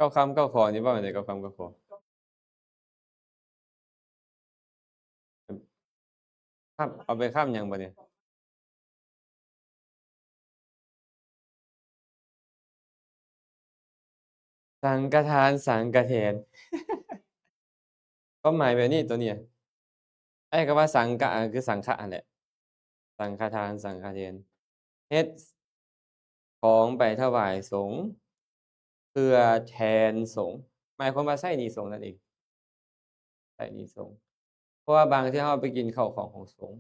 ເກົ້າຄຳເກົ້າຂໍ້ນີ້ເວົ້າແນວໃດ ເກົ້າຄຳເກົ້າຂໍ້? ຄຳ ເອົາໄປຄຳຫຍັງບາດນີ້? ສັງຄະທານ ສັງຄະແທນ ຄວາມໝາຍແບບນີ້ ໂຕນີ້ ໄອ້ຄຳວ່າສັງຄະ ກໍຄືສັງຄະຫັ້ນແຫຼະ ສັງຄະທານ ສັງຄະແທນ ເຮັດຂອງໄປຖວາຍສົງ ເພື່ອແທນສົງ ໝາຍຄວາມວ່າໃຊ້ໜີ້ສົງນັ້ນເອງ ໃຊ້ໜີ້ສົງ. ເພາະວ່າບາງເທື່ອເຮົາໄປກິນເຂົ້າຂອງຂອງສົງ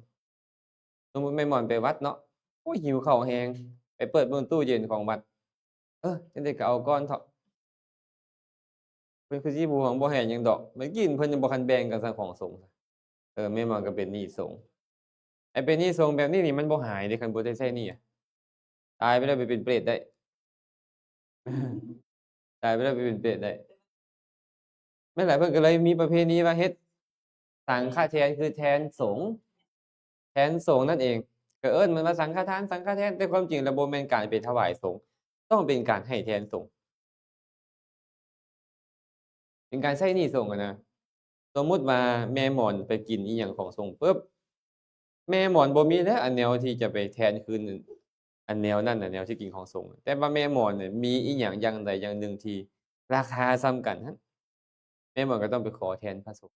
ສົມມຸດແມ່ໝອນໄປວັດເນາະ ໂອ້ຍ ຫິວເຂົ້າແຮງ ໄປເປີດເບິ່ງຕູ້ເຢັນຂອງວັດ ເອີ ຈັ່ງໃດກໍເອົາກ່ອນເຖາະ ເພິ່ນຄືຊິບໍ່ຫວງບໍ່ແຫນຫຍັງດອກ ໄປກິນ ເພິ່ນຍັງບໍ່ທັນແບ່ງກັນຊັ້ນຂອງສົງ ເອີ ແມ່ໝອນກໍເປັນໜີ້ສົງ. ໄອ້ເປັນໜີ້ສົງແບບນີ້ນີ້ ມັນບໍ່ຫາຍເດ້ ຄັນບໍ່ໄດ້ໃຊ້ໜີ້ ຕາຍໄປແລ້ວໄປເປັນເປດໄດ້ ຕາຍໄປແລ້ວໄປເປັນເປດໄດ້. ແມ່ນແຫຼະ ເພິ່ນກໍເລີຍມີປະເພນີວ່າເຮັດສັງຄະແທນ ຄືແທນສົງ ແທນສົງນັ້ນເອງ ກໍເອີ້ນມັນວ່າສັງຄະທານ ສັງຄະແທນ ແຕ່ຄວາມຈິງແລ້ວບໍ່ແມ່ນການໄປຖວາຍສົງ ຕ້ອງເປັນການໃຫ້ແທນສົງ ເປັນການໃຊ້ໜີ້ສົງຫັ້ນນະ. ສົມມຸດວ່າແມ່ໝອນໄປກິນອີ່ຫຍັງຂອງສົງປຶບ ແມ່ໝອນບໍ່ມີແລ້ວອັນແນວທີ່ຈະໄປແທນຄືນ ອັນແນວນັ້ນນະ ແນວທີ່ກິນຂອງສົງ ແຕ່ວ່າແມ່ໝອນນີ້ມີອີ່ຫຍັງຢ່າງໃດຢ່າງໜຶ່ງທີ່ລາຄາສ່ຳກັນຫັ້ນ ແມ່ໝອນກໍຕ້ອງໄປຂໍແທນພະສົງ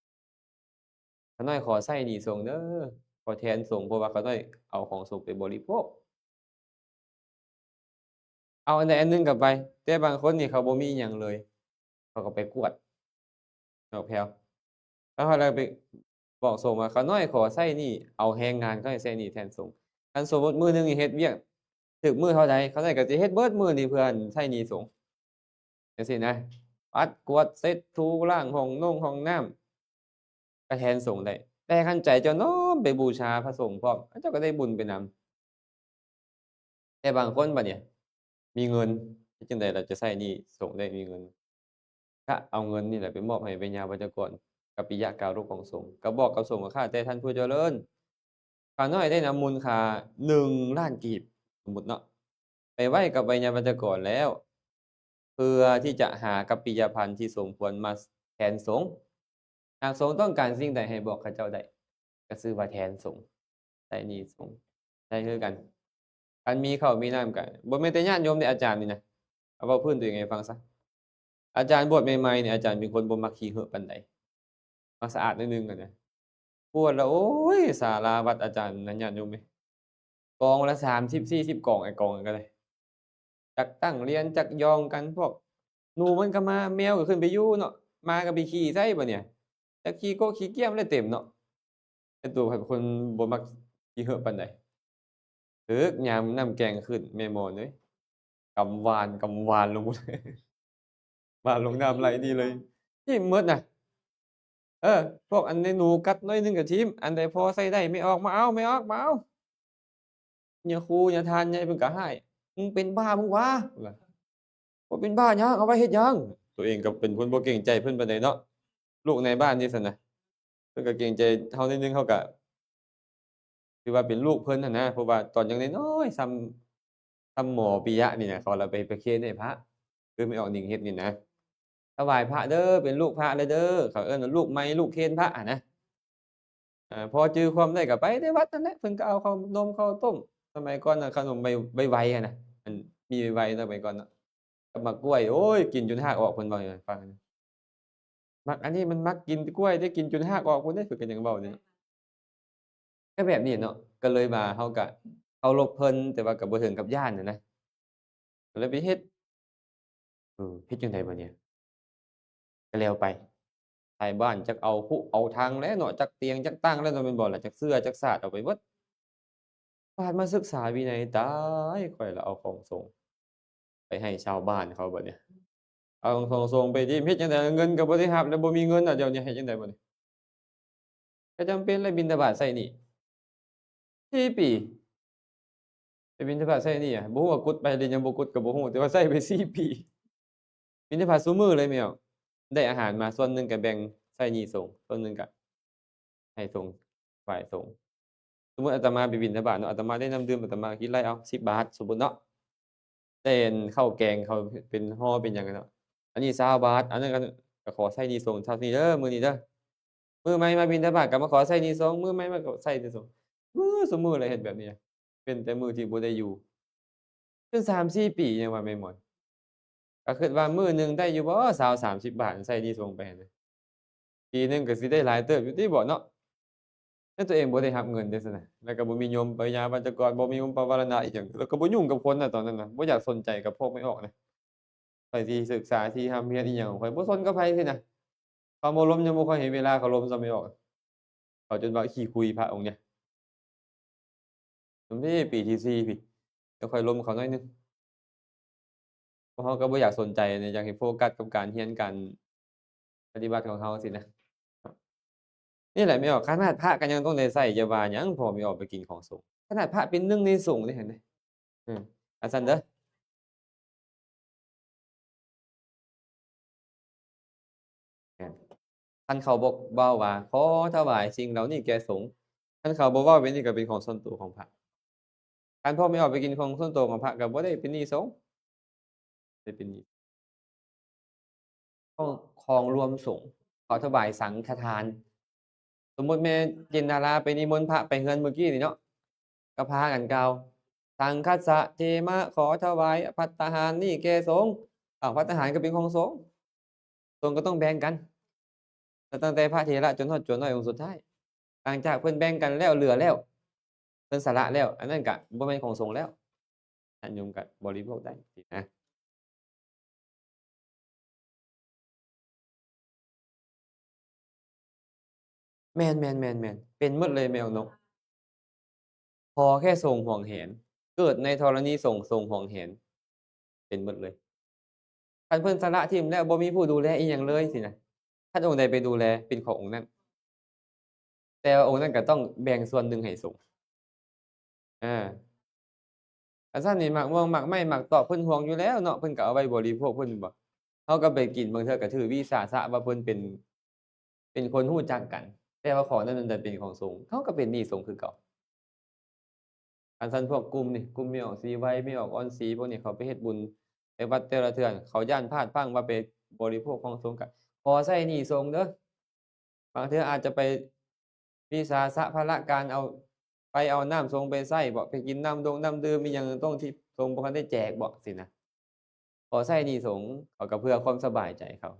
ຂ້ານ້ອຍຂໍໃຊ້ໜີ້ສົງເດີ ຂໍແທນສົງ ເພາະວ່າຂ້ານ້ອຍເອົາຂອງສົງໄປບໍລິໂພກ ເອົາອັນໃດອັນໜຶ່ງກໍໄປ ແຕ່ບາງຄົນນີ້ເຂົາບໍ່ມີຫຍັງເລີຍ ເຂົາກໍໄປກວດ ອອກແຜວ ແລ້ວເຮົາໄດ້ໄປບອກສົງວ່າ ຂ້ານ້ອຍຂໍໃຊ້ໜີ້ ເອົາແຮງງານຂ້ານ້ອຍໃຊ້ໜີ້ແທນສົງ. ຄັນສົມມຸດມື້ໜຶ່ງນີ້ເຮັດວຽກຖືກມື້ເທົ່າໃດ ຂ້ານ້ອຍກໍຈະເຮັດເບິດມື້ນີ້ເພື່ອໃຊ້ໜີ້ສົງ ຈັ່ງຊີ້ນະ ປັດກວາດເຊັດຖູລ້າງຫ້ອງນົງຫ້ອງນ້ຳ ກໍແທນສົງໄດ້ ແຕ່ຄັນໃຈເຈົ້ານ້ອມໄປບູຊາພະສົງພ້ອມ ເຈົ້າກໍໄດ້ບຸນໄປນຳ. ແຕ່ບາງຄົນບັດນີ້ມີເງິນ ເຮັດຈັ່ງໃດລະຈະໃຊ້ໜີ້ສົງໄດ້ ມີເງິນ ກະເອົາເງິນນີ້ແຫຼະໄປມອບໃຫ້ໄວຍາວັດຈະກອນ ກັບປິຍະກາລົກຂອງສົງ ກໍບອກກັບສົງວ່າ ຂ້າແຕ່ທ່ານຜູ້ຈະເລີນ ຂ້ານ້ອຍໄດ້ນຳມູນຄ່າໜຶ່ງລ້ານກີບ ສົມມຸດເນາະ ໄປໄວ້ກັບໄວຍາວັດຈະກອນແລ້ວ ເພື່ອທີ່ຈະຫາກັບປິຍະພັນທີ່ສົມຄວນມາແທນສົງ. ຫາກສົງຕ້ອງການສິ່ງໃດໃຫ້ບອກເຂົາເຈົ້າໄດ້ ກໍຊື່ວ່າແທນສົງ ໃຊ້ໜີ້ສົງ ໄດ້ຄືກັນ. ຄັນມີເຂົ້າມີນ້ຳກໍ ບໍ່ແມ່ນແຕ່ຍາດໂຍມເດ້ ອາຈານນີ້ນະ ເອົາເວົ້າພື້ນຕົວເອງໃຫ້ຟັງຊະ. ອາຈານບວດໃໝ່ໆນີ້ ອາຈານເປັນຄົນບໍ່ມັກຂີ້ເຫືອປານໃດ ມັກສະອາດໜ້ອຍໜຶ່ງຫັ້ນນະ. ບວດແລ້ວ ໂອ້ຍ ສາລາວັດອາຈານນະ ຍາດໂຍມເອີຍ ກອງລະສາມສິບສີ່ສິບກອງ ໄອ້ກອງນັ້ນກໍໄດ້ ຈັກຕັ້ງລຽນ ຈັກຢອງກັນ ພວກໜູມັນກໍມາ ແມວກໍຂຶ້ນໄປຢູ່ເນາະ ໝາກໍໄປຂີ້ໃສ່ບັດນີ້ ຈັກຂີ້ກົກຂີ້ກ້ຽມແລ້ວເຕັມເນາະ. ແຕ່ຕົວຂ້ອຍເປັນຄົນບໍ່ມັກຂີ້ເຫືອປານໃດ ຖືກຍາມນ້ຳແກງຂຶ້ນ ແມ່ໝອນເອີຍ ກຳຫວານ ກຳຫວານລົງພຸ້ນ ຫວານລົງນ້ຳໄຫຼນີ້ເລີຍ ຖິ້ມໝົດນະ. ເອີ ພວກອັນໃນໜູກັດໜ້ອຍໜຶ່ງກໍຖິ້ມ ອັນໃດພໍໃຊ້ໄດ້ ແມ່ອອກມາເອົາ ແມ່ອອກມາເອົາ. ຍາຄູຍາທ່ານໃຫຍ່ເພິ່ນກໍຮ້າຍ ມຶງເປັນບ້າມຶງຫວາ ວ່າ ບໍ່ເປັນບ້າຫຍັງ ເອົາໄວ້ເຮັດຫຍັງ. ຕົວເອງກໍເປັນຄົນບໍ່ເກງໃຈເພິ່ນປານໃດເນາະ ລູກນາຍບ້ານນີ້ຊັ້ນນະ ເພິ່ນກໍເກງໃຈເຮົາໜ້ອຍໜຶ່ງ ເຮົາກໍຖືວ່າເປັນລູກເພິ່ນຫັ້ນນະ ເພາະວ່າຕອນຍັງນ້ອຍໆ ຊ່ຳ ຊ່ຳໝໍປິຍະນີ້ນະ ເຂົາລະໄປປະເຄນໃຫ້ພະ ຄືແມ່ອອກນິງເຮັດນີ້ນະ ຖວາຍພະເດີ ເປັນລູກພະແລ້ວເດີ ເຂົາເອີ້ນວ່າລູກໃໝ່ລູກເຄນພະຫັ້ນນະ. ເອີ ພໍຈື່ຄວາມໄດ້ກໍໄປແຕ່ວັດນັ້ນແຫຼະ ເພິ່ນກໍເອົາເຂົ້າໜົມເຂົ້າຕົ້ມ ສະໄໝກ່ອນນະ ຂະໜົມໃບ ໃບໄວຫັ້ນນະ ອັນມີໃບໄວສະໄໝກ່ອນເນາະ ກັບໝາກກ້ວຍ ໂອ້ຍ ກິນຈົນຮາກອອກ ເພິ່ນເວົ້າໃຫ້ຟັງ ມັກອັນນີ້ ມັນມັກກິນກ້ວຍເດ້ ກິນຈົນຮາກອອກພຸ້ນເດ້ ເພິ່ນກໍຍັງເວົ້າຢູ່ເນາະ. ກໍແບບນີ້ເນາະ ກໍເລີຍວ່າເຮົາກໍເຄົາລົບເພິ່ນ ແຕ່ວ່າກໍບໍ່ເຖິງກັບຢ້ານຫັ້ນນະ ກໍເລີຍໄປເຮັດ ເອີ ເຮັດຈັ່ງໃດບັດນີ້ ກໍແລ້ວໄປ ທ້າຍບ້ານຈັກເອົາຄຸເອົາທັງແຫຼະເນາະ ຈັກຕຽງຈັກຕັ່ງແລ້ວເນາະ ແມ່ນບໍ່ລະ ຈັກເສື່ອຈັກສາດເອົາໄປເບິດ. ບາດມາສຶກສາວິໄນ ຕາຍ ຂ້ອຍລະເອົາຂອງສົງໄປໃຫ້ຊາວບ້ານເຂົາບັດນີ້ ເອົາຂອງສົງໄປຖິ້ມ ເຮັດຈັ່ງໃດ ເງິນກໍບໍ່ໄດ້ຮັບ ແລ້ວບໍ່ມີເງິນລະ ດຽວນີ້ເຮັດຈັ່ງໃດບັດນີ້ ກໍຈຳເປັນແຫຼະ ບິນທະບາດໃຊ້ໜີ້ ສີ່ປີ ໄປບິນທະບາດໃຊ້ໜີ້ ບໍ່ຮູ້ວ່າກຸດໄປ ຫຼືຍັງບໍ່ກຸດກໍບໍ່ຮູ້ ແຕ່ວ່າໃຊ້ໄປສີ່ປີ ບິນທະບາດຊຸມື້ເລີຍແມ່ນບໍ່ ໄດ້ອາຫານມາສ່ວນໜຶ່ງກໍແບ່ງໃຊ້ໜີ້ສົງ ສ່ວນໜຶ່ງກໍໃຫ້ສົງ ຖວາຍສົງ. ສົມມຸດອາດຕະມາໄປບິນທະບາດເນາະ ອາດຕະມາໄດ້ນ້ຳດື່ມ ອາດຕະມາກິນໄລ່ເອົາສິບບາດ ສົມມຸດເນາະ ແຕ່ເຂົ້າແກງເຂົາເປັນຫໍ່ເປັນຫຍັງເນາະ ອັນນີ້ຊາວບາດ ອັນນັ້ນກໍ ກໍຂໍໃຊ້ໜີ້ສົງເທົ່ານີ້ເດີ ມື້ນີ້ເດີ. ມື້ໃໝ່ມາບິນທະບາດກໍມາຂໍໃຊ້ໜີ້ສົງ ມື້ໃໝ່ມາກໍໃຊ້ໜີ້ສົງ ມື້ສູ່ມື້ເລີຍ ເຮັດແບບນີ້ ເປັນແຕ່ມື້ທີ່ບໍ່ໄດ້ຢູ່ ຈົນສາມສີ່ປີ ຍັງວ່າແມ່ນໝອນ ກໍຄິດວ່າມື້ໜຶ່ງໄດ້ຢູ່ບໍ່ ຊາວ ສາມສິບບາດ ໃຊ້ໜີ້ສົງໄປຫັ້ນນະ ປີໜຶ່ງກໍຊິໄດ້ຫຼາຍເຕີບຢູ່ຕິບໍເນາະ ແຕ່ຕົວເອງບໍ່ໄດ້ຮັບເງິນເດ້ຊັ້ນນະ ແລ້ວກໍບໍ່ມີໂຍມໄປຍາວັດຈະກອນ ບໍ່ມີໂຍມປະວາລະນາອີ່ຫຍັງ ແລ້ວກໍບໍ່ຫຍຸ້ງກັບຄົນນະ ຕອນນັ້ນນະ ບໍ່ຢາກສົນໃຈກັບພວກແມ່ອອກນະ ຂ້ອຍຊິສຶກສາ ຊິຮ່ຳຮຽນອີ່ຫຍັງຂອງຂ້ອຍ ບໍ່ສົນກັບໃຜຊີ້ນະ ຄວາມໂອ້ລົມຍັງບໍ່ຄ່ອຍເຫັນເວລາເຂົາລົມສ່ຳແມ່ອອກ ເຂົາຈົນວ່າຂີ້ຄຸຍພະອົງນີ້ ສົມເພຍປີທີສີ່ພີ້ ແລ້ວຄ່ອຍລົມເຂົາໜ້ອຍໜຶ່ງ ເພາະເຮົາກໍບໍ່ຢາກສົນໃຈນະ ຢາກໃຫ້ໂຟກັສກັບການຮຽນການປະຕິບັດຂອງເຮົາຊີ້ນະ. ນີ້ແຫຼະແມ່ອອກ ຂະໜາດພະກໍຍັງຕ້ອງໄດ້ໃຊ້ ຢ່າວ່າຫຍັງພໍ່ແມ່ອອກໄປກິນຂອງສົງ ຂະໜາດພະເປັນໜຶ່ງໃນສົງເດ້ຫັ້ນເດ້ ອືມ ອັນຊັ້ນເດີ. ແມ່ນ ຄັນເຂົາບໍ່ເວົ້າວ່າ ຂໍຖວາຍສິ່ງເຫຼົ່ານີ້ແກ່ສົງ ຄັນເຂົາບໍ່ເວົ້າແບບນີ້ກໍເປັນຂອງສ່ວນໂຕຂອງພະ ຄັນພວກແມ່ອອກໄປກິນຂອງສ່ວນໂຕຂອງພະ ກໍບໍ່ໄດ້ເປັນໜີ້ສົງ ໄດ້ເປັນໜີ້ ຂອງ ຂອງລວມສົງ ເຂົາຖວາຍສັງຄະທານ ສົມມຸດແມ່ຈິນດາລາໄປນິມົນພະໄປເຮືອນມື້ກີ້ນີ້ເນາະ ກໍພາກັນກ່າວ ສັງຄັດສະເທມະ ຂໍຖວາຍພັດຕາຫານນີ້ແກ່ສົງ ອ້າວ ພັດຕາຫານກໍເປັນຂອງສົງ ສົງກໍຕ້ອງແບ່ງກັນ ແລ້ວຕັ້ງແຕ່ພະເຖລະຈົນຮອດໂຈນນ້ອຍອົງສຸດທ້າຍ ຫຼັງຈາກເພິ່ນແບ່ງກັນແລ້ວ ເຫຼືອແລ້ວ ເພິ່ນສະຫຼະແລ້ວ ອັນນັ້ນກະບໍ່ແມ່ນຂອງສົງແລ້ວ ຍາດໂຍມກະບໍລິໂພກໄດ້ຊີ້ນະ. ແມ່ນໆໆໆ ເປັນໝົດເລີຍແມ່ອອກນົກ ຂໍແຄ່ສົງຫວງແຫນ ເກີດໃນທໍລະນີສົງ ສົງຫວງແຫນ ເປັນໝົດເລີຍ. ຄັນເພິ່ນສະຫຼະຖິ້ມແລ້ວ ບໍ່ມີຜູ້ດູແລອີ່ຫຍັງເລີຍຊີ້ນະ ຄັນອົງໃດໄປດູແລ ເປັນຂອງອົງນັ້ນ ແຕ່ວ່າອົງນັ້ນກໍຕ້ອງແບ່ງສ່ວນໜຶ່ງໃຫ້ສົງ. ອາ ອັນຊັ້ນນີ້ ໝາກມ່ວງ ໝາກໄມ້ ໝາກຕອກ ເພິ່ນຫວງຢູ່ແລ້ວເນາະ ເພິ່ນກໍເອົາໄວ້ບໍລິໂພກເພິ່ນແມ່ນບໍ່? ເຮົາກໍໄປກິນ ບາງເທື່ອກໍຖືວິສາສະວ່າເພິ່ນເປັນ ເປັນຄົນຮູ້ຈັກກັນ ແຕ່ວ່າຂອງນັ້ນມັນຈະເປັນຂອງສົງ ເຮົາກໍເປັນໜີ້ສົງຄືເກົ່າ. ອັນຊັ້ນພວກກຸ່ມນີ້ ກຸ່ມແມ່ອອກສີໄວ ແມ່ອອກອ່ອນສີ ພວກນີ້ ເຂົາໄປເຮັດບຸນໃນວັດແຕ່ລະເທື່ອ ເຂົາຢ້ານພາດພັງວ່າໄປບໍລິໂພກຂອງສົງ ກໍຂໍໃຊ້ໜີ້ສົງເດີ. ບາງເທື່ອອາດຈະໄປວິສາສະພາລະການເອົາ ໄປເອົານ້ຳສົງໄປໃຊ້ບໍ ໄປກິນນ້ຳດົງນ້ຳດື່ມອີ່ຫຍັງຕົງທີ່ສົງບໍ່ທັນໄດ້ແຈກບໍຊີ້ນະ ຂໍໃຊ້ໜີ້ສົງ ເຂົາກໍເພື່ອຄວາມສະບາຍໃຈເຂົາ.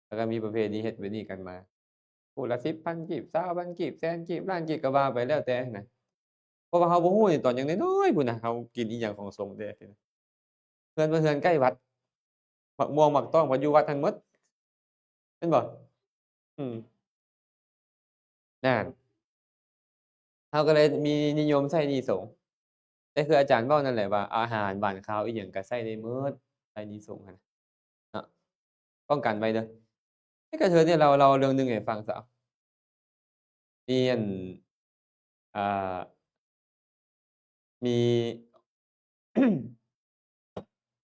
ແລ້ວກໍມີປະເພນີເຮັດແບບນີ້ກັນມາ ຜູ້ລະສິບພັນກີບ ຊາວພັນກີບ ແສນກີບ ລ້ານກີບ ກໍວ່າໄປແລ້ວແຕ່ນະ. ເພາະວ່າເຮົາບໍ່ຮູ້ນີ້ ຕອນຍັງນ້ອຍໆພຸ້ນນະ ເຮົາກິນອີ່ຫຍັງຂອງສົງແດ່ ເຮືອນບໍ່ເຮືອນໃກ້ວັດ ໝາກມ່ວງໝາກຕອງກໍຢູ່ວັດຫັ້ນໝົດ ແມ່ນບໍ່? ອືມ ນັ້ນ ເຮົາກໍເລີຍມີນິຍົມໃຊ້ໜີ້ສົງ ແຕ່ຄືອາຈານເວົ້ານັ້ນແຫຼະວ່າ ອາຫານຫວານຄາວອີ່ຫຍັງກໍໃຊ້ໄດ້ໝົດ ໃຊ້ໜີ້ສົງຫັ້ນນະ ເນາະ ປ້ອງກັນໄວ້ເດີ. ໃນກະເທີນນີ້ ເລົ່າ ເລົ່າເລື່ອງໜຶ່ງໃຫ້ຟັງຊະ ມີອັນ ອ່າ ມີ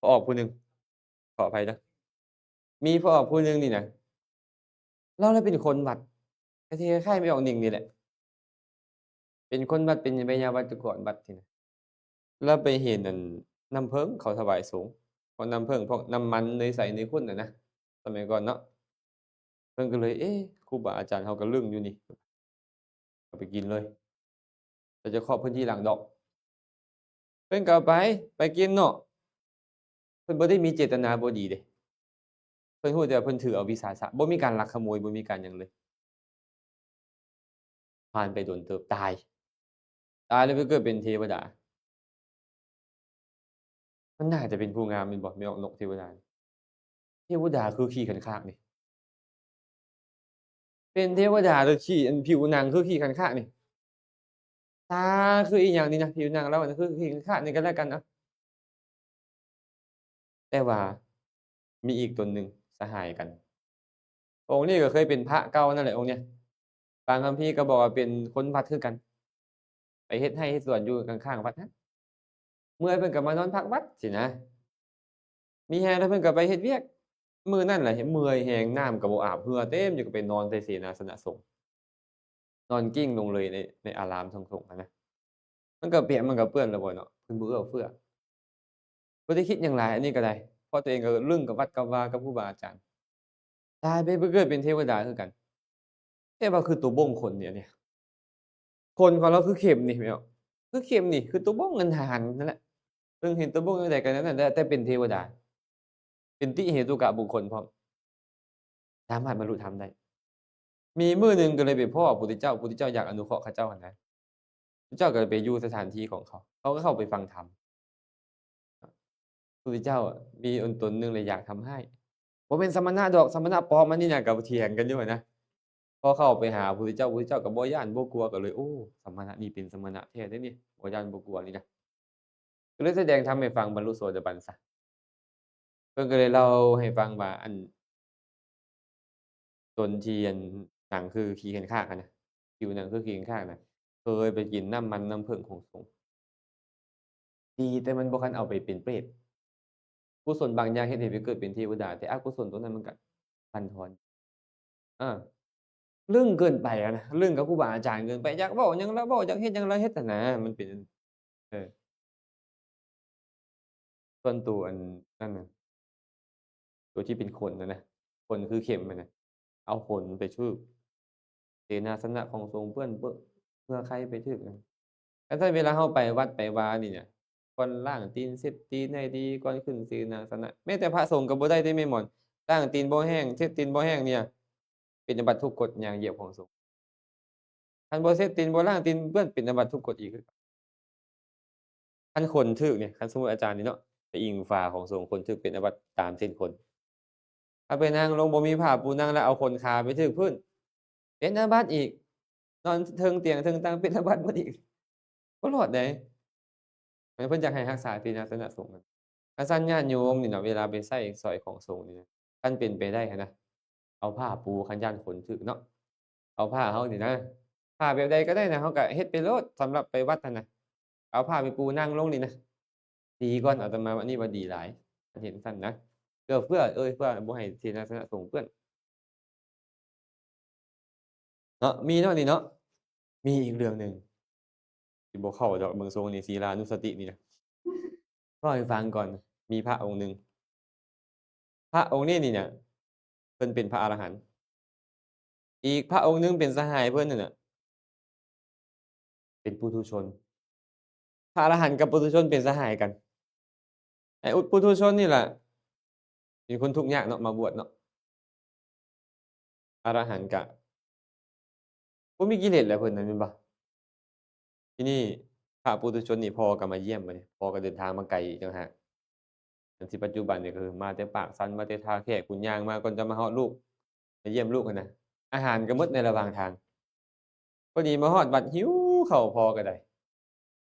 ພໍ່ອອກຜູ້ໜຶ່ງ ຂໍອະໄພເດີ ມີພໍ່ອອກຜູ້ໜຶ່ງນີ້ນະ ລາວລະເປັນຄົນວັດ ກະຊິຄ້າຍໆແມ່ອອກນິງນີ້ແຫຼະ ເປັນຄົນວັດ ເປັນໄວຍາວັດຈຸກອນວັດນີ້ນະ. ລາວໄປເຫັນອັນນ້ຳເຜິ້ງເຂົາຖວາຍສົງ ພວກນ້ຳເຜິ້ງ ພວກນ້ຳມັນເນີຍໃສເນີຍຂຸ້ນນະນະ ສະໄໝກ່ອນເນາະ. ເພິ່ນກໍເລີຍ ເອ ຄູບາອາຈານເຮົາກໍລຶ້ງຢູ່ນີ້ ເອົາໄປກິນເລີຍ ແຕ່ຈະເຄາະເພິ່ນທີຫຼັງດອກ. ເພິ່ນກໍເອົາໄປ ໄປກິນເນາະ ເພິ່ນບໍ່ໄດ້ມີເຈດຕະນາບໍ່ດີເດ້ ເພິ່ນຮູ້ແຕ່ວ່າເພິ່ນຖືເອົາວິສາສະ ບໍ່ມີການລັກຂະໂມຍ ບໍ່ມີການຫຍັງເລີຍ. ຜ່ານໄປດົນເຕີບ ຕາຍ ຕາຍແລ້ວໄປເກີດເປັນເທວະດາ. ມັນໜ້າຈະເປັນຜູ້ງາມແມ່ນບໍ່ ແມ່ອອກນົກເທວະດາ? ເທວະດາຄືຂີ້ຄັນຄາກນີ້ ເປັນເທວະດາແລ້ວຂີ້ ອັນ ຜິວໜັງຄືຂີ້ຄັນຄາກນີ້ ຕາຄືອີ່ຫຍັງນີ້ນະ ຜິວໜັງລາວນະ ຄືຂີ້ຄັນຄາກນີ້ກໍແລ້ວກັນເອົາ. ແຕ່ວ່າມີອີກຕົນໜຶ່ງສະຫາຍກັນ ອົງນີ້ກໍເຄີຍເປັນພະເກົ່ານັ້ນແຫຼະ ອົງນີ້ ບາງຄຳພີກໍບອກວ່າເປັນຄົນວັດຄືກັນ ໄປເຮັດໄຮ່ເຮັດສວນຢູ່ຂ້າງໆວັດຫັ້ນ ເມື່ອຍເພິ່ນກໍມານອນພັກວັດຊີ້ນະ ມີແຮງແລ້ວເພິ່ນກໍໄປເຮັດວຽກ ມື້ນັ້ນລະເມື່ອຍແຮງ ນ້ຳກໍບໍ່ອາບ ເຫື່ອເຕັມຢູ່ ກໍໄປນອນໃສ່ເສນາສະນະສົງ ນອນກິ້ງລົງເລີຍໃນ ໃນອາລາມສົງຫັ້ນນະ. ມັນກໍປຽກ ມັນກໍເປື້ອນແລ້ວບໍ່ເນາະ ເພິ່ນບໍ່ເອື້ອເຟື້ອ ບໍ່ໄດ້ຄິດຫຍັງຫຼາຍ ອັນນີ້ກໍໄດ້ ເພາະຕົວເອງກໍລຶ້ງກັບວັດກັບວາກັບຄູບາອາຈານ. ຕາຍໄປໄປເກີດເປັນເທວະດາຄືກັນ ແຕ່ວ່າຄືຕົວບົ້ງຄົນນີ້ ອັນນີ້ ຂົນຂອງລາວຄືເຂັມນີ້ແມ່ນບໍ່? ຄືເຂັມນີ້ ຄືຕົວບົ້ງອັນຫັ້ນນັ້ນແຫຼະ. ເບິ່ງເຫັນຕົວບົ້ງຈັ່ງໃດກໍນັ້ນແຫຼະ ແຕ່ເປັນເທວະດາ ເປັນຕິເຫຕຸກະບຸກຄົນພ້ອມ ສາມາດບັນລຸທຳໄດ້. ມີມື້ໜຶ່ງກໍເລີຍໄປພໍ້ພະພຸດທະເຈົ້າ ພະພຸດທະເຈົ້າຢາກອະນຸເຄາະເຂົາເຈົ້າຫັ້ນນະ ພະເຈົ້າກໍເລີຍໄປຢູ່ສະຖານທີ່ຂອງເຂົາ ເຂົາກໍເຂົ້າໄປຟັງທຳ. ພະພຸດທະເຈົ້າມີຄົນຕົນໜຶ່ງແຫຼະຢາກທຳຮ້າຍ ບໍ່ແມ່ນສະມະນະດອກ ສະມະນະປອມ ອັນນີ້ນະ ກໍຖຽງກັນຢູ່ຫັ້ນນະ. ພໍເຂົ້າໄປຫາພະພຸດທະເຈົ້າ ພະພຸດທະເຈົ້າກໍບໍ່ຢ້ານບໍ່ກົວ ກໍເລີຍ ໂອ້ ສະມະນະນີ້ເປັນສະມະນະແທ້ເດ້ນີ້ ບໍ່ຢ້ານບໍ່ກົວນີ້ນະ. ກໍເລີຍສະແດງທຳໃຫ້ຟັງ ບັນລຸໂສດາບັນຊະ. ເພິ່ນກໍເລີຍເລົ່າໃຫ້ຟັງວ່າ ອັນ ຕົນທີ່ ອັນ ໜັງຄືຂີ້ເຫັນຄາກຫັ້ນນະ ຜິວໜັງຄືຂີ້ເຫັນຄາກນະ ເຄີຍໄປກິນນ້ຳມັນນ້ຳເຜິ້ງຂອງສົງ ດີແຕ່ມັນບໍ່ຄັນເອົາໄປເປັນເປດ. ກຸສົນບາງຢ່າງເຮັດໃຫ້ໄປເກີດເປັນເທວະດາ ແຕ່ອະກຸສົນຕົວນັ້ນມັນກະບັນທອນ. ເອີ ລຶ້ງເກີນໄປຫັ້ນນະ ລຶ້ງກັບຄູບາອາຈານເກີນໄປ ຢາກເວົ້າຫຍັງລະເວົ້າ ຢາກເຮັດຫຍັງລະເຮັດຫັ້ນນະ ມັນເປັນ ເອີ ສ່ວນຕົວອັນນັ້ນນະ ຕົວທີ່ເປັນຂົນຫັ້ນນະ ຂົນຄືເຂັມຫັ້ນນະ ເອົາຂົນໄປຖືກເສນາສະນະຂອງສົງເປື້ອນເບາະ ເໝື່ອໄຄໄປຖືກ. ຄັນຊັ້ນເວລາເຮົາໄປວັດໄປວານີ້ນະ ກ່ອນລ້າງຕີນເຊັດຕີນໃຫ້ດີ ກ່ອນຂຶ້ນເສນາສະນະ ແມ້ແຕ່ພະສົງກໍບໍ່ໄດ້ເດ້ແມ່ໝອນ ລ້າງຕີນບໍ່ແຫ້ງ ເຊັດຕີນບໍ່ແຫ້ງນີ້ ເປັນອາບັດທຸກກົດ ຍ່າງຢຽບຂອງສົງ. ຄັນບໍ່ເຊັດຕີນ ບໍ່ລ້າງຕີນ ເປື້ອນ ເປັນອາບັດທຸກກົດອີກ. ຄັນຂົນຖືກນີ້ ຄັນສົມມຸດອາຈານນີ້ເນາະ ໄປອີງຝາຂອງສົງ ຂົນຖືກເປັນອາບັດຕາມເສັ້ນຂົນ. ຖ້າໄປນັ່ງລົງບໍ່ມີຜ້າປູນັ່ງ ແລ້ວເອົາຂົນຂາໄປຖືກພື້ນ ເປັນອາບັດອີກ. ນອນເທິງຕຽງເທິງຕັ່ງ ເປັນອາບັດໝົດອີກ ບໍ່ລອດໃດ. ເພິ່ນຢາກໃຫ້ຮັກສາເສນາສະນະສົງ. ຄັນຊັ້ນຍາດໂຍມນີ້ນະ ເວລາໄປໃຊ້ສອຍຂອງສົງນີ້ນະ ຄັນເປັນໄປໄດ້ຫັ້ນນະ ເອົາຜ້າປູ ຄັນຢ້ານຂົນຖືກເນາະ ເອົາຜ້າເຮົານີ້ນະ ຜ້າແບບໃດກໍໄດ້ນະ ເຮົາກໍເຮັດໄປໂລດ ສຳລັບໄປວັດຫັ້ນນະ ເອົາຜ້າໄປປູນັ່ງລົງນີ້ນະ ດີກ່ອນ. ອາດຕະມາວ່າ ອັນນີ້ວ່າດີຫຼາຍ ຄັນເຮັດຈັ່ງຊັ້ນນະ ເອື້ອເຟື້ອເອື້ອເຟື້ອ ບໍ່ໃຫ້ເສນາສະນະສົງເປື້ອນ. ເນາະ ມີເນາະນີ້ເນາະ. ມີອີກເລື່ອງໜຶ່ງ ຊິບໍ່ເຂົ້າດອກ ເບິ່ງຊົງນີ້ ສີລານຸສະຕິນີ້ນະ ເລົ່າໃຫ້ຟັງກ່ອນ. ມີພະອົງໜຶ່ງ ພະອົງນີ້ນີ້ນະ ເພິ່ນເປັນພະອະລະຫັນ ອີກພະອົງໜຶ່ງເປັນສະຫາຍເພິ່ນນັ້ນນະ ເປັນປຸຖຸຊົນ. ພະອະລະຫັນກັບປຸຖຸຊົນເປັນສະຫາຍກັນ. ໄອ້ອຸ ປຸຖຸຊົນນີ້ລະເປັນຄົນທຸກຍາກເນາະ ມາບວດເນາະ. ອະລະຫັນກະບໍ່ມີກິເລດແຫຼະເພິ່ນນະ ແມ່ນບໍ່? ທີນີ້ພະປຸຖຸຊົນນີ້ ພໍ່ກໍມາຢ້ຽມ ບັດນີ້ພໍ່ກໍເດີນທາງມາໄກອີກຕ່າງຫາກ. ອັນທີ່ປັດຈຸບັນນີ້ກໍຄືມາແຕ່ປາກຊັນ ມາແຕ່ທ່າແຂກພຸ້ນ ຍ່າງມາກ່ອນຈະມາຮອດລູກ ມາຢ້ຽມລູກຫັ້ນນະ. ອາຫານກໍໝົດໃນລະຫວ່າງທາງ. ພໍດີມາຮອດວັດ ຫິວເຂົ້າພໍກໍໄດ້.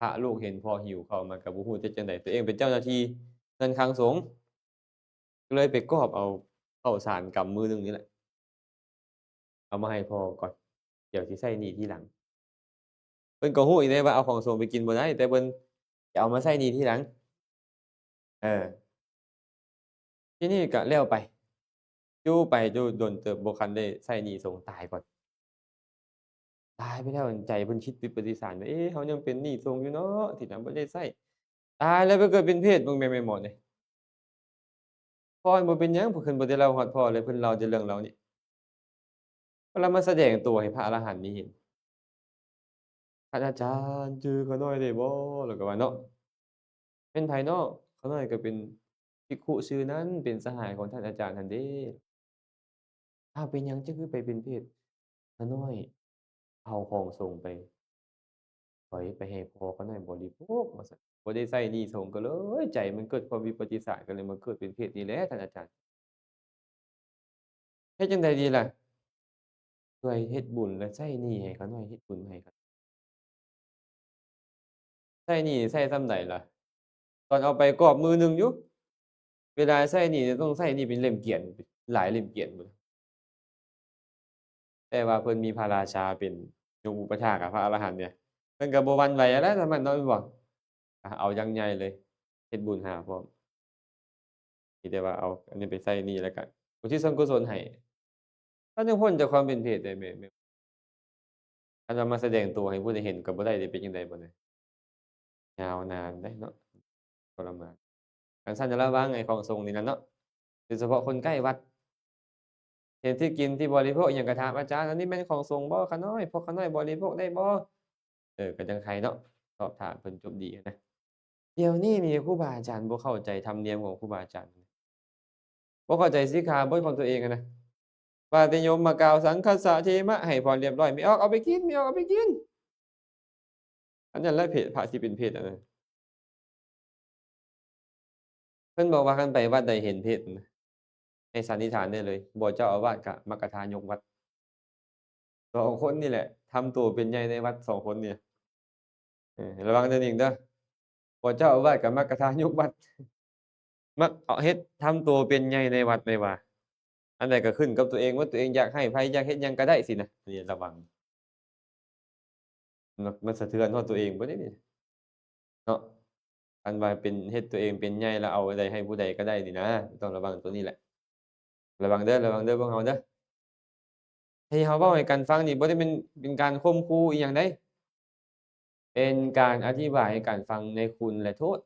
ພະລູກເຫັນພໍ່ຫິວເຂົ້າມາກໍບໍ່ຮູ້ຈະຈັ່ງໃດ. ຕົວເອງເປັນເຈົ້າໜ້າທີ່ເຮືອນຄັງສົງ ກໍເລີຍໄປກອບເອົາເຂົ້າສານກຳມືໜຶ່ງນີ້ແຫຼະ ເອົາມາໃຫ້ພໍ່ກ່ອນ ດຽວຊິໃຊ້ໜີ້ທີຫຼັງ. ເພິ່ນກໍຮູ້ຢູ່ເດ້ວ່າເອົາຂອງສົງໄປກິນບໍ່ໄດ້ ແຕ່ເພິ່ນຈະເອົາມາໃຊ້ໜີ້ທີຫຼັງ. ເອີ ທີນີ້ກະແລ້ວໄປ ຢູ່ໄປຢູ່ດົນເຕີບ ບໍ່ທັນໄດ້ໃຊ້ໜີ້ສົງ ຕາຍກ່ອນ. ຕາຍໄປແລ້ວ ໃຈເພິ່ນຄິດວິປະຕິສານວ່າ ເອ ເຮົາຍັງເປັນໜີ້ສົງຢູ່ເນາະ ທີ່ນຳບໍ່ໄດ້ໃຊ້. ຕາຍແລ້ວໄປເກີດເປັນເປດ ເບິ່ງແມ່ນບໍ່ເດ້. ພໍ່ບໍ່ເປັນຫຍັງ ເພິ່ນບໍ່ໄດ້ເລົ່າຮອດພໍ່ເລີຍ ເພິ່ນເລົ່າແຕ່ເລື່ອງເຫຼົ່ານີ້. ເພິ່ນລະມາສະແດງຕົວໃຫ້ພະອະລະຫັນນີ້ເຫັນ. ທ່ານອາຈານ ຈື່ຂ້ານ້ອຍໄດ້ບໍ່? ລາວກໍວ່າເນາະ. ແມ່ນໃຜເນາະ? ຂ້ານ້ອຍກໍເປັນພິກຂຸຊື່ນັ້ນ ເປັນສະຫາຍຂອງທ່ານອາຈານຫັ້ນເດ້. ອ້າວ ເປັນຫຍັງເຈົ້າຄືໄປເປັນເປດ? ຂ້ານ້ອຍເອົາຂອງສົງໄປ ໄປໃຫ້ພໍ່ຂ້ານ້ອຍບໍລິໂພກວ່າຊັ້ນ. ບໍ່ໄດ້ໃຊ້ໜີ້ສົງ ກໍເລີຍໃຈມັນເກີດຄວາມວິປະຕິສານ ກໍເລີຍມາເກີດເປັນເປດນີ້ແຫຼະທ່ານອາຈານ. ເຮັດຈັ່ງໃດດີລະ? ຊ່ວຍເຮັດບຸນ ແລະ ໃຊ້ໜີ້ໃຫ້ຂ້ານ້ອຍ ເຮັດບຸນໃຫ້ຂ້າ ໃຊ້ໜີ້ໃຊ້ສ່ຳໃດລະ? ຕອນເອົາໄປກອບມືໜຶ່ງຢູ່ ເວລາໃຊ້ໜີ້ຕ້ອງໃຊ້ໜີ້ເປັນເຫຼັ້ມກຽນ ຫຼາຍເຫຼັ້ມກຽນພຸ້ນ. ແຕ່ວ່າເພິ່ນມີພະລາຊາເປັນ ຍົມອຸປະຖາກ ອະ ພະອະລະຫັນເດ ເພິ່ນກໍບໍ່ຫວັ່ນໄຫວແລ້ວ ສະໝັ້ນເນາະ ແມ່ນບໍ່? ອະ ເອົາຢ່າງໃຫຍ່ເລີຍ ເຮັດບຸນຫາພ້ອມ. ມີແຕ່ວ່າເອົາອັນນີ້ໄປໃຊ້ໜີ້ ແລ້ວກະອຸທິດສ່ວນກຸສົນໃຫ້ ເຮົາຍັງພົ້ນຈາກຄວາມເປັນເປດໄດ້ແມ່. ຄັນວ່າມາສະແດງຕົວໃຫ້ຜູ້ໃດເຫັນກໍບໍ່ໄດ້ເດ ເປັນຈັ່ງໃດບັດນີ້? ຍາວນານເດ້ເນາະ ທໍລະມານ. ຄັນຊັ້ນລະວັງໄອ້ຂອງສົງນີ້ນະເນາະ ໂດຍສະເພາະຄົນໃກ້ວັດ ເຮັດທີ່ກິນທີ່ບໍລິໂພກອີ່ຫຍັງກໍຖາມອາຈານ ອັນນີ້ແມ່ນຂອງສົງບໍ່? ຂ້ານ້ອຍ ພວກຂ້ານ້ອຍບໍລິໂພກໄດ້ບໍ່? ເອີ ກໍຈັ່ງໃຄເນາະ ສອບຖາມເພິ່ນຈົບດີນະ. ດຽວນີ້ນີ້ຄູບາອາຈານບໍ່ເຂົ້າໃຈທຳນຽມຂອງຄູບາອາຈານ ບໍ່ເຂົ້າໃຈສິກຂາບົດຂອງຕົວເອງຫັ້ນນະ ວ່າແຕ່ໂຍມມາກ່າວສັງຄັດສະເທມະ ໃຫ້ພອນລຽບຮ້ອຍ ແມ່ອອກເອົາໄປກິນ ແມ່ອອກເອົາໄປກິນ ອັນນັ້ນແຫຼະເພດ ພະຊິເປັນເພດອັນນັ້ນ. ເພິ່ນບອກວ່າຄັນໄປວັດໃດເຫັນເພດນະ ໃຫ້ສັນນິຖານໄດ້ເລີຍ ບໍ່ເຈົ້າອາວາດກະມັກກະທາຍົກວັດ ສອງຄົນນີ້ແຫຼະ ທຳໂຕເປັນໃຫຍ່ໃນວັດ ສອງຄົນນີ້. ເອີ ລະວັງເດີນີ້ເດີ ບໍ່ເຈົ້າອາວາດກະມັກກະທາຍົກວັດ ມັກເຮັດທຳໂຕເປັນໃຫຍ່ໃນວັດ ໄດ້ວ່າ ອັນໃດກໍຂຶ້ນກັບຕົວເອງວ່າຕົວເອງຢາກໃຫ້ໃຜ ຢາກເຮັດຫຍັງກໍໄດ້ຊີ້ນະ ອັນນີ້ລະວັງ. ມັນ ມັນສະເທືອນຮອດຕົວເອງເບິດເດນີ້ເນາະ ອັນວ່າເປັນ ເຮັດຕົວເອງເປັນໃຫຍ່ ແລ້ວເອົາໄດ້ໃຫ້ຜູ້ໃດກໍໄດ້ນີ້ນະ ຕ້ອງລະວັງຕົວນີ້ແຫຼະ. ລະວັງເດີ ລະວັງເດີ ພວກເຮົາເດີ ທີ່ເຮົາເວົ້າໃຫ້ກັນຟັງນີ້ບໍ່ໄດ້ແມ່ນເປັນການຂົ່ມຂູ່ອີ່ຫຍັງໃດ ເປັນການອະທິບາຍໃຫ້ກັນຟັງໃນຄຸນ ແລະ ໂທດ.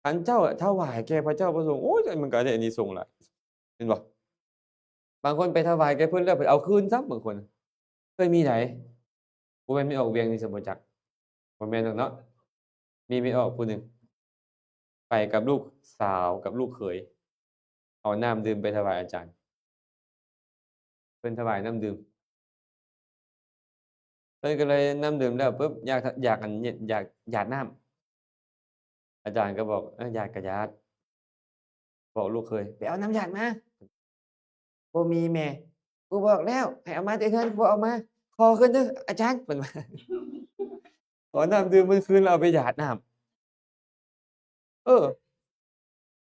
ຄັນເຈົ້າຖວາຍແກ່ພະເຈົ້າພະສົງ ໂອ້ຍ ມັນກໍໄດ້ອານິສົງຫຼາຍ ແມ່ນບໍ່? ບາງຄົນໄປຖວາຍແກ່ເພິ່ນແລ້ວ ເພິ່ນເອົາຄືນຊ້ຳ ບາງຄົນ ເຄີຍມີໃດ໋ ບໍ່ແມ່ນແມ່ອອກວຽງນີ້ ສະບໍ່ຈັກ ບໍ່ແມ່ນດອກເນາະ ມີແມ່ອອກຜູ້ໜຶ່ງ ໄປກັບລູກສາວກັບລູກເຂີຍ ເອົານ້ຳດື່ມໄປຖວາຍອາຈານ ເພິ່ນຖວາຍນ້ຳດື່ມ ເພິ່ນກໍເລີຍນ້ຳດື່ມແລ້ວປຶບ ຢາກ ຢາກອັນ ຢາກຢາດນ້ຳ ອາຈານກໍບອກ ເອີ ຢາດກໍຢາດ ບອກລູກເຂີຍ ໄປເອົານ້ຳຢາດມາ ບໍ່ມີແມ່ ກູບອກແລ້ວໃຫ້ເອົາມາແຕ່ເຮືອນ ກູບໍ່ເອົາມາ ຂໍຄືນເດີອາຈານ ເພິ່ນວ່າ ຂໍນ້ຳດື່ມເພິ່ນຄືນ ແລ້ວເອົາໄປຢາດນ້ຳ. ເອີ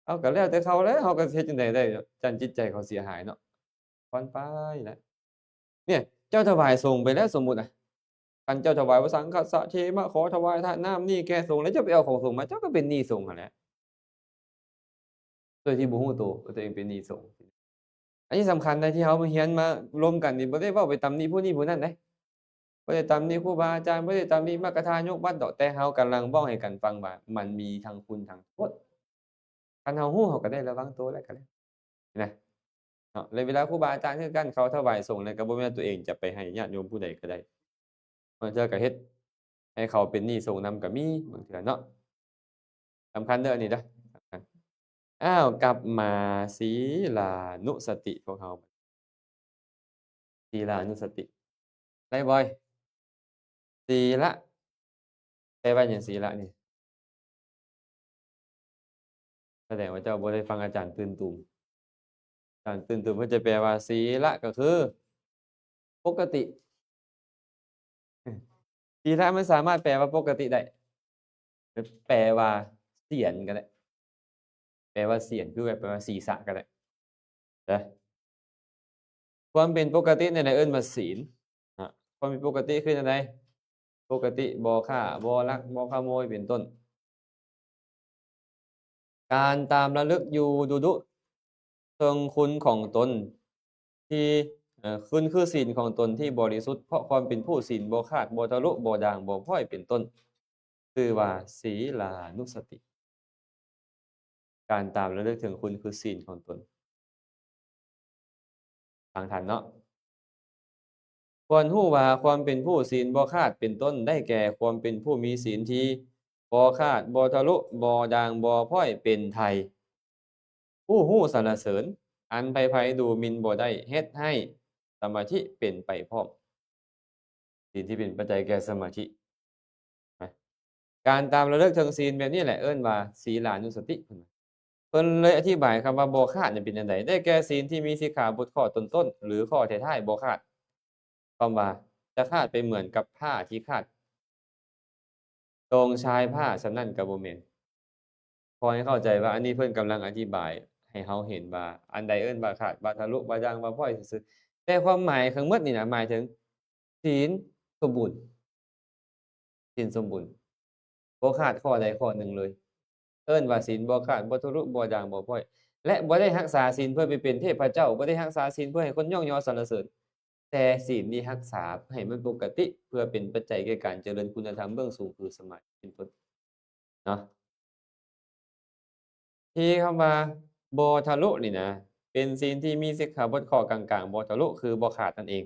ເອົາ ກໍແລ້ວແຕ່ເຂົາແຫຼະ ເຮົາກໍເຮັດຈັ່ງໃດໄດ້ເນາະ ຈັ່ງຈິດໃຈເຂົາເສຍຫາຍເນາະ ຄວນໄປແຫຼະ. ເນຍ ເຈົ້າຖວາຍສົງໄປແລ້ວ ສົມມຸດນະ ຄັນເຈົ້າຖວາຍວ່າ ສັງຄັດສະເທມະ ຂໍຖວາຍທານນ້ຳນີ້ແກ່ສົງ ແລ້ວເຈົ້າໄປເອົາຂອງສົງມາ ເຈົ້າກໍເປັນໜີ້ສົງຫັ້ນແຫຼະ ໂດຍທີ່ບໍ່ຮູ້ໂຕວ່າຕົວເອງເປັນໜີ້ສົງ. ອັນນີ້ສຳຄັນໃດ໋ ທີ່ເຮົາມາຮຽນມາລົມກັນນີ້ ບໍ່ໄດ້ເວົ້າໄປຕຳໜິຜູ້ນີ້ຜູ້ນັ້ນເດ້ ບໍ່ໄດ້ຕຳໜິຄູບາອາຈານ ບໍ່ໄດ້ຕຳໜິມັກກະທາຍົກວັດດອກ ແຕ່ເຮົາກຳລັງເວົ້າໃຫ້ກັນຟັງວ່າ ມັນມີທັງຄຸນທັງໂທດ. ຄັນເຮົາຮູ້ ເຮົາກໍໄດ້ລະວັງໂຕແລ້ວກໍແລ້ວນະ ເນາະ ແລະ ເວລາຄູບາອາຈານຄືກັນ ເຂົາຖວາຍສົງແລ້ວ ກໍບໍ່ແມ່ນວ່າຕົວເອງຈະໄປໃຫ້ຍາດໂຍມຜູ້ໃດກໍໄດ້ ບາງເທື່ອກໍເຮັດໃຫ້ເຂົາເປັນໜີ້ສົງນຳກໍມີ ບາງເທື່ອເນາະ. ສຳຄັນເດີອັນນີ້ເດີ ສຳຄັນ. ອ້າວ ກັບມາ ສີລານຸສະຕິ ພວກເຮົາ ສີລານຸສະຕິ ໄດ້ບໍ່? ສີລະ ແປວ່າຫຍັງ? ສີລະນີ້ ສະແດງວ່າເຈົ້າບໍ່ໄດ້ຟັງອາຈານຕື່ນຕູມ. ອາຈານຕື່ນຕູມເພິ່ນຈະແປວ່າ ສີລະກໍຄືປົກກະຕິ. ສີລະມັນສາມາດແປວ່າປົກກະຕິໄດ້ ແປວ່າສຽນກໍໄດ້ ແປວ່າສຽນ ຄືແປວ່າສີສະກໍໄດ້ນະ. ຄວາມເປັນປົກກະຕິນີ້ແຫຼະເອີ້ນວ່າສີນນະ. ຄວາມເປັນປົກກະຕິຄືແນວໃດ? ປົກກະຕິບໍ່ຂ້າ ບໍ່ລັກ ບໍ່ຂະໂມຍ ເປັນຕົ້ນ. ການຕາມລະລຶກຢູ່ດຸໆເຖິງຄຸນຂອງຕົນທີ່ ເອີ ຄຸນຄືສີນຂອງຕົນທີ່ບໍລິສຸດ ເພາະຄວາມເປັນຜູ້ສີນບໍ່ຂາດ ບໍ່ທະລຸ ບໍ່ດ່າງ ບໍ່ພ້ອຍ ເປັນຕົ້ນ ຊື່ວ່າສີລານຸສະຕິ. ການຕາມລະລຶກເຖິງຄຸນຄືສີນຂອງຕົນ. ຟັງທັນເນາະ. ຄວນຮູ້ວ່າຄວາມເປັນຜູ້ສີນບໍ່ຂາດເປັນຕົ້ນ ໄດ້ແກ່ຄວາມເປັນຜູ້ມີສີນທີ່ບໍ່ຂາດ ບໍ່ທະລຸ ບໍ່ດ່າງ ບໍ່ພ້ອຍ ເປັນໄຖ່ ຜູ້ຮູ້ສັນລະເສີນ ອັນໃຜໆດູໝິ່ນບໍ່ໄດ້ ເຮັດໃຫ້ສະມາທິເປັນໄປພ້ອມ. ສິ່ງທີ່ເປັນປັດໄຈແກ່ສະມາທິນະ. ການຕາມລະລຶກເຖິງສີນແບບນີ້ແຫຼະເອີ້ນວ່າ ສີລານຸສະຕິ ເພິ່ນວ່າ. ເພິ່ນເລີຍອະທິບາຍຄຳວ່າບໍ່ຂາດນີ້ເປັນຈັ່ງໃດ? ໄດ້ແກ່ ສີນທີ່ມີສິກຂາບົດຂໍ້ຕົ້ນໆ ຫຼື ຂໍ້ທ້າຍໆບໍ່ຂາດ. ຄວາມວ່າຈະຂາດໄປເໝືອນກັບຜ້າທີ່ຂາດ ໂຕ່ງຊາຍຜ້າສ່ຳນັ້ນກໍບໍ່ແມ່ນ. ຂໍໃຫ້ເຂົ້າໃຈວ່າອັນນີ້ເພິ່ນກຳລັງອະທິບາຍໃຫ້ເຮົາເຫັນວ່າ ອັນໃດເອີ້ນວ່າຂາດ ວ່າທະລຸ ວ່າດ່າງ ວ່າພ້ອຍຊື່ໆ. ແຕ່ຄວາມໝາຍທັງໝົດນີ້ນະ ໝາຍເຖິງ ສີນສົມບູນ, ສິນສົມບູນ ບໍ່ຂາດຂໍ້ໃດຂໍ້ໜຶ່ງເລີຍ. ເອີ້ນວ່າສິນບໍ່ຂາດ, ບໍ່ທະລຸ, ບໍ່ດ່າງ, ບໍ່ພ້ອຍ ແລະ ບໍ່ໄດ້ຮັກສາສິນເພື່ອໄປເປັນເທບພະເຈົ້າ, ບໍ່ໄດ້ຮັກສາສິນເພື່ອໃຫ້ຄົນຍ້ອງຍໍສັນລະເສີນ, ແຕ່ສິນນີ້ຮັກສາໃຫ້ມັນປົກກະຕິ ເພື່ອເປັນປັດໄຈແກ່ການຈະເລີນຄຸນນະທຳເບື້ອງສູງ ຄືສະມາທິເປັນຕົ້ນເນາະ. ທີ່ຄຳວ່າບໍ່ທະລຸນີ້ນະ ເປັນສິນທີ່ມີສິກຂາບົດຂໍ້ກາງໆບໍ່ທະລຸ ຄືບໍ່ຂາດນັ້ນເອງ.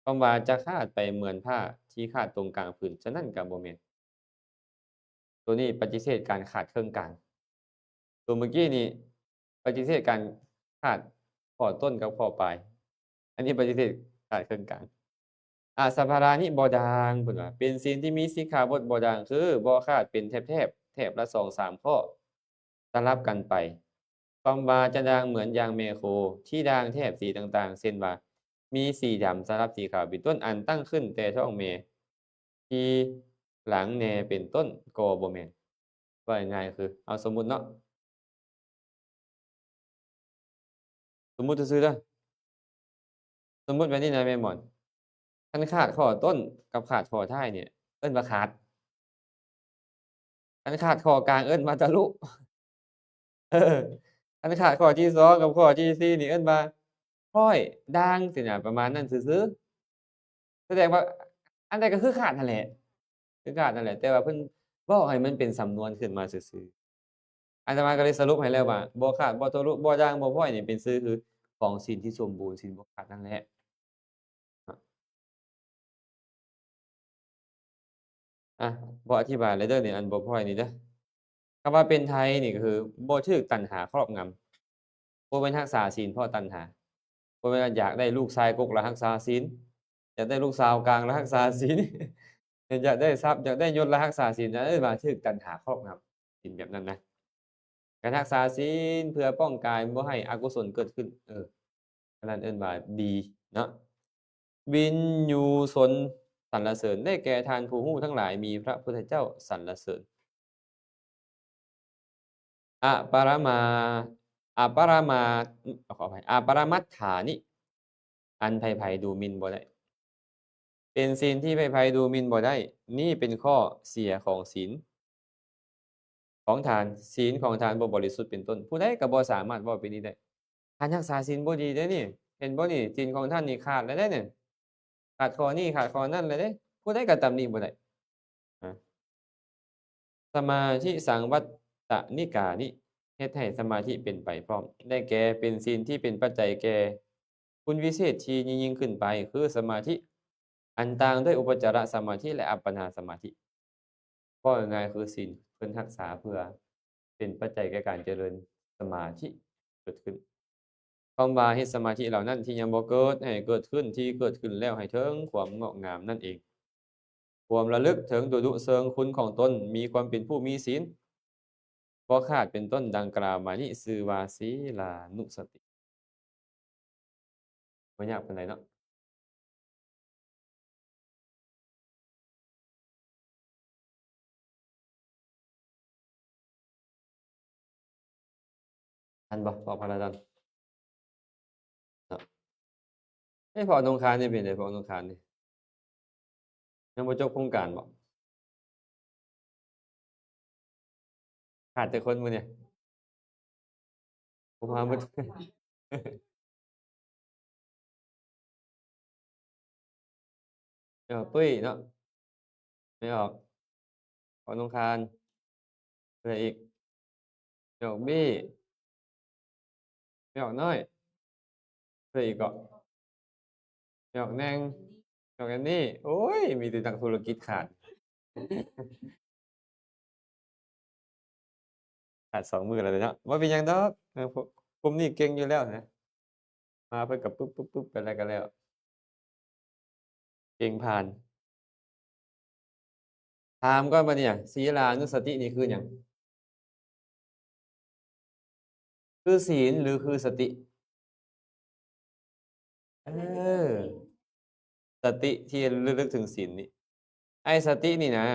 ຄຳວ່າຈະຂາດໄປເໝືອນຜ້າທີ່ຂາດຕົງກາງຜືນ, ສະນັ້ນກໍບໍ່ແມ່ນ. ໂຕນີ້ປະຕິເສດການຂາດເຄິ່ງກາງ. ໂຕເມື່ອກີ້ນີ້ປະຕິເສດການຂາດຂໍ້ຕົ້ນກັບຂໍ້ປາຍ. ອັນນີ້ປະຕິເສດຂາດເຄິ່ງກາງ. ອະສະພາລານິບໍ່ດ່າງ ເພິ່ນວ່າ ເປັນສິນທີ່ມີສິກຂາບົດບໍ່ດ່າງ ຄືບໍ່ຂາດເປັນແຖບໆ ແຖບລະສອງສາມຂໍ້ ສະຫຼັບກັນໄປ. ຄຳວ່າຈະດ່າງເໝືອນຢ່າງແມ່ໂຄທີ່ດ່າງແຖບສີຕ່າງໆ ເຊັ່ນວ່າ ມີສີດຳສະຫຼັບສີຂາວເປັນຕົ້ນ ອັນຕັ້ງຂຶ້ນແຕ່ທ້ອງແມ່ ທີ່ຫຼັງແນ່ເປັນຕົ້ນ ກໍບໍ່ແມ່ນ. ເວົ້າງ່າຍໆ ຄື ເອົາສົມມຸດເນາະ, ສົມມຸດຊື່ໆເດີ. ສົມມຸດແບບນີ້ນະແມ່ໝອນ, ຄັນຂາດຂໍ້ຕົ້ນກັບຂາດຂໍ້ທ້າຍນີ້ ເອີ້ນວ່າຂາດ. ຄັນຂາດຂໍ້ກາງເອີ້ນວ່າທະລຸ. ເອີ ຄັນຂາດຂໍ້ທີສອງກັບຂໍ້ທີສີ່ນີ້ເອີ້ນວ່າພ້ອຍ, ດ່າງ ຊີ້ນະ, ປະມານນັ້ນຊື່ໆ. ສະແດງວ່າອັນໃດກໍຄືຂາດຫັ້ນແຫຼະ, ຄືຂາດນັ້ນແຫຼະ, ແຕ່ວ່າເພິ່ນເວົ້າໃຫ້ມັນເປັນສຳນວນຂຶ້ນມາຊື່ໆ. ອາດຕະມາກໍເລີຍສະຫຼຸບໃຫ້ແລ້ວວ່າ ບໍ່ຂາດ, ບໍ່ທະລຸ, ບໍ່ດ່າງ, ບໍ່ພ້ອຍນີ້ເປັນຊື່ ຄືຂອງສິນທີ່ສົມບູນ, ສິນບໍ່ຂາດນັ້ນແຫຼະ. ອະ ບໍ່ອະທິບາຍແລ້ວເດີນີ້ ອັນບໍ່ພ້ອຍນີ້ເດີ. ຄຳວ່າເປັນໄທນີ້ກໍຄືບໍ່ຖືກຕັນຫາຄອບງຳ, ບໍ່ແມ່ນຮັກສາສິນເພາະຕັນຫາ, ບໍ່ແມ່ນວ່າຢາກໄດ້ລູກຊາຍກົກລະຮັກສາສິນ, ຢາກໄດ້ລູກສາວກາງລະຮັກສາສິນ, ຢາກໄດ້ຊັບ ຢາກໄດ້ຍົດລະຮັກສາສິນ, ອັນນັ້ນເອີ້ນວ່າຖືກຕັນຫາຄອບງຳ. ສິນແບບນັ້ນນະ ການຮັກສາສິນເພື່ອປ້ອງກາຍບໍ່ໃຫ້ອະກຸສົນເກີດຂຶ້ນ, ເອີ ອັນນັ້ນເອີ້ນວ່າດີເນາະ. ວິນຍູຊົນສັນລະເສີນ, ໄດ້ແກ່ທ່ານຜູ້ຮູ້ທັງຫຼາຍ, ມີພະພຸດທະເຈົ້າສັນລະເສີນ. ອະປະຣະມາ ອະປະຣະມາ ຂໍອະໄພ ອະປະຣະມັດຖານິ ອັນໃຜໆດູໝິ່ນບໍ່ໄດ້. ເປັນສິນທີ່ໃຜໆດູໝິ່ນບໍ່ໄດ້, ນີ້ເປັນຂໍ້ເສຍຂອງສິນຂອງທ່ານ, ສິນຂອງທ່ານບໍ່ບໍລິສຸດເປັນຕົ້ນ, ຜູ້ໃດກໍບໍ່ສາມາດເວົ້າແບບນີ້ໄດ້. ທ່ານຮັກສາສິນບໍ່ດີເດ້ນີ້, ເຫັນບໍ່ນີ້, ສິນຂອງທ່ານນີ້ຂາດແລ້ວເດ້ນີ້, ຂາດຂໍ້ນີ້ ຂາດຂໍ້ນັ້ນແລ້ວເດ້, ຜູ້ໃດກໍຕຳໜິບໍ່ໄດ້. ສະມາທິສັງວັດຕະນິການິ ເຮັດໃຫ້ສະມາທິເປັນໄປພ້ອມ, ໄດ້ແກ່ເປັນສິນທີ່ເປັນປັດໄຈແກ່ຄຸນວິເສດທີ່ຍິ່ງໆຂຶ້ນໄປ ຄືສະມາທິ ອັນຕ່າງດ້ວຍອຸປະຈາລະສະມາທິ ແລະ ອັບປະນາສະມາທິ. ເວົ້າງ່າຍໆຄືສິນເພິ່ນຮັກສາເພື່ອເປັນປັດໄຈແກ່ການຈະເລີນສະມາທິເກີດຂຶ້ນ. ຄວາມວ່າເຮັດສະມາທິເຫຼົ່ານັ້ນທີ່ຍັງບໍ່ເກີດ ໃຫ້ເກີດຂຶ້ນ, ທີ່ເກີດຂຶ້ນແລ້ວໃຫ້ເຖິງຄວາມງອກງາມນັ້ນເອງ. ຄວາມລະລຶກເຖິງດຸລຸເຊີງຄຸນຂອງຕົນ, ມີຄວາມເປັນຜູ້ມີສິນບໍ່ຂາດເປັນຕົ້ນ, ດັ່ງກ່າວມານີ້ ຊື່ວ່າສີລານຸສະຕິ. ບໍ່ຍາກປານໃດເນາະ. ທັນບໍ່ ພໍ່ພະລາດອນ? ເນາະ. ເອີ ພໍ່ໜຸ່ງຄານນີ້ເປັນໃດ? ພໍ່ໜຸ່ງຄານນີ້ຍັງບໍ່ຈົບໂຄງການບໍ? ຂາດຈັກຄົນມື້ນີ້? ຜົມຫາໝົດ. ແມ່ອອກຕຸ້ຍເນາະ, ແມ່ອອກ ພໍ່ໜຸ່ງຄານ, ໃຜອີກ? ແມ່ອອກບີ້, ແມ່ອອກນ້ອຍ, ໃຜອີກເກາະ? ແມ່ອອກແນງ, ແມ່ອອກແອນນີ້. ໂອ້ຍ ມີແຕ່ນັກທຸລະກິດຂາດ. ຂາດສອງມື້ແລ້ວເນາະ. ບໍ່ເປັນຫຍັງດອກ, ເອີ ພວກກຸ່ມນີ້ເກັ່ງຢູ່ແລ້ວນະ, ມາເພິ່ນກໍປຶບໆໆໄປແລ້ວກໍແລ້ວ, ເກັ່ງຜ່ານ. ຖາມກ່ອນບັດນີ້ ສີລານຸສະຕິນີ້ຄືຫຍັງ? ຄືສິນ ຫຼື ຄືສະຕິ? ເອີ ສະຕິທີ່ລະລຶກເຖິງສິນນີ້. ໄອ້ສະຕິນີ້ນະ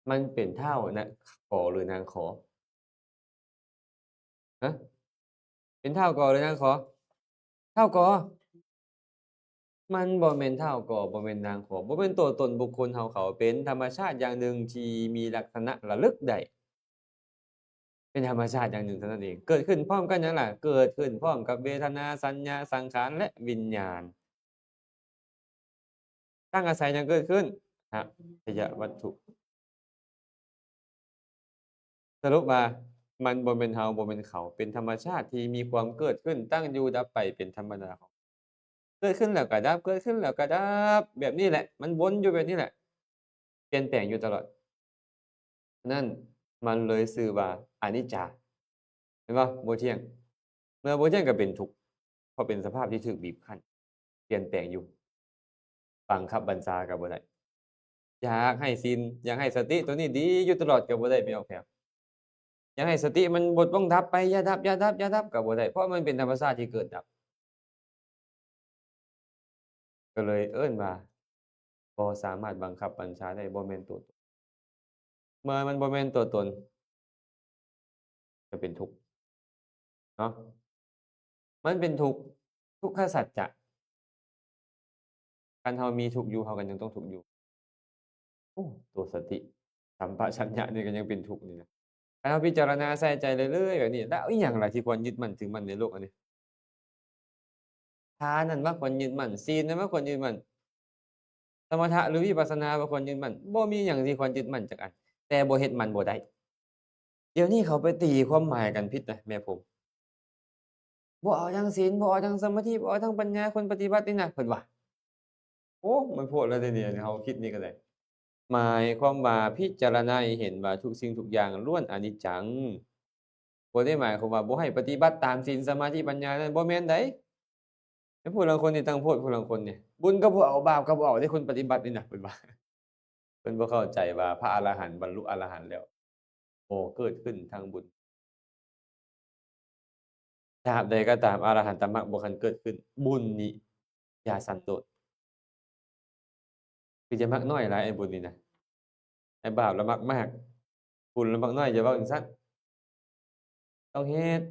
ມັນເປັນທ້າວນະ ກໍ ຫຼື ນາງ ຂໍ? ຮະ? ເປັນທ້າວກໍ ຫຼື ນາງ ຂໍ? ທ້າວກໍ. ມັນບໍ່ແມ່ນທ້າວກໍ ບໍ່ແມ່ນນາງຂໍ ບໍ່ແມ່ນຕົວຕົນບຸກຄົນເຮົາເຂົາ, ເປັນທຳມະຊາດຢ່າງໜຶ່ງທີ່ມີລັກສະນະລະລຶກໄດ້, ເປັນທຳມະຊາດຢ່າງໜຶ່ງເທົ່ານັ້ນເອງ. ເກີດຂຶ້ນພ້ອມກັບຫຍັງລະ? ເກີດຂຶ້ນພ້ອມກັບເວທະນາ, ສັນຍາ, ສັງຂານ ແລະ ວິນຍານ. ຕັ້ງອາໄສຫຍັງເກີດຂຶ້ນ? ຫະທະຍະວັດຖຸ. ສະຫຼຸບວ່າ ມັນບໍ່ແມ່ນເຮົາ ບໍ່ແມ່ນເຂົາ ເປັນທຳມະຊາດທີ່ມີຄວາມເກີດຂຶ້ນ ຕັ້ງຢູ່ ດັບໄປ ເປັນທຳມະດາຂອງ ເກີດຂຶ້ນແລ້ວກໍດັບ ເກີດຂຶ້ນແລ້ວກໍດັບ ແບບນີ້ແຫຼະ ມັນວົນຢູ່ແບບນີ້ແຫຼະ ປ່ຽນແປງຢູ່ຕະຫຼອດ. ນັ້ນມັນເລີຍຊື່ວ່າອະນິດຈາ ແມ່ນບໍ່? ບໍ່ທ່ຽງ. ເມື່ອບໍ່ທ່ຽງກໍເປັນທຸກ ເພາະເປັນສະພາບທີ່ຖືກບີບຄັ້ນ ປ່ຽນແປງຢູ່ ບັງຄັບບັນຊາກໍບໍ່ໄດ້. ຢາກໃຫ້ສິນ ຢາກໃຫ້ສະຕິໂຕນີ້ດີຢູ່ຕະຫຼອດກໍບໍ່ໄດ້ ແມ່ອອກແພວ. ຢາກໃຫ້ສະຕິມັນບົດລົງດັບໄປ ຢ່າດັບ ຢ່າດັບ ຢ່າດັບ ກໍບໍ່ໄດ້ ເພາະມັນເປັນທຳມະຊາດທີ່ເກີດດັບ. ກໍເລີຍເອີ້ນວ່າບໍ່ສາມາດບັງຄັບບັນຊາໄດ້ ບໍ່ແມ່ນຕົວຕົນ. ເມື່ອມັນບໍ່ແມ່ນຕົວຕົນ ຈະເປັນທຸກເນາະ ມັນເປັນທຸກ ທຸກຂະສັດຈະ. ຄັນເຮົາມີທຸກຢູ່ ເຮົາກໍຍັງຕ້ອງທຸກຢູ່. ໂອ້ ຕົວສະຕິ ສຳປະຊັນຍະນີ້ກໍຍັງເປັນທຸກນີ້ນະ. ຄັນເຮົາພິຈາລະນາໃສ່ໃຈເລື້ອຍໆແບບນີ້ ແລ້ວອີ່ຫຍັງລະທີ່ຄວນຍຶດໝັ້ນຖືໝັ້ນໃນໂລກອັນນີ້? ທານນັ້ນວ່າຄວນຍຶດໝັ້ນ, ສີນນັ້ນວ່າຄວນຍຶດໝັ້ນ, ສະມະຖະ ຫຼື ວິປັດສະນາວ່າຄວນຍຶດໝັ້ນ, ບໍ່ມີຫຍັງທີ່ຄວນຍຶດໝັ້ນຈັກອັນ, ແຕ່ບໍ່ເຮັດມັນບໍ່ໄດ້. ດຽວນີ້ເຂົາໄປຕີຄວາມໝາຍກັນຜິດນະແມ່ຜົມ. ບໍ່ເອົາທັງສິນ, ບໍ່ເອົາທັງສະມາທິ, ບໍ່ເອົາທັງປັນຍາ, ຄົນປະຕິບັດນີ້ນະ ເພິ່ນວ່າ. ໂອ້ ມັນໂພດແລ້ວເດນີ້ ເຮົາຄິດນີ້ກໍໄດ້. ໝາຍຄວາມວ່າພິຈາລະນາໃຫ້ເຫັນວ່າທຸກສິ່ງທຸກຢ່າງລ້ວນອະນິດຈັງ. ບໍ່ໄດ້ໝາຍຄວາມວ່າບໍ່ໃຫ້ປະຕິບັດຕາມສິນ, ສະມາທິ, ປັນຍານັ້ນ ບໍ່ແມ່ນໃດ. ແຕ່ຜູ້ລາງຄົນນີ້ຕັ້ງໂພດ, ຜູ້ລາງຄົນນີ້ ບຸນກໍບໍ່ເອົາ, ບາບກໍບໍ່ເອົາເດ້, ຄົນປະຕິບັດນີ້ນະ ເພິ່ນວ່າ. ເພິ່ນບໍ່ເຂົ້າໃຈວ່າພະອະລະຫັນບັນລຸອະລະຫັນແລ້ວ ບໍ່ເກີດຂຶ້ນທາງບຸນ. ຕາບໃດກໍຕາມອະລະຫັນຕະມັກບໍ່ທັນເກີດຂຶ້ນ, ບຸນນີ້ຢ່າສັນໂດດ. ຄືຈະມັກນ້ອຍຫຼາຍ ໄອ້ບຸນນີ້ນະ, ໄອ້ບາບລະມັກມາກ, ບຸນລະມັກນ້ອຍ, ຢ່າເວົ້າຈັ່ງຊັ້ນ. ຕ້ອງເຮັດ.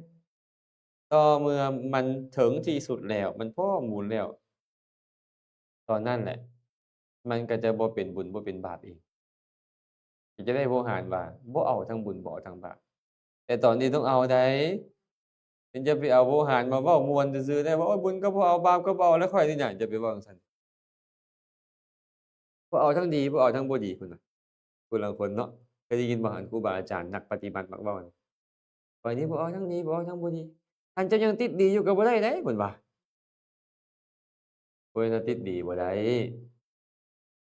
ຕໍ່ເມື່ອມັນເຖິງທີ່ສຸດແລ້ວ, ມັນພ້ອມບູນແລ້ວ, ຕອນນັ້ນແຫຼະ ມັນກໍຈະບໍ່ເປັນບຸນ ບໍ່ເປັນບາບເອງ. ກໍຈະໄດ້ໂວຫານວ່າ ບໍ່ເອົາທັງບຸນ ບໍ່ເອົາທັງບາບ. ແຕ່ຕອນນີ້ຕ້ອງເອົາໃດ໋. ເປັນຢ່າໄປເອົາໂວຫານມາເວົ້າມ່ວນຊື່ໆ ແລ້ວວ່າ ໂອ້ຍ ບຸນກໍບໍ່ເອົາ ບາບກໍບໍ່ເອົາ ແລ້ວຂ້ອຍນີ້ຫຍັງ ຢ່າໄປເວົ້າຈັ່ງຊັ້ນ. ບໍ່ເອົາທັງດີ ບໍ່ເອົາທັງບໍ່ດີ ພຸ້ນນະ. ຜູ້ລາງຄົນເນາະ ເຄີຍໄດ້ຍິນບໍ່ ອັນຄູບາອາຈານນັກປະຕິບັດມັກເວົ້ານະ ຂ້ອຍນີ້ບໍ່ເອົາທັງດີ ບໍ່ເອົາທັງບໍ່ດີ. ຄັນເຈົ້າຍັງຕິດດີຢູ່ກໍບໍ່ໄດ້ເດ້ ເພິ່ນວ່າ. ໂອ້ຍ ເຮົາຕິດດີບໍ່ໄດ້.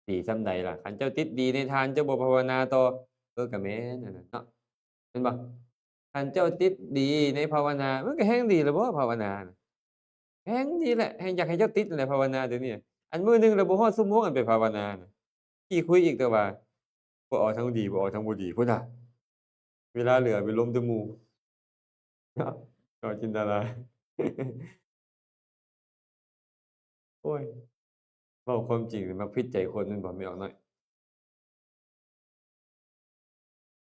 ດີສ່ຳໃດລະ? ຄັນເຈົ້າຕິດດີໃນທານ ເຈົ້າບໍ່ພາວະນາຕໍ່, ເອີ ກໍແມ່ນອັນນັ້ນເນາະ. ແມ່ນບໍ່? ຄັນເຈົ້າຕິດດີໃນພາວະນາ ມັນກໍແຮ່ງດີແລ້ວບໍ່ ພາວະນານະ? ແຮ່ງດີແຫຼະ, ແຮ່ງຢາກໃຫ້ເຈົ້າຕິດແຫຼະພາວະນາດຽວນີ້. ອັນມື້ໜຶ່ງລະບໍ່ຮອດຊົ່ວໂມງ ອັນໄປພາວະນານະ. ຂີ້ຄຸຍອີກແຕ່ວ່າ ບໍ່ເອົາທັງດີ ບໍ່ເອົາທັງບໍ່ດີ ພຸ້ນນະ. ເວລາເຫຼືອໄປລົມແຕ່ໝູ່. ເນາະ ເນາະ ຈິນດາລາ. ໂອ້ຍ ເວົ້າຄວາມຈິງມັກຜິດໃຈຄົນແມ່ນບໍ່ ແມ່ອອກນ້ອຍ?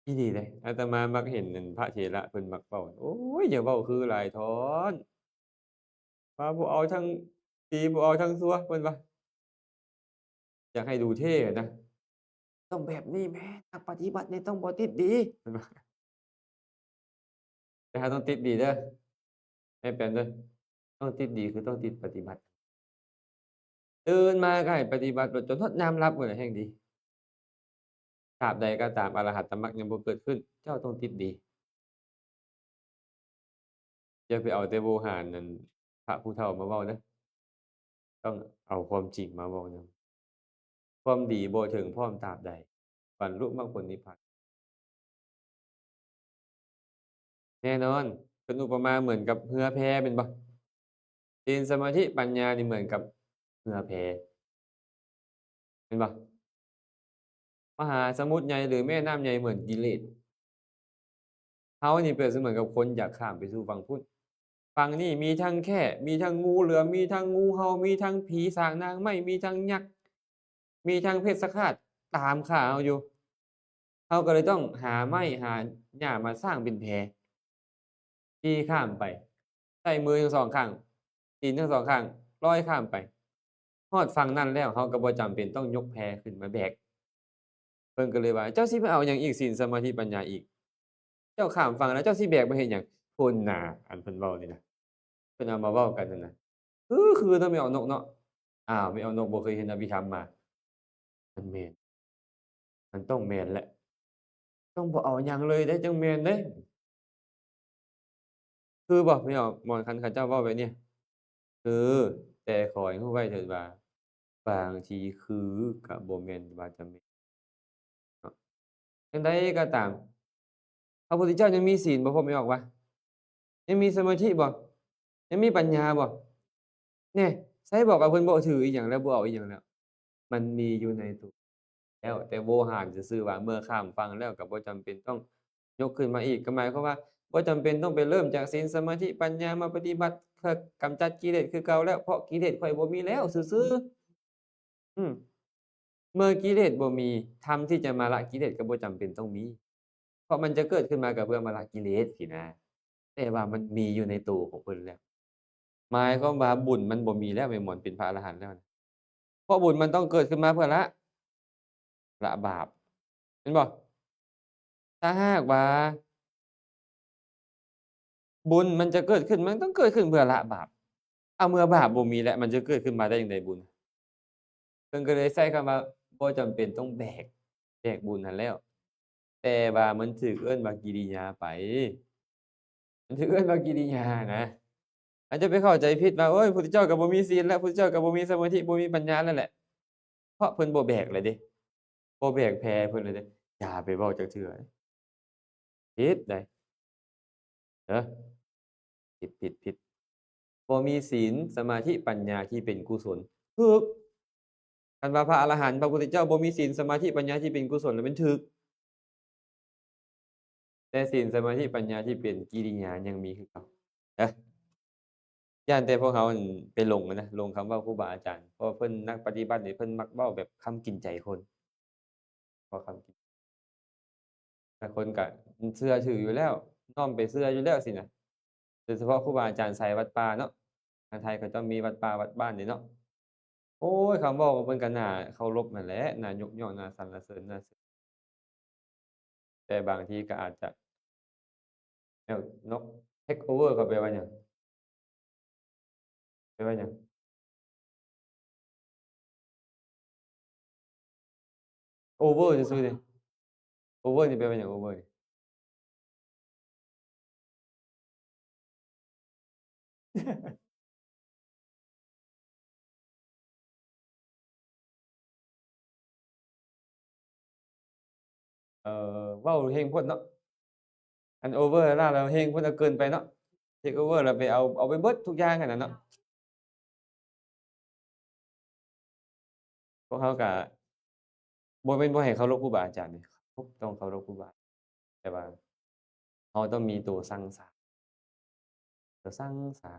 ອີ່ຫຼີເດ້ ອາດຕະມາມັກເຫັນອັນພະເຖລະເພິ່ນມັກເວົ້າ ໂອ້ຍ ຢ່າເວົ້າຄືຫຼາຍທ້ອນ ວ່າບໍ່ເອົາທັງດີ ບໍ່ເອົາທັງຊົ່ວ ເພິ່ນວ່າ. ຢາກໃຫ້ດູເທ່ນະ ຕ້ອງແບບນີ້ແມ້ ນັກປະຕິບັດນີ້ຕ້ອງບໍ່ຕິດດີ ເພິ່ນວ່າ. ແຕ່ເຮົາຕ້ອງຕິດດີເດີ ໃຫ້ແປນເດີ ຕ້ອງຕິດດີ ຄືຕ້ອງຕິດປະຕິບັດ. ຕື່ນມາກໍໃຫ້ປະຕິບັດໂລດ ຈົນຮອດຍາມຫຼັບພຸ້ນແຫຼະແຮ່ງດີ. ຕາບໃດກໍຕາມອະລະຫັດຕະມັກຍັງບໍ່ເກີດຂຶ້ນ ເຈົ້າຕ້ອງຕິດດີ. ຢ່າໄປເອົາແຕ່ໂວຫານນັ້ນ ພະຜູ້ເຖົ້າມາເວົ້າເດີ ຕ້ອງເອົາຄວາມຈິງມາເວົ້ານຳ. ຄວາມດີບໍ່ເຖິງພ້ອມຕາບໃດ ບັນລຸມັກຜົນນິບພານ ແນ່ນອນ ເປັນອຸປະມາເໝືອນກັບເຮືອແພແມ່ນບໍ່? ສິນ ສະມາທິ ປັນຍານີ້ເໝືອນກັບເຮືອແພ ແມ່ນບໍ່? ມະຫາສະໝຸດໃຫຍ່ ຫຼື ແມ່ນ້ຳໃຫຍ່ເໝືອນກິເລດ. ເຮົານີ້ເປຣີບສະເໝືອນກັບຄົນຢາກຂ້າມໄປສູ່ຝັ່ງພຸ້ນ. ຝັ່ງນີ້ມີທັງແຂ້ ມີທັງງູເຫຼືອມ ມີທັງງູເຫົ່າ ມີທັງຜີສາງນາງໄມ້ ມີທັງຍັກ ມີທັງເພັດສະຄາດຕາມຂ້າເຮົາຢູ່. ເຮົາກໍເລີຍຕ້ອງຫາໄມ້ຫາຫຍ້າມາສ້າງເປັນແພ ຂີ່ຂ້າມໄປ ໃຊ້ມືທັງສອງຂ້າງ ຕີນທັງສອງຂ້າງລອຍຂ້າມໄປ. ຮອດຝັ່ງນັ້ນແລ້ວ ເຮົາກໍບໍ່ຈຳເປັນຕ້ອງຍົກແພຂຶ້ນມາແບກ. ເພິ່ນກໍເລີຍວ່າ ເຈົ້າຊິໄປເອົາຫຍັງອີກ ສິນ ສະມາທິ ປັນຍາອີກ? ເຈົ້າຂ້າມຝັ່ງແລ້ວ ເຈົ້າຊິແບກມາເຮັດຫຍັງ? ພຸ້ນນາ ອັນເພິ່ນເວົ້ານີ້ນະ ເພິ່ນເອົາມາເວົ້າກັນນັ້ນນະ ຄື ຄືເນາະ ແມ່ອອກນົກເນາະ. ອ້າວ ແມ່ອອກນົກບໍ່ເຄີຍເຮັດອະພິທຳມາ. ມັນແມ່ນ ມັນຕ້ອງແມ່ນແຫຼະ ຕ້ອງບໍ່ເອົາຫຍັງເລີຍເດ້ ຈັ່ງແມ່ນເດ້. ຄືບໍ່ ພີ່ນ້ອງ? ບ່ອນຄັນເຂົາເຈົ້າເວົ້າແບບນີ້ ຄື ແຕ່ຂໍໃຫ້ຮູ້ໄວ້ເຖີດວ່າ ບາງທີຄືກະບໍ່ແມ່ນວ່າຈຳເປັນເນາະ. ຈັ່ງໃດກໍຕາມ ພະພຸດທະເຈົ້າຍັງມີສິນບໍ່ ພໍ່ແມ່ອອກວ່າ? ຍັງມີສະມາທິບໍ່? ຍັງມີປັນຍາບໍ່? ແນ່ ໃສບອກວ່າເພິ່ນບໍ່ຖືອີ່ຫຍັງແລ້ວ ບໍ່ເອົາອີ່ຫຍັງແລ້ວ. ມັນມີຢູ່ໃນໂຕແລ້ວ ແຕ່ໂວຫານຊື່ໆ ວ່າເມື່ອຂ້າມຝັ່ງແລ້ວກໍບໍ່ຈຳເປັນຕ້ອງຍົກຂຶ້ນມາອີກ. ກໍໝາຍຄວາມວ່າບໍ່ຈຳເປັນຕ້ອງໄປເລີ່ມຈາກສິນ ສະມາທິ ປັນຍາ ມາປະຕິບັດເພື່ອກຳຈັດກິເລດຄືເກົ່າແລ້ວ ເພາະກິເລດຂ້ອຍບໍ່ມີແລ້ວຊື່ໆ. ອືມ ເມື່ອກິເລດບໍ່ມີ ທຳທີ່ຈະມາລະກິເລດກໍບໍ່ຈຳເປັນຕ້ອງມີ ເພາະມັນຈະເກີດຂຶ້ນມາກໍເພື່ອມາລະກິເລດຊີ້ນະ ແຕ່ວ່າມັນມີຢູ່ໃນໂຕຂອງເພິ່ນແລ້ວ. ໝາຍຄວາມວ່າບຸນມັນບໍ່ມີແລ້ວ ແມ່ນບໍ່? ເປັນພະອະລະຫັນແລ້ວນະ ເພາະບຸນມັນຕ້ອງເກີດຂຶ້ນມາເພື່ອລະ ລະບາບ ແມ່ນບໍ່? ຖ້າຫາກວ່າບຸນມັນຈະເກີດຂຶ້ນ ມັນຕ້ອງເກີດຂຶ້ນເພື່ອລະບາບ. ເອົາ ເມື່ອບາບບໍ່ມີແລ້ວ ມັນຈະເກີດຂຶ້ນມາໄດ້ຈັ່ງໃດບຸນ? ເພິ່ນກໍເລີຍໃຊ້ຄຳວ່າບໍ່ຈຳເປັນຕ້ອງແບກ ແບກບຸນຫັ້ນແລ້ວ ແຕ່ວ່າມັນຖືກເອີ້ນວ່າກິລິຍາໄປ ມັນຖືກເອີ້ນວ່າກິລິຍານະ. ອາດຈະໄປເຂົ້າໃຈຜິດວ່າ ໂອ້ຍ ພຸດທະເຈົ້າກໍບໍ່ມີສິນແລ້ວ ພຸດທະເຈົ້າກໍບໍ່ມີສະມາທິ ບໍ່ມີປັນຍາແລ້ວແຫຼະ ເພາະເພິ່ນບໍ່ແບກແລ້ວເດ້ ບໍ່ແບກແພເພິ່ນແລ້ວເດ້. ຢ່າໄປເວົ້າຈັກເທື່ອ ຜິດໃດ໋ ເດີ ຜິດ ຜິດ ຜິດ. ບໍ່ມີສິນ ສະມາທິ ປັນຍາທີ່ເປັນກຸສົນ ຖືກ. ຄັນວ່າພະອະລະຫັນ ພະພຸດທະເຈົ້າບໍ່ມີສິນ ສະມາທິ ປັນຍາທີ່ເປັນກຸສົນ ແລ້ວແມ່ນຖືກ. ແຕ່ສິນ ສະມາທິ ປັນຍາທີ່ເປັນກິລິຍາຍັງມີຄືເກົ່າເດີ. ຢ້ານແຕ່ພວກເຮົານັ້ນໄປຫຼົງນະ ຫຼົງຄຳເວົ້າຄູບາອາຈານ ເພາະວ່າເພິ່ນນັກປະຕິບັດນີ້ ເພິ່ນມັກເວົ້າແບບຄຳກິນໃຈຄົນ ເວົ້າຄຳກິນ ແຕ່ຄົນກະເຊື່ອຖືຢູ່ແລ້ວ ນ້ອມໄປເຊື່ອຢູ່ແລ້ວຊີ້ນະ. ໂດຍສະເພາະຄູບາອາຈານສາຍວັດປ່າເນາະ ທາງໄທເຂົາເຈົ້າມີວັດປ່າວັດບ້ານເດ້ເນາະ. ໂອ້ຍ ຄຳເວົ້າຂອງເພິ່ນກໍໜ້າເຄົາລົບຫັ້ນແຫຼະ ໜ້າຍົກຍ້ອງ ໜ້າສັນລະເສີນ ໜ້າເຊີນ. ແຕ່ບາງທີກໍອາດຈະ ແນວ ນກ take over ເຂົາແປວ່າຫຍັງ? ແປວ່າຫຍັງ? over ຊື່ໆ ນີ້ over ນີ້ແປວ່າຫຍັງ? over ນີ້ ເອີ ເວົ້າແຮງໂພດເນາະ ອັນ over ລະລາວແຮງໂພດ ເກີນໄປເນາະ take over ລະໄປເອົາ ເອົາໄປເບິດທຸກຢ່າງຫັ້ນນະເນາະ. ພວກເຮົາກະບໍ່ແມ່ນບໍ່ໃຫ້ເຄົາລົບຄູບາອາຈານເດ້ ເຄົາລົບ ຕ້ອງເຄົາລົບຄູບາ ແຕ່ວ່າເຮົາຕ້ອງມີໂຕຊັ່ງຊາ ໂຕຊັ່ງຊາ.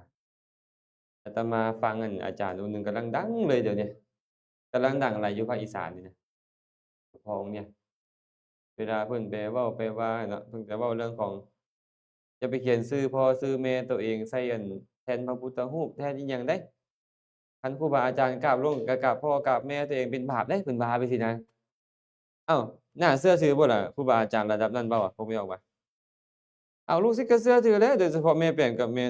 ອາດຕະມາຟັງອັນອາຈານອົງໜຶ່ງກຳລັງດັງເລີຍດຽວນີ້ ກຳລັງດັງຫຼາຍຢູ່ພາກອີສານນີ້ນະ ພໍ່ອົງນີ້ ເວລາເພິ່ນໄປເວົ້າໄປວ່າເນາະ ເພິ່ນກະເວົ້າເລື່ອງຂອງ ຢ່າໄປຂຽນຊື່ພໍ່ຊື່ແມ່ໂຕເອງໃສ່ອັນແທ່ນພະພຸດທະຮູບ ແທ່ນອີ່ຫຍັງໃດ໋. ຄັນຄູບາອາຈານກາບລົງ ກະກາບພໍ່ກາບແມ່ໂຕເອງເປັນບາບເດ້ ເພິ່ນວ່າໄປຊີ້ນະ. ເອົ້າ ໜ້າເຊື່ອຖືບໍ່ລະ ຄູບາອາຈານລະດັບນັ້ນເວົ້າອະ ພວກແມ່ອອກມາ. ເອົາ ລູກສິດກໍເຊື່ອຖືແຫຼະ ໂດຍສະເພາະແມ່ແປ້ງກັບແມ່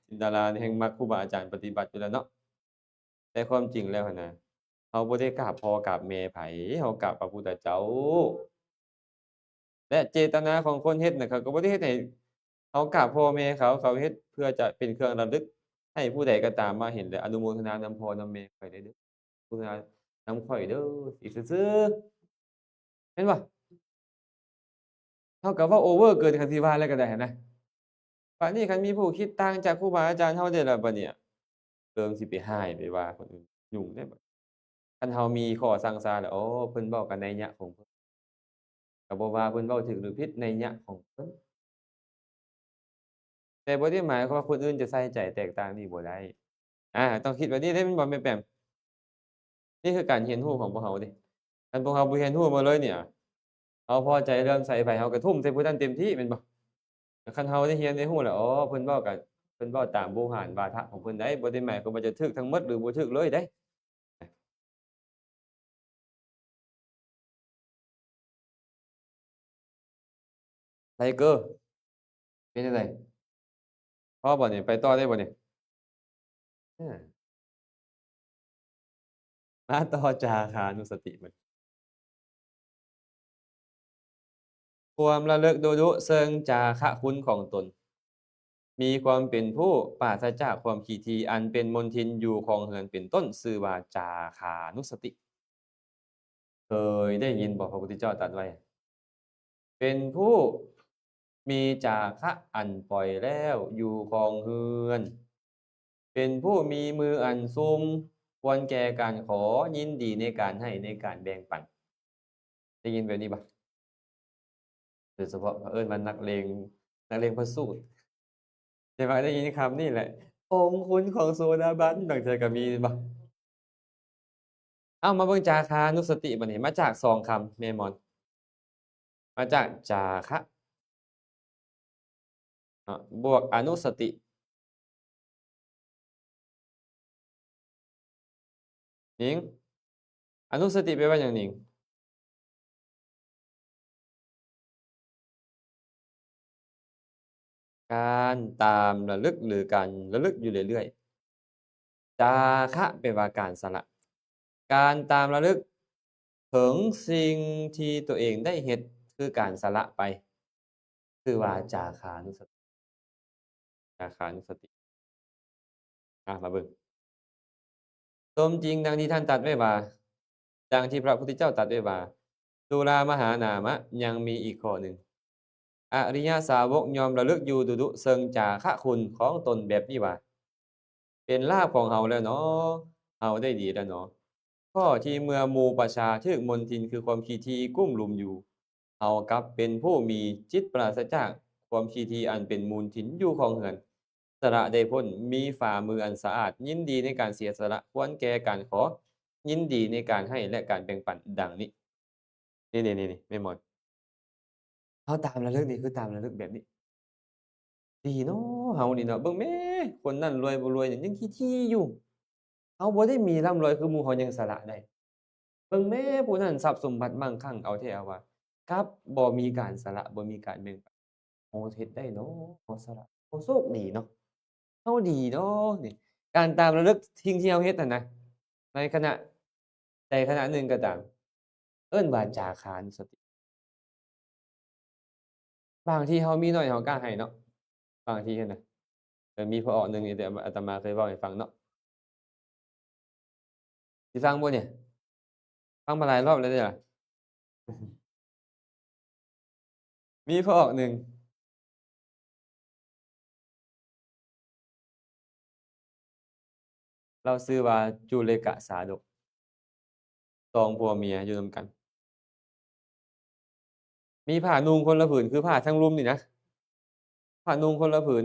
ຈິນດາລານີ້ແຮ່ງມັກຄູບາອາຈານປະຕິບັດຢູ່ແລ້ວເນາະ. ແຕ່ຄວາມຈິງແລ້ວຫັ້ນນະ ເຮົາບໍ່ໄດ້ກາບພໍ່ກາບແມ່ໃຜ ເຮົາກາບພະພຸດທະເຈົ້າ ແລະ ເຈດຕະນາຂອງຄົນເຮັດນະ ເຂົາກໍບໍ່ໄດ້ເຮັດໃຫ້ເຮົາກາບພໍ່ແມ່ເຂົາ ເຂົາເຮັດເພື່ອຈະເປັນເຄື່ອງລະລຶກໃຫ້ຜູ້ໃດກໍຕາມມາເຫັນ ແລະ ອະນຸໂມທະນານຳພໍ່ນຳແມ່ຂ້ອຍໄດ້ເດີ້ ອະນຸໂມທະນານຳຂ້ອຍເດີ້ ຊີ້ຊື່ໆ ແມ່ນບໍ່? ເຮົາກໍເວົ້າ over ເກີນ ຄັນຊິວ່າແລ້ວກໍໄດ້ຫັ້ນນະ. ບາດນີ້ຄັນມີຜູ້ຄິດຕ່າງຈາກຄູບາອາຈານເຮົາເດ້ລະ ບາດນີ້ເລີ່ມຊິໄປຮ້າຍໄປວ່າຄົນອື່ນ ຫຍຸ້ງເດ້. ບາດຄັນເຮົາມີຂໍ້ຊັ່ງຊາແລ້ວ ໂອ້ ເພິ່ນເວົ້າກັນໄນຍະຂອງເພິ່ນ ກໍບໍ່ວ່າເພິ່ນເວົ້າຖືກຫຼືຜິດ ໄນຍະຂອງເພິ່ນ. ແຕ່ບໍ່ໄດ້ໝາຍຄວາມວ່າຄົນອື່ນຈະໃສ່ໃຈແຕກຕ່າງນີ້ບໍ່ໄດ້. ອາ ຕ້ອງຄິດແບບນີ້ເດ້ ແມ່ນບໍ່ແມ່ແປມ? ນີ້ຄືການຮຽນຮູ້ຂອງພວກເຮົາເດ້. ຄັນພວກເຮົາບໍ່ຮຽນຮູ້ມາເລີຍນີ້ ເຮົາພໍໃຈເລື່ອມໃສໃຜ ເຮົາກໍທຸ່ມໃສ່ຜູ້ນັ້ນເຕັມທີ່ ແມ່ນບໍ່? ແຕ່ຄັນເຮົາໄດ້ຮຽນໄດ້ຮູ້ແລ້ວ ອໍ ເພິ່ນເວົ້າກັນ ເພິ່ນເວົ້າຕາມບູຮານວາທະຂອງເພິ່ນໄດ໋ ບໍ່ໄດ້ໝາຍຄວາມວ່າຈະຖືກທັງໝົດ ຫຼື ບໍ່ຖືກເລີຍໄດ໋. ໄທເກີ ເປັນຈັ່ງໃດ? ພໍບໍ່ນີ້? ໄປຕໍ່ໄດ້ບໍ່ນີ້? ເອີ ມາຕໍ່ຈາຄານຸສະຕິບັດ. ຄວາມລະລຶກດຸໆ ເຊິ່ງຈາຄະຄຸນຂອງຕົນ. ມີຄວາມເປັນຜູ້ປາສະຈາກຄວາມຂີ້ຖີ່ ອັນເປັນມົນທິນຢູ່ຄອງເຮືອນເປັນຕົ້ນ ຊື່ວ່າຈາຄານຸສະຕິ. ເຄີຍໄດ້ຍິນບໍ່ ພະພຸດທະເຈົ້າຕັດໄວ້ ເປັນຜູ້ມີຈາຄະອັນປ່ອຍແລ້ວຢູ່ຄອງເຮືອນ ເປັນຜູ້ມີມືອັນຊຸ່ມ ຄວນແກ່ການຂໍ ຍິນດີໃນການໃຫ້ ໃນການແບ່ງປັນ. ໄດ້ຍິນແບບນີ້ບໍ່? ໂດຍສະເພາະເຂົາເອີ້ນວ່ານັກເລງ ນັກເລງພະສູດ ແຕ່ວ່າໄດ້ຍິນຄຳນີ້ແຫຼະ ອົງຄຸນຂອງໂສດາບັນ ບາງເທື່ອກໍມີ ແມ່ນບໍ່? ເອົາ ມາເບິ່ງຈາຄານຸສະຕິບັດນີ້ ມາຈາກສອງຄຳ ແມ່ນບໍ່? ມາຈາກຈາຄະ ເນາະ ບວກອະນຸສະຕິ ນິງ ອະນຸສະຕິແປວ່າຫຍັງ ນິງ? ການຕາມລະລຶກ ຫຼື ການລະລຶກຢູ່ເລື້ອຍໆ. ຈາຄະແປວ່າການສະຫຼະ ການຕາມລະລຶກເຖິງສິ່ງທີ່ຕົວເອງໄດ້ເຮັດ ຄືການສະຫຼະໄປ ຊື່ວ່າຈາຄານຸສະຕິ ຈາຄານຸສະຕິ. ອາ ມາເບິ່ງ ສົມຈິງດັ່ງທີ່ທ່ານຕັດໄວ້ວ່າ ດັ່ງທີ່ພະພຸດທະເຈົ້າຕັດໄວ້ວ່າ ຈຸລາມະຫານາມະ ຍັງມີອີກຂໍ້ໜຶ່ງ ອະລິຍະສາວົກຍ່ອມລະລຶກຢູ່ດຸໆ ເຊິ່ງຈາຄະຄຸນຂອງຕົນແບບນີ້ວ່າ ເປັນລາບຂອງເຮົາແລ້ວເນາະ ເຮົາໄດ້ດີແລ້ວເນາະ ຂໍ້ທີ່ເມື່ອໝູ່ປະຊາຖືກມົນທິນຄືຄວາມຂີ້ຖີ່ກຸ້ມລຸມຢູ່ ເຮົາກັບເປັນຜູ້ມີຈິດປາສະຈາກຄວາມຂີ້ຖີ່ອັນເປັນມູນທິນຢູ່ຄອງເຮືອນ ສະຫຼະໄດ້ພົ້ນ ມີຝ່າມືອັນສະອາດ ຍິນດີໃນການເສຍສະຫຼະ ຄວນແກ່ການຂໍ ຍິນດີໃນການໃຫ້ ແລະ ການແບ່ງປັນ ດັ່ງນີ້. ນີ້ໆໆ ແມ່ນບໍ່? ເຮົາຕາມລະລຶກນີ້ ຄືຕາມລະລຶກແບບນີ້ ດີເນາະ ເຮົານີ້ເນາະ ເບິ່ງແມ້ ຄົນນັ້ນລວຍບໍ່ລວຍນີ້ ຍັງຂີ້ຖີ່ຢູ່ ເຮົາບໍ່ໄດ້ມີລ່ຳລວຍຄືໝູ່ ເຮົາຍັງສະຫຼະໄດ້ ເບິ່ງແມ້ ຜູ້ນັ້ນຊັບສົມບັດມັ່ງຄັ່ງ ເອົາແທ້ເອົາວ່າ ກັບບໍ່ມີການສະຫຼະ ບໍ່ມີການແບ່ງປັນ ເຮົາເຮັດໄດ້ເນາະ ເຮົາສະຫຼະ ເຮົາໂຊກດີເນາະ ເຮົາດີເນາະ ນີ້ ການຕາມລະລຶກສິ່ງທີ່ເຮົາເຮັດຫັ້ນນະ ໃນຂະນະໃດຂະນະໜຶ່ງກໍຕາມ ເອີ້ນວ່າຈາຄານຸສະຕິ. ບາງທີເຮົາມີໜ້ອຍເຮົາກໍໃຫ້ເນາະ ບາງທີຫັ້ນນະ ເອີ ມີພໍ່ອອກໜຶ່ງທີ່ອາດຕະມາເຄີຍເວົ້າໃຫ້ຟັງເນາະ ຊິຟັງບໍ່ນີ້? ຟັງມາຫຼາຍຮອບແລ້ວເດ້ລະ ມີພໍ່ອອກໜຶ່ງ ລາວຊື່ວ່າຈຸເລກະສາດົກ ສອງຜົວເມຍຢູ່ນຳກັນ ມີຜ້ານຸ່ງຄົນລະຜືນ ຄືຜ້າທັງລຸ່ມນີ້ນະ ຜ້ານຸ່ງຄົນລະຜືນ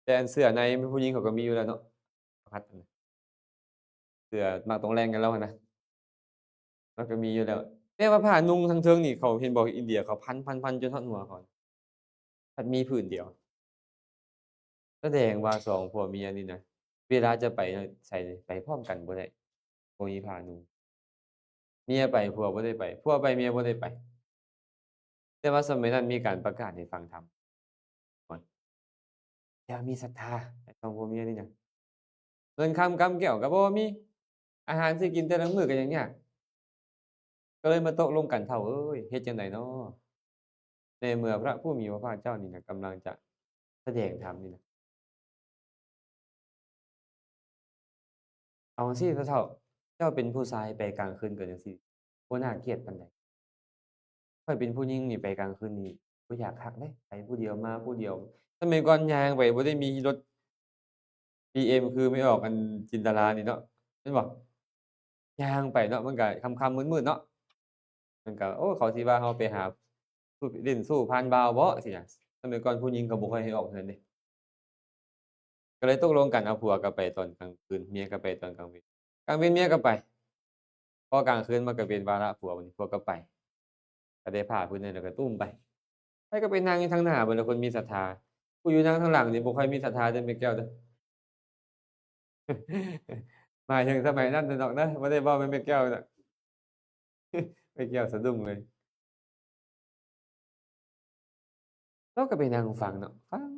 ແຕ່ອັນເສື້ອໃນຜູ້ຍິງເຂົາກໍມີຢູ່ແລ້ວເນາະ ພັດ ເສື້ອມັກຕ້ອງແລ່ນກັນແລ້ວຫັ້ນນະ ມັນກໍມີຢູ່ແລ້ວ ແຕ່ວ່າຜ້ານຸ່ງທາງເທິງນີ້ ເຂົາເຫັນບໍ່ ອິນເດຍເຂົາພັນໆໆ ຈົນຮອດຫົວເຂົາ ພັດມີຜືນດຽວ ສະແດງວ່າສອງຜົວເມຍນີ້ນະ ເວລາຈະໄປໃສໄປພ້ອມກັນບໍ່ໄດ້ ບໍ່ມີຜ້ານຸ່ງ ເມຍໄປຜົວບໍ່ໄດ້ໄປ ຜົວໄປເມຍບໍ່ໄດ້ໄປ ແຕ່ວ່າສະໄໝນັ້ນມີການປະກາດໃຫ້ຟັງທຳ ຢ່າມີສັດທາ ສອງຜົວເມຍນີ້ນະ ເງິນຄຳກຳແກ້ວກໍບໍ່ມີ ອາຫານຊິກິນແຕ່ລະມື້ກໍຍັງຍາກ ກໍເລີຍມາຕົກລົງກັນ ເຖົ້າເອີຍ ເຮັດຈັ່ງໃດນໍ ໃນເມື່ອພະຜູ້ມີພະພາກເຈົ້ານີ້ນະ ກຳລັງຈະສະແດງທຳນີ້ນະ ເອົາຈັ່ງຊີ້ ເຖົ້າ ເຈົ້າເປັນຜູ້ຊາຍໄປກາງຄືນກໍຈັ່ງຊີ້ ບໍ່ໜ້າກຽດປານໃດ. ຂ້ອຍເປັນຜູ້ຍິງນີ້ ໄປກາງຄືນນີ້ບໍ່ຢາກຄັກເດ້ ໄປຜູ້ດຽວມາຜູ້ດຽວ. ສະໄໝກ່ອນຍ່າງໄປ ບໍ່ໄດ້ມີລົດບີເອັມຄືແມ່ອອກ ອັນ ຈິນດາລານີ້ເນາະ ແມ່ນບໍ່? ຍ່າງໄປເນາະ ມັນກະຄ່ຳໆມືດໆເນາະ ມັນກະ ໂອ້ ເຂົາຊິວ່າເຮົາໄປຫາຫຼິ້ນຊູ້ຜ່ານບ່າວບໍ ຊີ້ນະ. ສະໄໝກ່ອນຜູ້ຍິງເຂົາບໍ່ຄ່ອຍໃຫ້ອອກເຮືອນເດ້ ກໍເລີຍຕົກລົງກັນ ເອົາ ຜົວກໍໄປຕອນກາງຄືນ ເມຍກໍໄປຕອນກາງເວັນ ກາງເວັນເມຍກໍໄປ ພໍກາງຄືນມາກໍເປັນວາລະຜົວ ບັດນີ້ຜົວກໍໄປ ກໍໄດ້ຜ້າຜືນນັ້ນແລ້ວກໍຕຸ້ມໄປ ໃຜກໍໄປນັ່ງຢູ່ທາງໜ້າເບິດແລ້ວ ຄົນມີສັດທາ ຜູ້ຢູ່ນັ່ງທາງຫຼັງນີ້ບໍ່ຄ່ອຍມີສັດທາເດີແມ່ແກ້ວເດີ ໝາຍເຖິງສະໄໝນັ້ນເດີນ້ອງເດີ ບໍ່ໄດ້ເວົ້າແມ່ນແມ່ແກ້ວນະ ແມ່ແກ້ວສະດຸ້ງເລີຍ. ລາວກໍໄປນັ່ງຟັງເນາະ ຟັງ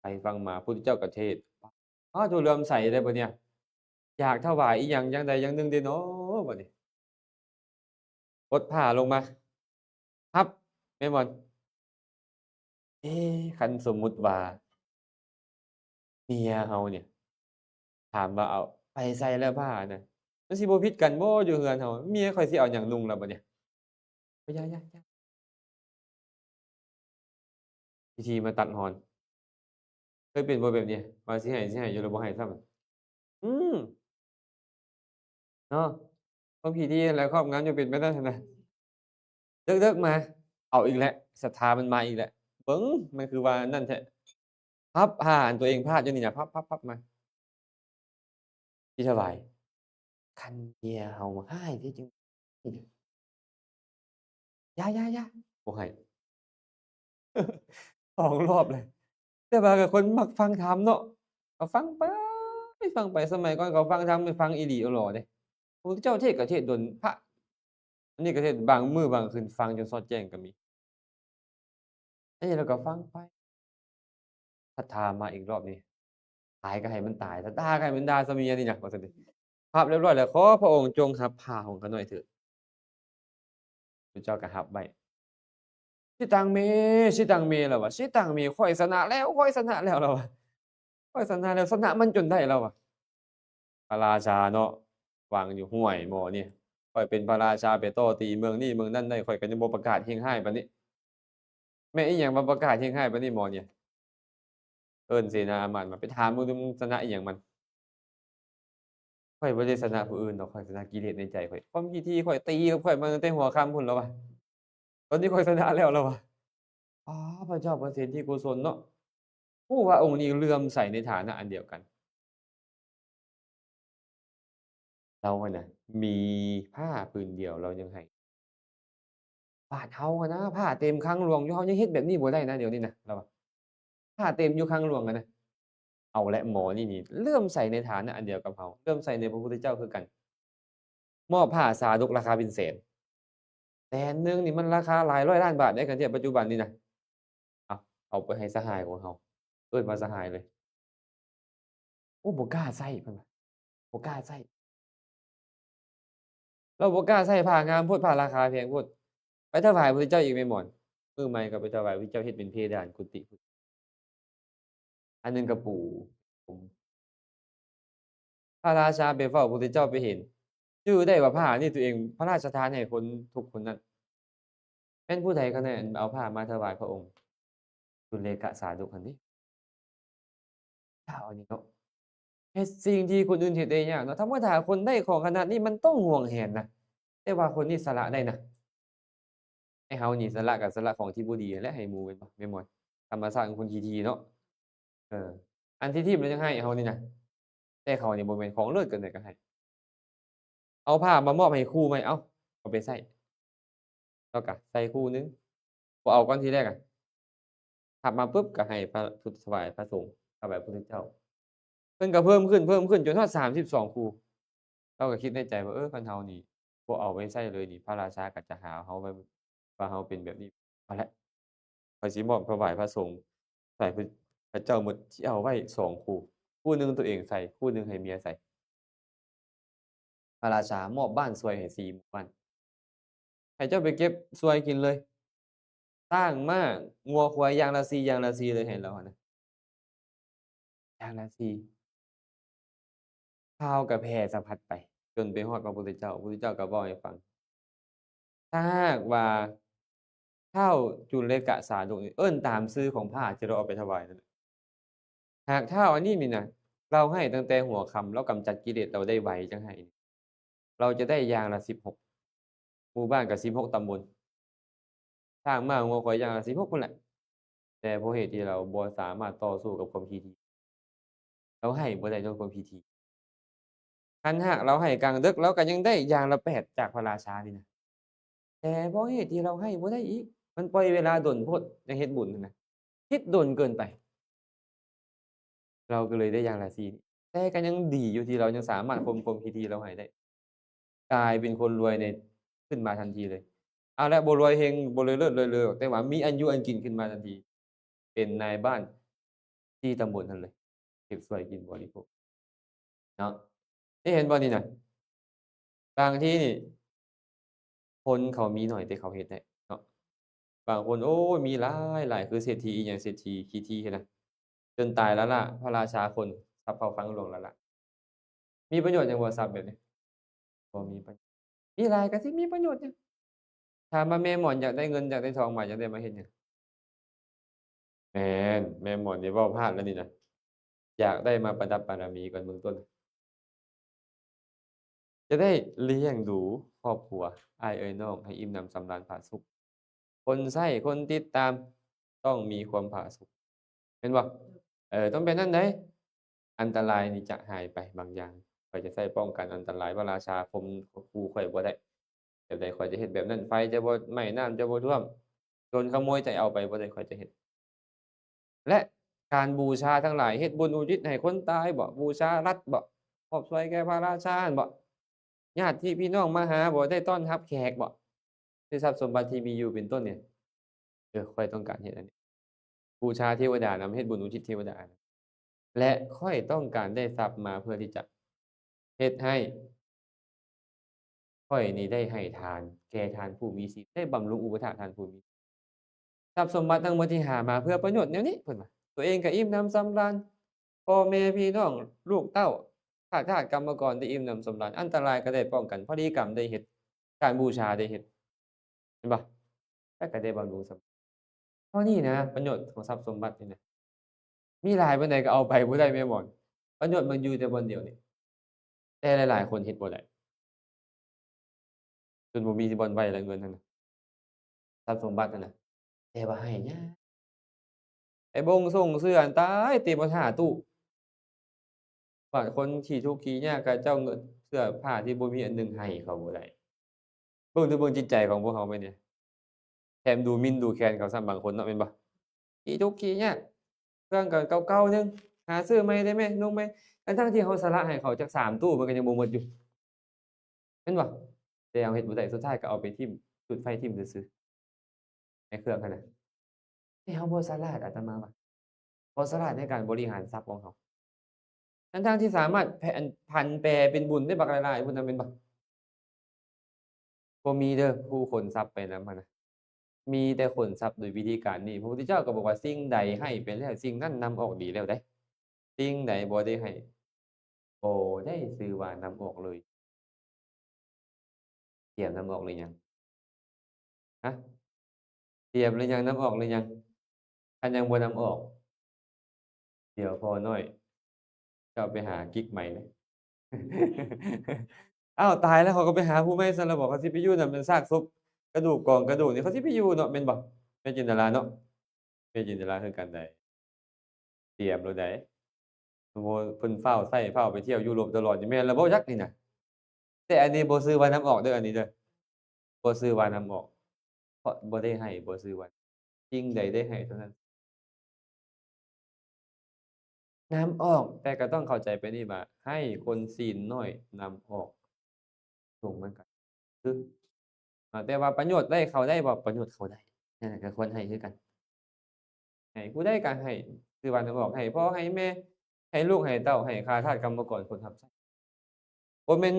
ໄປຟັງມາ ພຸດທະເຈົ້າກໍເທດ ອ້າວ ເຫຼື້ອມໃສເລີຍບັດນີ້ ຢາກຖວາຍອີ່ຫຍັງຢ່າງໃດຢ່າງໜຶ່ງເດເນາະ ບັດນີ້ ປົດຜ້າລົງມາ ຮັບ ແມ່ນບໍ່? ເອ ຄັນສົມມຸດວ່າ ເມຍເຮົານີ້ ຖາມວ່າເອົາໄປໃສ່ແລ້ວຜ້ານະ ມັນຊິບໍ່ຜິດກັນບໍ່ຢູ່ເຮືອນເຮົາ? ເມຍຂ້ອຍຊິເອົາຫຍັງນຸ່ງລະບັດນີ້? ຢ່າ ຢ່າ ຢ່າ ວິທີມາຕັດຮອນ ເຄີຍເປັນບໍ່ແບບນີ້? ວ່າຊິໃຫ້ ຊິໃຫ້ຢູ່ແລ້ວບໍ່ໃຫ້ຊ້ຳ ອືມ ເນາະ ຄວາມຂີ້ຖີ່ຫັ້ນແຫຼະຄອບງຳ ຈັ່ງເປັນໄປໄດ້ຫັ້ນນະ. ເດິກໆມາ ເອົາອີກແລ້ວ ສັດທາມັນມາອີກແລ້ວ ເບິ່ງ ມັນຄືວ່ານັ້ນແທ້ ພັບຜ້າອັນຕົວເອງພາດຢູ່ນີ້ນະ ພັບໆໆມາ ຊິຖວາຍ ຄັນເມຍເຮົາຮ້າຍແທ້ຈັ່ງ ຢ່າ ຢ່າ ຢ່າ ບໍ່ໃຫ້ ສອງລອບເລີຍ. ແຕ່ວ່າກໍຄົນມັກຟັງທຳເນາະ ກໍຟັງໄປ ຟັງໄປ ສະໄໝກ່ອນເຂົາຟັງທຳນີ້ຟັງອີ່ຫຼີອີ່ຫຼໍເດ້ ພະພຸດທະເຈົ້າເທດກໍເທດດົນ ພະ ອັນນີ້ກໍເທດບາງມື້ບາງຄືນ ຟັງຈົນສອດແຈ້ງກໍມີ. ອັນນີ້ລາວກໍຟັງໄປ ສັດທາມາອີກລອບນີ້ ຕາຍກໍໃຫ້ມັນຕາຍ ຖ້າດ່າກໍໃຫ້ມັນດ່າຊະເມຍນີ້ນະ ວ່າຊັ້ນເດ. ພັບຮຽບຮ້ອຍແລ້ວ ຂໍພະອົງຈົ່ງຮັບຜ້າຂອງຂ້ານ້ອຍເຖີດ. ພະເຈົ້າກໍຮັບໄວ້. ສິຕັງເມ ສິຕັງເມ ລາວວ່າ ສິຕັງເມ ຂ້ອຍຊະນະແລ້ວ ຂ້ອຍຊະນະແລ້ວ ລາວວ່າ ຂ້ອຍຊະນະແລ້ວ ຊະນະມັນຈົນໄດ້ ລາວວ່າ. ພະລາຊາເນາະ ຟັງຢູ່ ຫ້ວຍ ໝໍນີ້ ຂ້ອຍເປັນພະລາຊາ ໄປຕໍ່ຕີເມືອງນີ້ເມືອງນັ້ນໄດ້ ຂ້ອຍກໍຍັງບໍ່ປະກາດແຮງຮ້າຍປານນີ້. ແມ່ນອີ່ຫຍັງມາປະກາດແຮງຮ້າຍປານນີ້ໝໍນີ້? ເອີ້ນເສນາອາມາດມາ ໄປຖາມເບິ່ງດູ ມຶງຊະນະອີ່ຫຍັງມັນ? ຂ້ອຍບໍ່ໄດ້ຊະນະຜູ້ອື່ນດອກ ຂ້ອຍຊະນະກິເລດໃນໃຈຂ້ອຍ ຄວາມຂີ້ຖີ່ຂ້ອຍຕີກັບຂ້ອຍມາຕັ້ງແຕ່ຫົວຄ່ຳພຸ້ນ ລາວວ່າ. ຕອນນີ້ຂ້ອຍຊະນະແລ້ວ ລາວວ່າ. ອໍ ພະເຈົ້າເພິ່ນສິດທິກຸສົນເນາະ ຮູ້ວ່າອົງນີ້ເຫຼື້ອມໃສໃນຖານະອັນດຽວກັນ. ລາວຫັ້ນນະ ມີຜ້າຜືນດຽວລາວຍັງໃຫ້. ບາດເຮົາຫັ້ນນະ ຜ້າເຕັມຄັງຫຼວງຢູ່ ເຮົາຍັງເຮັດແບບນີ້ບໍ່ໄດ້ນະ ດຽວນີ້ນະ ລາວວ່າ. ຜ້າເຕັມຢູ່ຄັງຫຼວງຫັ້ນນະ ເອົາແຫຼະ ໝໍນີ້ນີ້ເຫຼື້ອມໃສໃນຖານະອັນດຽວກັບເຮົາ ເຫຼື້ອມໃສໃນພະພຸດທະເຈົ້າຄືກັນ. ໝໍຜ້າສາດົກລາຄາເປັນແສນ ແສນໜຶ່ງນີ້ມັນລາຄາຫຼາຍຮ້ອຍລ້ານບາດເດ້ ຄັນທຽບປັດຈຸບັນນີ້ນະ. ເອົາ ເອົາໄປໃຫ້ສະຫາຍຂອງເຮົາ ເອີ້ນວ່າສະຫາຍເລີຍ. ໂອ້ ບໍ່ກ້າໃຊ້ ເພິ່ນວ່າ ບໍ່ກ້າໃຊ້ ລາວບໍ່ກ້າໃຊ້ ຜ້າງາມໂພດ ຜ້າລາຄາແພງໂພດ. ໄປຖວາຍພະພຸດທະເຈົ້າອີກແມ່ໝອນ ມື້ໃໝ່ກໍໄປຖວາຍພະພຸດທະເຈົ້າ ເຮັດເປັນເພດານກຸຕິ ອັນໜຶ່ງກະປູ ພະລາຊາໄປເຝົ້າ ພະພຸດທະເຈົ້າໄປເຫັນ ຈື່ໄດ້ວ່າຜ້ານີ້ຕົວເອງພະລາຊະທານໃຫ້ຄົນທຸກຄົນນັ້ນ. ແມ່ນຜູ້ໃດກັນແນ່ເອົາຜ້າມາຖວາຍພະອົງ? ຈຸນເລກະສາດົກຫັ້ນເດ. ທ້າວອັນນີ້ເນາະ ເຮັດສິ່ງທີ່ຄົນອື່ນເຮັດໄດ້ຍາກເນາະ. ທຳມະດາຄົນໄດ້ຂອງຂະໜາດນີ້ມັນຕ້ອງຫວງແຫນນະ ແຕ່ວ່າຄົນນີ້ສະຫຼະໄດ້ນະ. ໃຫ້ເຮົານີ້ສະຫຼະກໍສະຫຼະຂອງທີ່ບໍ່ດີຫັ້ນແຫຼະໃຫ້ໝູ່ແມ່ນບໍ່ ແມ່ນບໍ່? ທຳມະຊາດຂອງຄົນຂີ້ຖີ່ເນາະ. ເອີ ອັນທີ່ຖິ້ມແລ້ວຍັງໃຫ້ເຮົານີ້ນະ ແຕ່ເຂົານີ້ບໍ່ແມ່ນຂອງເລີດ ກໍໄດ້ກໍໃຫ້. ເອົາຜ້າມາມອບໃຫ້ຄູ່ໃໝ່ ເອົາ ເອົາໄປໃສ່ ລາວກໍໃສ່ຄູ່ໜຶ່ງ ບໍ່ເອົາກ່ອນທີແລກອະ ຮັບມາປຶບກໍໃຫ້ພະ ຖວາຍພະສົງ ຖວາຍພະພຸດທະເຈົ້າ ເພິ່ນກໍເພີ່ມຂຶ້ນ ເພີ່ມຂຶ້ນຈົນຮອດສາມສິບສອງຄູ່. ລາວກໍຄິດໃນໃຈວ່າ ເອີ ຄັນເຮົານີ້ບໍ່ເອົາໄວ້ໃຊ້ເລີຍນີ້ ພະລາຊາກໍຈະຫາເຮົາໄວ້ວ່າເຮົາເປັນແບບນີ້. ເອົາລະ ຂ້ອຍຊິມອບຖວາຍພະສົງ ໃຫ້ພະເຈົ້າໝົດ ຊິເອົາໄວ້ສອງຄູ່ ຄູ່ໜຶ່ງຕົວເອງໃສ່ ຄູ່ໜຶ່ງໃຫ້ເມຍໃສ່. ພະລາຊາມອບບ້ານຊ່ວຍໃຫ້ສີ່ໝູ່ບ້ານ ໃຫ້ເຈົ້າໄປເກັບຊ່ວຍກິນເລີຍ. ຊ້າງມ້າງົວຄວາຍຢ່າງລະສີ່ ຢ່າງລະສີ່ເລີຍ ໃຫ້ລາວຫັ້ນນະ ຢ່າງລະສີ່. ຂ່າວກໍແຜ່ສະພັດໄປຈົນໄປຮອດພະພຸດທະເຈົ້າ ພະພຸດທະເຈົ້າກໍເວົ້າໃຫ້ຟັງ. ຖ້າຫາກວ່າທ້າວຈຸນເລກະສາດົກນີ້ ເອີ້ນຕາມຊື່ຂອງຜ້າທີ່ລາວເອົາໄປຖວາຍນັ້ນ ຫາກທ້າວອັນນີ້ນີ້ນະ ລາວໃຫ້ຕັ້ງແຕ່ຫົວຄ່ຳ ລາວກຳຈັດກິເລດລາວໄດ້ໄວຈັ່ງໃຫ້ ລາວຈະໄດ້ຢ່າງລະສິບຫົກ ໝູ່ບ້ານກໍສິບຫົກຕຳບົນ ຊ້າງມ້າງົວຄວາຍຢ່າງລະສິບຫົກພຸ້ນແຫຼະ. ແຕ່ເພາະເຫດທີ່ລາວບໍ່ສາມາດຕໍ່ສູ້ກັບຄວາມຂີ້ຖີ່ ລາວໃຫ້ບໍ່ໄດ້ຍ້ອນຄວາມຂີ້ຖີ່. ຄັນຫາກລາວໃຫ້ກາງດຶກ ລາວກໍຍັງໄດ້ຢ່າງລະແປດຈາກພະລາຊານີ້ນະ ແຕ່ເພາະເຫດທີ່ລາວໃຫ້ບໍ່ໄດ້ອີກ ມັນປ່ອຍເວລາດົນໂພດ ຍັງເຮັດບຸນຫັ້ນນະ ຜິດດົນເກີນໄປ ລາວກໍເລີຍໄດ້ຢ່າງລະສີ່. ແຕ່ກໍຍັງດີຢູ່ທີ່ລາວຍັງສາມາດຄົມ ຄົມພິທີລາວໃຫ້ໄດ້ ກາຍເປັນຄົນລວຍໃນ ຂຶ້ນມາທັນທີເລີຍ. ເອົາລະ ບໍ່ລວຍເຮັງ ບໍ່ລວຍເລີດລວຍເລີ ແຕ່ວ່າມີອາຍຸອັນກິນຂຶ້ນມາທັນທີ ເປັນນາຍບ້ານສີ່ຕຳບົນຫັ້ນເລີຍ ເກັບຊ່ວຍກິນບໍລິໂພກເນາະ. ນີ້ເຫັນບໍ່ນີ້ນະ ບາງທີນີ້ ຄົນເຂົາມີໜ້ອຍແຕ່ເຂົາເຮັດໄດ້ເນາະ. ບາງຄົນ ໂອ້ຍ ມີຫຼາຍໆ ຄືເສດຖີອີ່ຫຍັງ ເສດຖີຂີ້ຖີຫັ້ນນະ ຈົນຕາຍລ້າໆ ພະລາຊາຄົນ ຊັບເຂົ້າຄັງຫຼວງລ້າໆ. ມີປະໂຫຍດຫຍັງບໍ່ ຊັບແບບນີ້? ບໍ່ມີປະໂຫຍດ. ມີຫຼາຍກໍຊິມີປະໂຫຍດຫຍັງ? ຖາມວ່າແມ່ໝອນຢາກໄດ້ເງິນ ຢາກໄດ້ທອງມາ ຢາກໄດ້ມາເຮັດຫຍັງ? ແມ່ນ, ແມ່ໝອນນີ້ເວົ້າພາດແລ້ວນີ້ນະ. ຢາກໄດ້ມາປະດັບບາລະມີກ່ອນເບື້ອງຕົ້ນ. ຈະໄດ້ລ້ຽງດູຄອບຄົວ ອ້າຍເອີຍນ້ອງ ໃຫ້ອີ່ມໜຳສຳລານຜາສຸກ. ຄົນໃຊ້ຄົນຕິດຕາມຕ້ອງມີຄວາມຜາສຸກ ແມ່ນບໍ່? ເອີ ຕ້ອງແບບນັ້ນໃດ໋. ອັນຕະລາຍນີ້ຈະຫາຍໄປບາງຢ່າງ. ຂ້ອຍຈະໃຊ້ປ້ອງກັນອັນຕະລາຍ ພະລາຊາຂົ່ມຂູ່ຂ້ອຍບໍ່ໄດ້. ແບບໃດຂ້ອຍຈະເຮັດແບບນັ້ນ. ໄຟຈະບໍ່ໄໝ້, ນ້ຳຈະບໍ່ຖ້ວມ, ໂຈນຂະໂມຍຈະເອົາໄປບໍ່ໄດ້, ຂ້ອຍຈະເຮັດ. ແລະ ການບູຊາທັງຫຼາຍ ເຮັດບຸນອຸທິດໃຫ້ຄົນຕາຍບໍ? ບູຊາລັດບໍ? ມອບຊ່ວຍແກ່ພະລາຊາຫັ້ນບໍ? ຍາດຕິພີ່ນ້ອງມາຫາບໍ? ໄດ້ຕ້ອນຮັບແຂກບໍ? ຫຼືຊັບສົມບັດທີ່ມີຢູ່ເປັນຕົ້ນນີ້ ເອີ ຂ້ອຍຕ້ອງການເຮັດອັນນີ້ ບູຊາເທວະດານຳ, ເຮັດບຸນອຸທິດເທວະດານຳ ແລະ ຂ້ອຍຕ້ອງການໄດ້ຊັບມາເພື່ອທີ່ຈະເຮັດໃຫ້ ຂ້ອຍນີ້ໄດ້ໃຫ້ທານແກ່ທ່ານຜູ້ມີສິດ, ໄດ້ບຳລຸງອຸປະຖາກທ່ານຜູ້ມີສິດ. ຊັບສົມບັດທັງໝົດທີ່ຫາມາເພື່ອປະໂຫຍດແນວນີ້ ເພິ່ນວ່າ. ຕົວເອງກໍອີ່ມໜຳສຳລານ, ພໍ່ແມ່ພີ່ນ້ອງ ລູກເຕົ້າ ຂ້າທາດກຳມະກອນໄດ້ອີ່ມໜຳສຳລານ, ອັນຕະລາຍກໍໄດ້ປ້ອງກັນ, ພິທີກຳໄດ້ເຮັດ, ການບູຊາໄດ້ເຮັດ. ເຫັນບໍ່? ແລ້ວກໍໄດ້ບຳລຸງສຳ ເທົ່ານີ້ນະ ປະໂຫຍດຂອງຊັບສົມບັດນີ້ນະ ມີຫຼາຍປານໃດກໍເອົາໄປບໍ່ໄດ້ແມ່ໝອນ. ປະໂຫຍດມັນຢູ່ແຕ່ບ່ອນດຽວນີ້ ແຕ່ຫຼາຍໆຄົນເຮັດບໍ່ໄດ້ ຈົນບໍ່ມີບ່ອນໄວ້ແລ້ວເງິນຫັ້ນນະ ຊັບສົມບັດຫັ້ນນະ. ແຕ່ວ່າໃຫ້ຍາກ ໄອ້ບົງສົ່ງເສື້ອຫັ້ນຕາຍ ຕີບໍ່ຫ້າຕູ້. ບາດຄົນຂີ້ທຸກຂີ້ຍາກ ຂະເຈົ້າເງິນເສື້ອຜ້າທີ່ບໍ່ມີອັນໜຶ່ງໃຫ້ເຂົາບໍ່ໄດ້. ເບິ່ງ ເບິ່ງຈິດໃຈຂອງພວກເຮົາໄປນີ້ ແຖມດູໝິ່ນດູແຄນເຂົາຊ້ຳບາງຄົນເນາະ ແມ່ນບໍ່? ຂີ້ທຸກຂີ້ຍາກ ເຄື່ອງກໍເກົ່າໆໜຶ່ງ ຫາຊື້ໃໝ່ໄດ້ແມ້ ນຸ່ງໃໝ່ ທັງໆທີ່ເຮົາສະຫຼະໃຫ້ເຂົາຈັກສາມຕູ້ ມັນກໍຍັງບໍ່ໝົດຢູ່ ແມ່ນບໍ່? ແຕ່ເຮົາເຮັດບໍ່ໄດ້ ສຸດທ້າຍກໍເອົາໄປຖິ້ມ ຈຸດໄຟຖິ້ມຊື່ໆ ໃນເຄື່ອງຫັ້ນນະ. ແຕ່ເຮົາບໍ່ສະຫຼາດ ອາດຕະມາວ່າ ບໍ່ສະຫຼາດໃນການບໍລິຫານຊັບຂອງເຮົາ ທັງໆທີ່ສາມາດແຜ່ນ ຜັນແປເປັນບຸນໄດ້ບັກຫຼາຍໆພຸ້ນນະ ແມ່ນບໍ່? ບໍ່ມີເດີຜູ້ຂົນຊັບໄປນຳຫັ້ນນະ ມີແຕ່ຂົນຊັບໂດຍວິທີການນີ້. ພະພຸດທະເຈົ້າກໍບອກວ່າ ສິ່ງໃດໃຫ້ໄປແລ້ວ ສິ່ງນັ້ນນຳອອກດີແລ້ວເດ້. ສິ່ງໃດບໍ່ໄດ້ໃຫ້ ບໍ່ໄດ້ຊື່ວ່ານຳອອກເລີຍ. ຕຽມນຳອອກຫຼືຍັງ? ຮະ? ຕຽມຫຼືຍັງ? ນຳອອກຫຼືຍັງ? ຄັນຍັງບໍ່ນຳອອກ ດຽວພໍນ້ອຍເຈົ້າໄປຫາກິກໃໝ່ເດີ. ອ້າວ ຕາຍແລ້ວ ເຂົາກໍໄປຫາຜູ້ໃໝ່ຊັ້ນລະບໍ? ເຂົາຊິໄປຢູ່ນຳແມ່ນຊາກສົບ ກະດູກກອງກະດູກນີ້ ເຂົາຊິໄປຢູ່ເນາະ ແມ່ນບໍ່? ແມ່ຈິນດາລາເນາະ ແມ່ຈິນດາລາຄືກັນໃດ. ຕຽມໂລດໃດ໋ ໂອ້ ເພິ່ນຟ້າວໃຊ້ຟ້າວໄປທ່ຽວຢູໂຣບຕະຫຼອດນີ້ ແມ່ນລະບໍ່ຈັກນີ້ນະ. ແຕ່ອັນນີ້ບໍ່ຊື່ວ່ານຳອອກເດີ ອັນນີ້ເດີ ບໍ່ຊື່ວ່ານຳອອກ ເພາະບໍ່ໄດ້ໃຫ້ ບໍ່ຊື່ວ່າ ສິ່ງໃດໄດ້ໃຫ້ເທົ່ານັ້ນນຳອອກ. ແຕ່ກໍຕ້ອງເຂົ້າໃຈໄປນີ້ວ່າ ໃຫ້ຄົນຊີ້ນນ້ອຍນຳອອກ ສູງມັນກໍຄື ອາ ແຕ່ວ່າປະໂຫຍດໄດ້ເຂົ້າໄດ້ບໍ່? ປະໂຫຍດເຂົ້າໄດ້ ນັ້ນແຫຼະ ກໍຄວນໃຫ້ຄືກັນ. ໃຫ້ຜູ້ໃດກໍໃຫ້ ຄືວ່ານຳອອກ ໃຫ້ພໍ່ໃຫ້ແມ່ ໃຫ້ລູກໃຫ້ເຕົ້າ ໃຫ້ຂ້າທາດກຳມະກອນຄົນຮັບໃຊ້. ບໍ່ແມ່ນ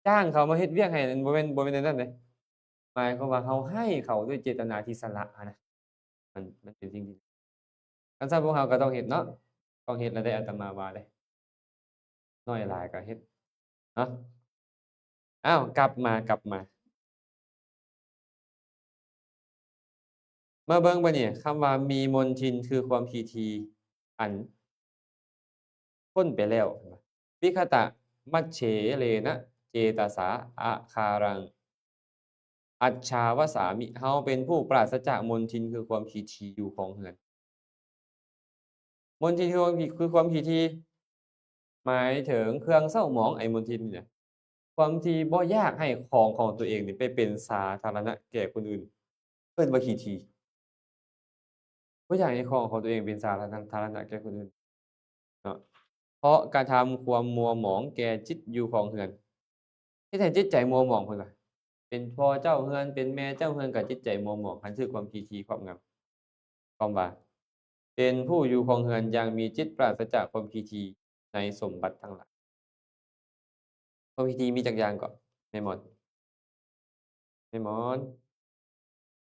ຈ້າງເຂົາມາເຮັດວຽກໃຫ້ ບໍ່ແມ່ນ ບໍ່ແມ່ນແນວນັ້ນເດ້. ໝາຍຄວາມວ່າເຮົາໃຫ້ເຂົາດ້ວຍເຈດຕະນາທີ່ສະຫຼະຫັ້ນນະ ມັນ ມັນເປັນສິ່ງທີ່ ຄັນຊັ້ນພວກເຮົາກໍຕ້ອງເຮັດເນາະ ຕ້ອງເຮັດແລ້ວເດ້ ອາດຕະມາວ່າເດ້ ນ້ອຍຫຼາຍກໍເຮັດເນາະ. ອ້າວ ກັບມາ ກັບມາ ມາເບິ່ງບາດນີ້ ຄຳວ່າມີມົນທິນຄືຄວາມຂີ້ຖີ່ອັນ ພົ້ນໄປແລ້ວ. ວິຄະຕະມັດເສເລນະເຈຕະສາອາຄາລັງ ອັດຊາວະສາມິ ເຮົາເປັນຜູ້ປາສະຈາກມົນທິນ ຄືຄວາມຂີ້ຖີ່ຢູ່ຄອງເຮືອນ. ມົນທິນຄືຄວາມ ຄືຄວາມຂີ້ຖີ່ ໝາຍເຖິງເຄື່ອງເສົ້າໝອງ ໄອ້ມົນທິນນີ້ນະ ຄວາມທີ່ບໍ່ຢາກໃຫ້ຂອງຂອງຕົວເອງນີ້ໄປເປັນສາທາລະນະແກ່ຄົນອື່ນ ເອີ້ນວ່າຂີ້ຖີ່. ບໍ່ຢາກໃຫ້ຂອງຂອງຕົວເອງເປັນສາທາລະນະ ທາລະນະແກ່ຄົນອື່ນເນາະ ເພາະກະທຳຄວາມມົວໝອງແກ່ຈິດຢູ່ຄອງເຮືອນ ເຮັດໃຫ້ຈິດໃຈມົວໝອງ ເພິ່ນວ່າ ເປັນພໍ່ເຈົ້າເຮືອນ ເປັນແມ່ເຈົ້າເຮືອນ ກໍຈິດໃຈມົວໝອງ ຄັນຖືກຄວາມຂີ້ຖີ່ຄວບງຳ. ຄວາມວ່າ ເປັນຜູ້ຢູ່ຄອງເຮືອນຢ່າງມີຈິດປາສະຈາກຄວາມຂີ້ຖີ່ໃນສົມບັດທັງຫຼາຍ. ຄວາມຂີ້ຖີ່ມີຈັກຢ່າງເກາະ ແມ່ໝອນ? ແມ່ໝອນ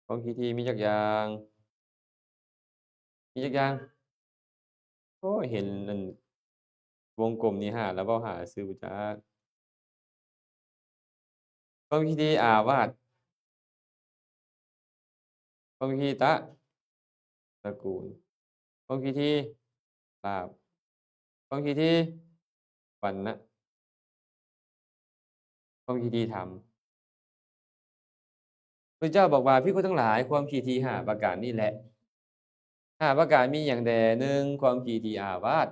ຄວາມຂີ້ຖີ່ມີຈັກຢ່າງ? ມີຈັກຢ່າງ? ອ້ຍ ເຫັນອັນວົງກົມນີ້ຫ້າ ແລ້ວເວົ້າຫ້າຊື່ບໍ່ຈັກ. ຄວາມຂີ້ຖີ່ອາວາດ, ຄວາມຂີ້ຖີ່ຕະ ຕະກູນ, ຄວາມຂີ້ຖີ່ລາບ, ຄວາມຂີ້ຖີ່ວັນນະ, ຄວາມຂີ້ຖີ່ທຳ. ພະເຈົ້າບອກວ່າ, ພິກຂຸທັງຫຼາຍ, ຄວາມຂີ້ຖີ່ຫ້າປະການນີ້ແຫຼະ ຫ້າປະການມີຫຍັງແດ່? ໜຶ່ງ ຄວາມຂີ້ຖີ່ອາວາດ,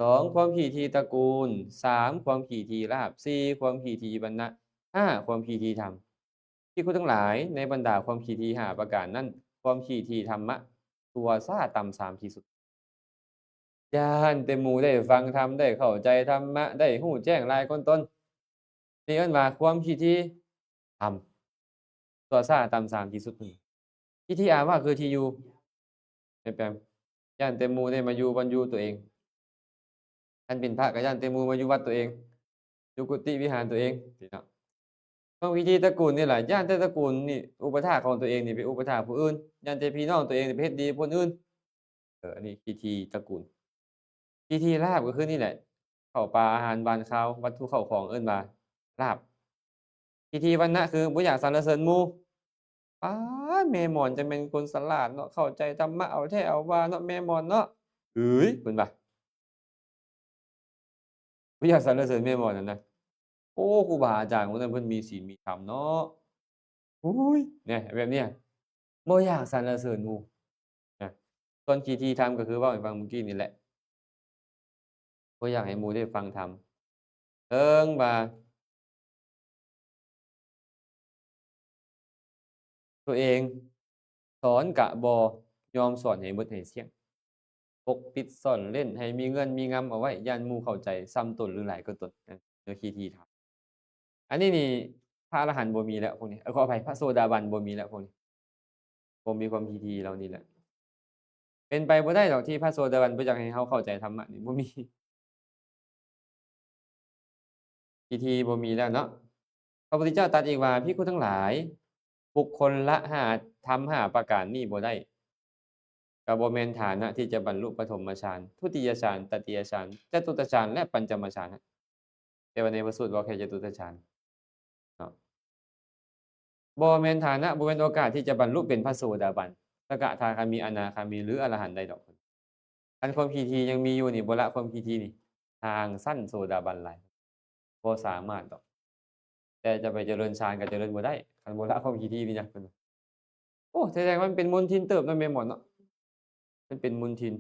ສອງ ຄວາມຂີ້ຖີ່ຕະກູນ, ສາມ ຄວາມຂີ້ຖີ່ລາບ, ສີ່ ຄວາມຂີ້ຖີ່ວັນນະ, ຫ້າ ຄວາມຂີ້ຖີ່ທຳ. ພິກຂຸທັງຫຼາຍ, ໃນບັນດາຄວາມຂີ້ຖີ່ຫ້າປະການນັ້ນ, ຄວາມຂີ້ຖີ່ທຳມະ ຊົ່ວຊ້າຕ່ຳຊາມທີ່ສຸດ. ຢ້ານແຕ່ໝູ່ໄດ້ຟັງທຳ, ໄດ້ເຂົ້າໃຈທຳມະ, ໄດ້ຮູ້ແຈ້ງຫຼາຍກວ່າຕົນ, ນີ້ເອີ້ນວ່າຄວາມຂີ້ຖີ່ທຳ ຊົ່ວຊ້າຕ່ຳຊາມທີ່ສຸດ. ຂີ້ຖີ່ອາວາດຄືທີ່ຢູ່ ແປມ ຢ້ານແຕ່ໝູ່ໄດ້ມາຢູ່ບ່ອນຢູ່ຕົວເອງ, ຄັນເປັນພະກໍຢ້ານແຕ່ໝູ່ມາຢູ່ວັດຕົວເອງ, ຢູ່ກຸຕິວິຫານຕົວເອງຊີ້ເນາະ. ຄວາມຂີ້ຖີ່ຕະກູນນີ້ລະ, ຢ້ານແຕ່ຕະກູນນີ້ ອຸປະຖາກຂອງຕົວເອງນີ້ໄປອຸປະຖາກຜູ້ອື່ນ, ຢ້ານແຕ່ພີ່ນ້ອງຕົວເອງນີ້ໄປເຮັດດີຜູ້ອື່ນ. ເອີ ອັນນີ້ຂີ້ຖີ່ຕະກູນ. ຂີ້ຖີ່ລາບກໍຄືນີ້ແຫຼະ, ເຂົ້າປາອາຫານຫວານຄາວ, ວັດຖຸເຂົ້າຂອງເອີ້ນວ່າລາບ. ຂີ້ຖີ່ວັນນະຄືບໍ່ຢາກສັນລະເສີນໝູ່. ປ້າດ ແມ່ໝອນຈັ່ງແມ່ນຄົນສະຫຼາດເນາະ, ເຂົ້າໃຈທຳມະເອົາແທ້ເອົາວ່າເນາະ ແມ່ໝອນເນາະ. ເອີຍ ເພິ່ນວ່າ ບໍ່ຢາກສັນລະເສີນແມ່ໝອນຫັ້ນນະ. ໂອ້ ຄູບາອາຈານຄົນນັ້ນເພິ່ນມີສິນມີທຳເນາະ. ໂອ້ຍ ແນະ ແບບເນີ້ຍ ບໍ່ຢາກສັນລະເສີນໝູ່ນະ. ສ່ວນຂີ້ຖີ່ທຳກໍຄືເວົ້າໃຫ້ຟັງມື້ກີ້ນີ້ແຫຼະ, ບໍ່ຢາກໃຫ້ໝູ່ໄດ້ຟັງທຳ. ເຖິງວ່າຕົວເອງສອນກະບໍ່ຍອມສອນໃຫ້ໝົດໃຫ້ສ່ຽງ, ປົກປິດສ້ອນເລ້ນໃຫ້ມີເງື່ອນມີງຳເອົາໄວ້, ຢ້ານໝູ່ເຂົ້າໃຈຊ້ຳຕົນ ຫຼື ຫຼາຍກວ່າຕົນ. ເອີ ຂີ້ຖີ່ທຳ. ອັນນີ້ນີ້ ພະອະລະຫັນບໍ່ມີແລ້ວພວກນີ້, ເອີ ຂໍອະໄພ ພະໂສດາບັນບໍ່ມີແລ້ວພວກນີ້, ບໍ່ມີຄວາມຂີ້ຖີ່ເຫຼົ່ານີ້ແຫຼະ. ເປັນໄປບໍ່ໄດ້ດອກທີ່ພະໂສດາບັນບໍ່ຢາກໃຫ້ເຮົາເຂົ້າໃຈທຳມະນີ້, ບໍ່ມີ. ພິທີບໍ່ມີແລ້ວເນາະ. ພະພຸດທະເຈົ້າຕັດອີກວ່າ, ພິກຂຸທັງຫຼາຍ, ບຸກຄົນລະຫ້າ ທຳຫ້າປະການນີ້ບໍ່ໄດ້, ກໍບໍ່ແມ່ນຖານະທີ່ຈະບັນລຸປະຖົມມະຊານ, ທຸຕິຍະຊານ, ຕະຕິຍະຊານ, ຈະຕຸຕະຊານ ແລະ ປັນຈະມະຊານ. ແຕ່ວ່າໃນພະສູດເວົ້າແຄ່ຈະຕຸຕະຊານເນາະ. ບໍ່ແມ່ນຖານະ, ບໍ່ແມ່ນໂອກາດທີ່ຈະບັນລຸເປັນພະໂສດາບັນ, ສະກະທາຄາມີ, ອະນາຄາມີ ຫຼື ອະລະຫັນໄດ້ດອກ. ຄັນຄວາມຂີ້ຖີ່ຍັງມີຢູ່ນີ້, ບໍ່ລະຄວາມຂີ້ຖີ່ນີ້, ຫ່າງຊັ້ນໂສດາບັນຫຼາຍ, ບໍ່ສາມາດດອກ. ແຕ່ຈະໄປຈະເລີນຊານກໍຈະເລີນບໍ່ໄດ້, ຄັນບໍ່ລະຄວາມຂີ້ຖີ່ນີ້ນະ. ໂອ້ ແສດງວ່າມັນເປັນມົນທິນເຕີບເນາະ ແມ່ໝອນເນາະ, ມັນເປັນມົນທິນ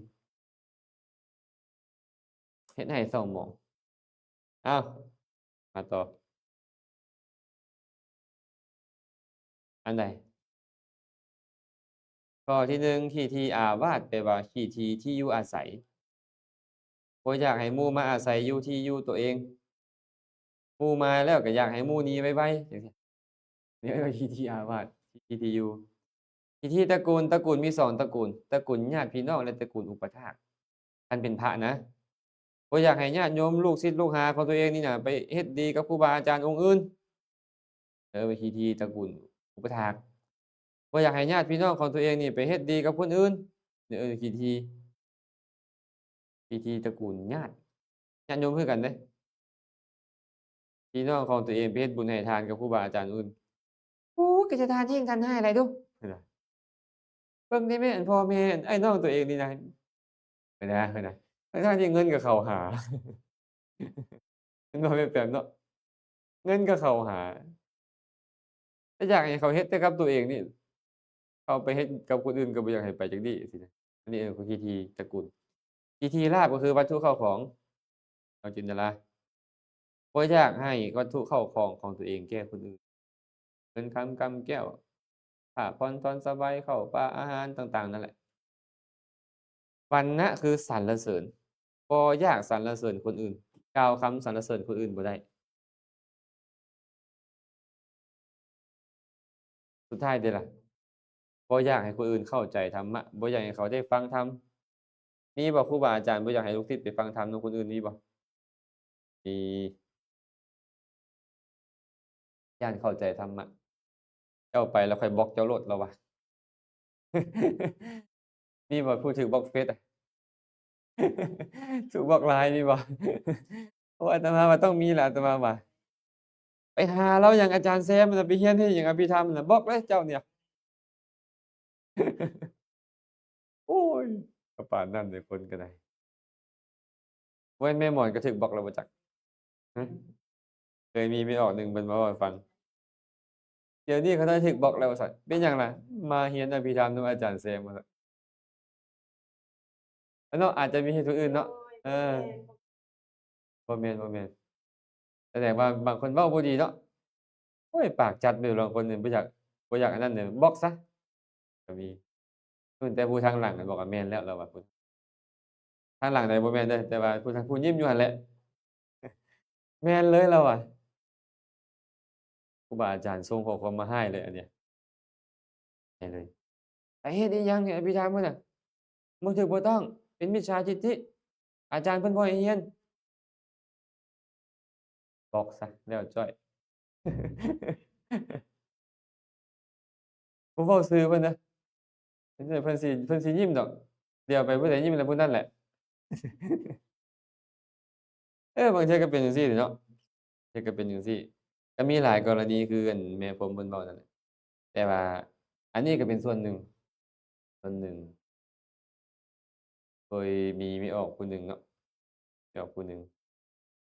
ເຮັດໃຫ້ເສົ້າໝອງ. ອ້າວ ມາຕໍ່. ອັນໃດ? ຂໍ້ທີໜຶ່ງ, ຂີ້ຖີ່ອາວາດ ແປວ່າຂີ້ຖີ່ທີ່ຢູ່ອາໄສ, ບໍ່ຢາກໃຫ້ໝູ່ມາອາໄສຢູ່ທີ່ຢູ່ຕົວເອງ, ໝູ່ມາແລ້ວກໍຢາກໃຫ້ໝູ່ໜີໄວໆ ຈັ່ງຊີ້. ນີ້ເອີ້ນວ່າຂີ້ຖີ່ອາວາດ, ຂີ້ຖີ່ທີ່ຢູ່. ຂີ້ຖີ່ຕະກູນ, ຕະກູນມີສອງຕະກູນ, ຕະກູນຍາດພີ່ນ້ອງ ແລະ ຕະກູນອຸປະຖາກ. ຄັນເປັນພະນະ, ບໍ່ຢາກໃຫ້ຍາດໂຍມ ລູກສິດລູກຫາຂອງຕົວເອງນີ້ນະ ໄປເຮັດດີກັບຄູບາອາຈານອົງອື່ນ, ເອີ້ນວ່າຂີ້ຖີ່ຕະກູນອຸປະຖາກ. ບໍ່ຢາກໃຫ້ຍາດພີ່ນ້ອງຂອງຕົວເອງນີ້ໄປເຮັດດີກັບຄົນອື່ນ, ເອີ້ນວ່າຂີ້ຖີ່ ພິທີຕະກູນຍາດ, ຍາດໂຍມຄືກັນເດ້. ພີ່ນ້ອງຂອງຕົວເອງໄປເຮັດບຸນໃຫ້ທານກັບຄູບາອາຈານອື່ນ, ໂອ້ ກໍຈະທານແຮງທານຮ້າຍຫຼາຍເດີ້. ເບິ່ງໄດ້ແມ່ ອັນພໍ່ແມ່ ອັນອ້າຍນ້ອງຕົວເອງນີ້ນະ, ເຫັນນະ ເຫັນນະ, ທັງໆທີ່ເງິນກໍເຂົ້າຫາ. ແມ່ນບໍ່ແມ່ນແປມເນາະ? ເງິນກໍເຂົ້າຫາ, ແຕ່ຢາກໃຫ້ເຂົາເຮັດແຕ່ກັບຕົວເອງນີ້, ເຂົາໄປເຮັດກັບຄົນອື່ນກໍບໍ່ຢາກໃຫ້ໄປຈັກດີ້ຊີ້ນະ. ອັນນີ້ເອີ້ນວ່າຂີ້ຖີ່ຕະກູນ. ຂີ້ຖີ່ລາບກໍຄືວັດຖຸເຂົ້າຂອງ, ເອົາຈິນຕະລາ, ບໍ່ຢາກໃຫ້ວັດຖຸເຂົ້າຂອງຂອງຕົວເອງແກ່ຄົນອື່ນ, ເງິນຄຳກຳແກ້ວ, ຜ້າຜ່ອນທ່ອນສະບາຍ, ເຂົ້າປາອາຫານຕ່າງໆນັ້ນແຫຼະ. ວັນນະຄືສັນລະເສີນ, ບໍ່ຢາກສັນລະເສີນຄົນອື່ນ, ກ່າວຄຳສັນລະເສີນຄົນອື່ນບໍ່ໄດ້. ສຸດທ້າຍເດລະ? ບໍ່ຢາກໃຫ້ຄົນອື່ນເຂົ້າໃຈທຳມະ, ບໍ່ຢາກໃຫ້ເຂົາໄດ້ຟັງທຳ. ມີບໍ່ ຄູບາອາຈານບໍ່ຢາກໃຫ້ລູກສິດໄປຟັງທຳນຳຄົນອື່ນ, ມີບໍ່? ມີ. ຢ້ານເຂົ້າໃຈທຳມະ, ເຈົ້າໄປແລ້ວຂ້ອຍບລັອກເຈົ້າໂລດ ລາວວ່າ. ມີບໍ່ຜູ້ຖືກບລັອກເຟສອະ? ຖືກບລັອກລາຍມີບໍ່? ໂອ້ ອາດຕະມາວ່າຕ້ອງມີລະ ອາດຕະມາວ່າ ໄປຫາລາວຫຍັງ ອາຈານແຊມນະ ໄປຮຽນເຮັດຫຍັງອະພິທຳນະ ບລັອກເລີຍເຈົ້ານີ້. ໂອ້ຍ ກະປານນັ້ນເດ ຄົນກະໄດ້. ໂອ້ຍ ແມ່ໝອນກະຖືກບລັອກແລ້ວບໍ່ຈັກ. ຮະ ເຄີຍມີແມ່ອອກໜຶ່ງເພິ່ນມາເວົ້າໃຫ້ຟັງ ດຽວນີ້ເຂົາເຈົ້າຖືກບລັອກແລ້ວວ່າຊັ້ນ. ເປັນຫຍັງລະ? ມາຮຽນອະພິທຳນຳອາຈານແຊມວ່າຊັ້ນ. ເນາະ ອາດຈະມີເຫດຜົນອື່ນເນາະ. ເອີ ບໍ່ແມ່ນ ບໍ່ແມ່ນ ສະແດງວ່າບາງຄົນເວົ້າບໍ່ດີເນາະ. ໂອ້ຍ ປາກຈັດເລີຍ ບາງຄົນນີ້ບໍ່ຢາກ ບໍ່ຢາກອັນນັ້ນເລີຍ ບລັອກຊະ ກະມີ. ເພິ່ນ ແຕ່ຜູ້ທາງຫຼັງນັ້ນບອກວ່າແມ່ນແລ້ວ ລາວວ່າ ທາງຫຼັງໃດບໍ່ແມ່ນເດີ ແຕ່ວ່າຜູ້ທາງ ຜູ້ຍິ້ມຢູ່ຫັ້ນແຫຼະ ແມ່ນເລີຍລາວວ່າ. ຄູບາອາຈານສົ່ງຂໍ້ຄວາມມາຮ້າຍເລີຍອັນເນີ້ຍ ໃຫ້ເລີຍ. ໄປເຮັດອີ່ຫຍັງໃຫ້ອະພິທຳຫັ້ນນະ ບໍ່ຖືກບໍ່ຕ້ອງ ເປັນມິດສາທິດຖິ ອາຈານເພິ່ນບໍ່ໃຫ້ຮຽນ. ບລັອກຊະ ແລ້ວຈ້ອຍ. ບໍ່ເວົ້າຊື່ເພິ່ນເດີ ເພິ່ນຊິ ເພິ່ນຊິຍິ້ມດອກ ດຽວໄປຜູ້ໃດຍິ້ມແລ້ວຜູ້ນັ້ນແຫຼະ. ເອີ ບາງເທື່ອກະເປັນຈັ່ງຊີ້ເນາະ ເທື່ອກະເປັນຈັ່ງຊີ້. ກະມີຫຼາຍກໍລະນີຄືອັນແມ່ພົມເພິ່ນເວົ້ານັ້ນແຫຼະ ແຕ່ວ່າອັນນີ້ກະເປັນສ່ວນໜຶ່ງ ສ່ວນໜຶ່ງ. ເຄີຍມີແມ່ອອກຜູ້ໜຶ່ງເນາະ ແມ່ອອກຜູ້ໜຶ່ງ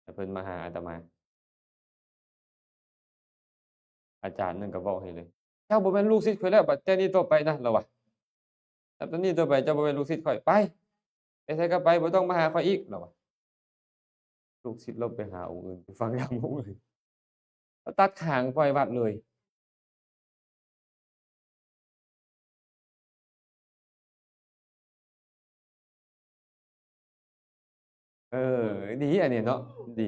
ແລ້ວເພິ່ນມາຫາອາດຕະມາ ອາຈານນັ້ນກະເວົ້າໃຫ້ເລີຍ ເຈົ້າບໍ່ແມ່ນລູກສິດຂ້ອຍແລ້ວ ບັດແຕ່ນີ້ຕໍ່ໄປນະ ລາວວ່າ. ນັບແຕ່ນີ້ຕໍ່ໄປເຈົ້າບໍ່ແມ່ນລູກສິດຂ້ອຍ ໄປ ໄປໃສກະໄປ ບໍ່ຕ້ອງມາຫາຂ້ອຍອີກ ລາວວ່າ. ລູກສິດລາວໄປຫາອົງອື່ນ ໄປຟັງທຳອົງອື່ນ ລາວຕັດຫາງປ່ອຍວັດເລີຍ. ເອີ ດີອັນນີ້ເນາະ ດີ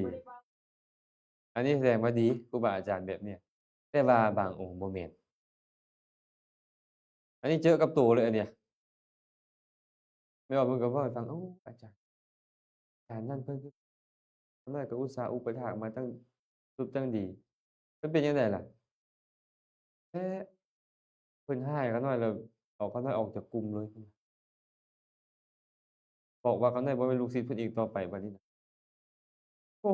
ອັນນີ້ສະແດງວ່າດີ ຄູບາອາຈານແບບນີ້. ແຕ່ວ່າບາງອົງບໍ່ແມ່ນ ອັນນີ້ເຈີກັບໂຕເລີຍອັນເນີ້ຍ. ແມ່ອອກເພິ່ນກະເວົ້າໃຫ້ຟັງ ໂອ້ ອາຈານ ອາຈານນັ້ນເພິ່ນຄື ຂ້ານ້ອຍກະອຸດສາອຸປະຖາກມາຕັ້ງຊຸບຕັ້ງດີ ເພິ່ນເປັນຈັ່ງໃດລະ? ແທ້ ເພິ່ນຮ້າຍຂ້ານ້ອຍແລ້ວ ເອົາຂ້ານ້ອຍອອກຈາກກຸ່ມເລີຍ ບອກວ່າຂ້ານ້ອຍບໍ່ແມ່ນລູກສິດເພິ່ນອີກຕໍ່ໄປບັດນີ້ນະ. ໂອ້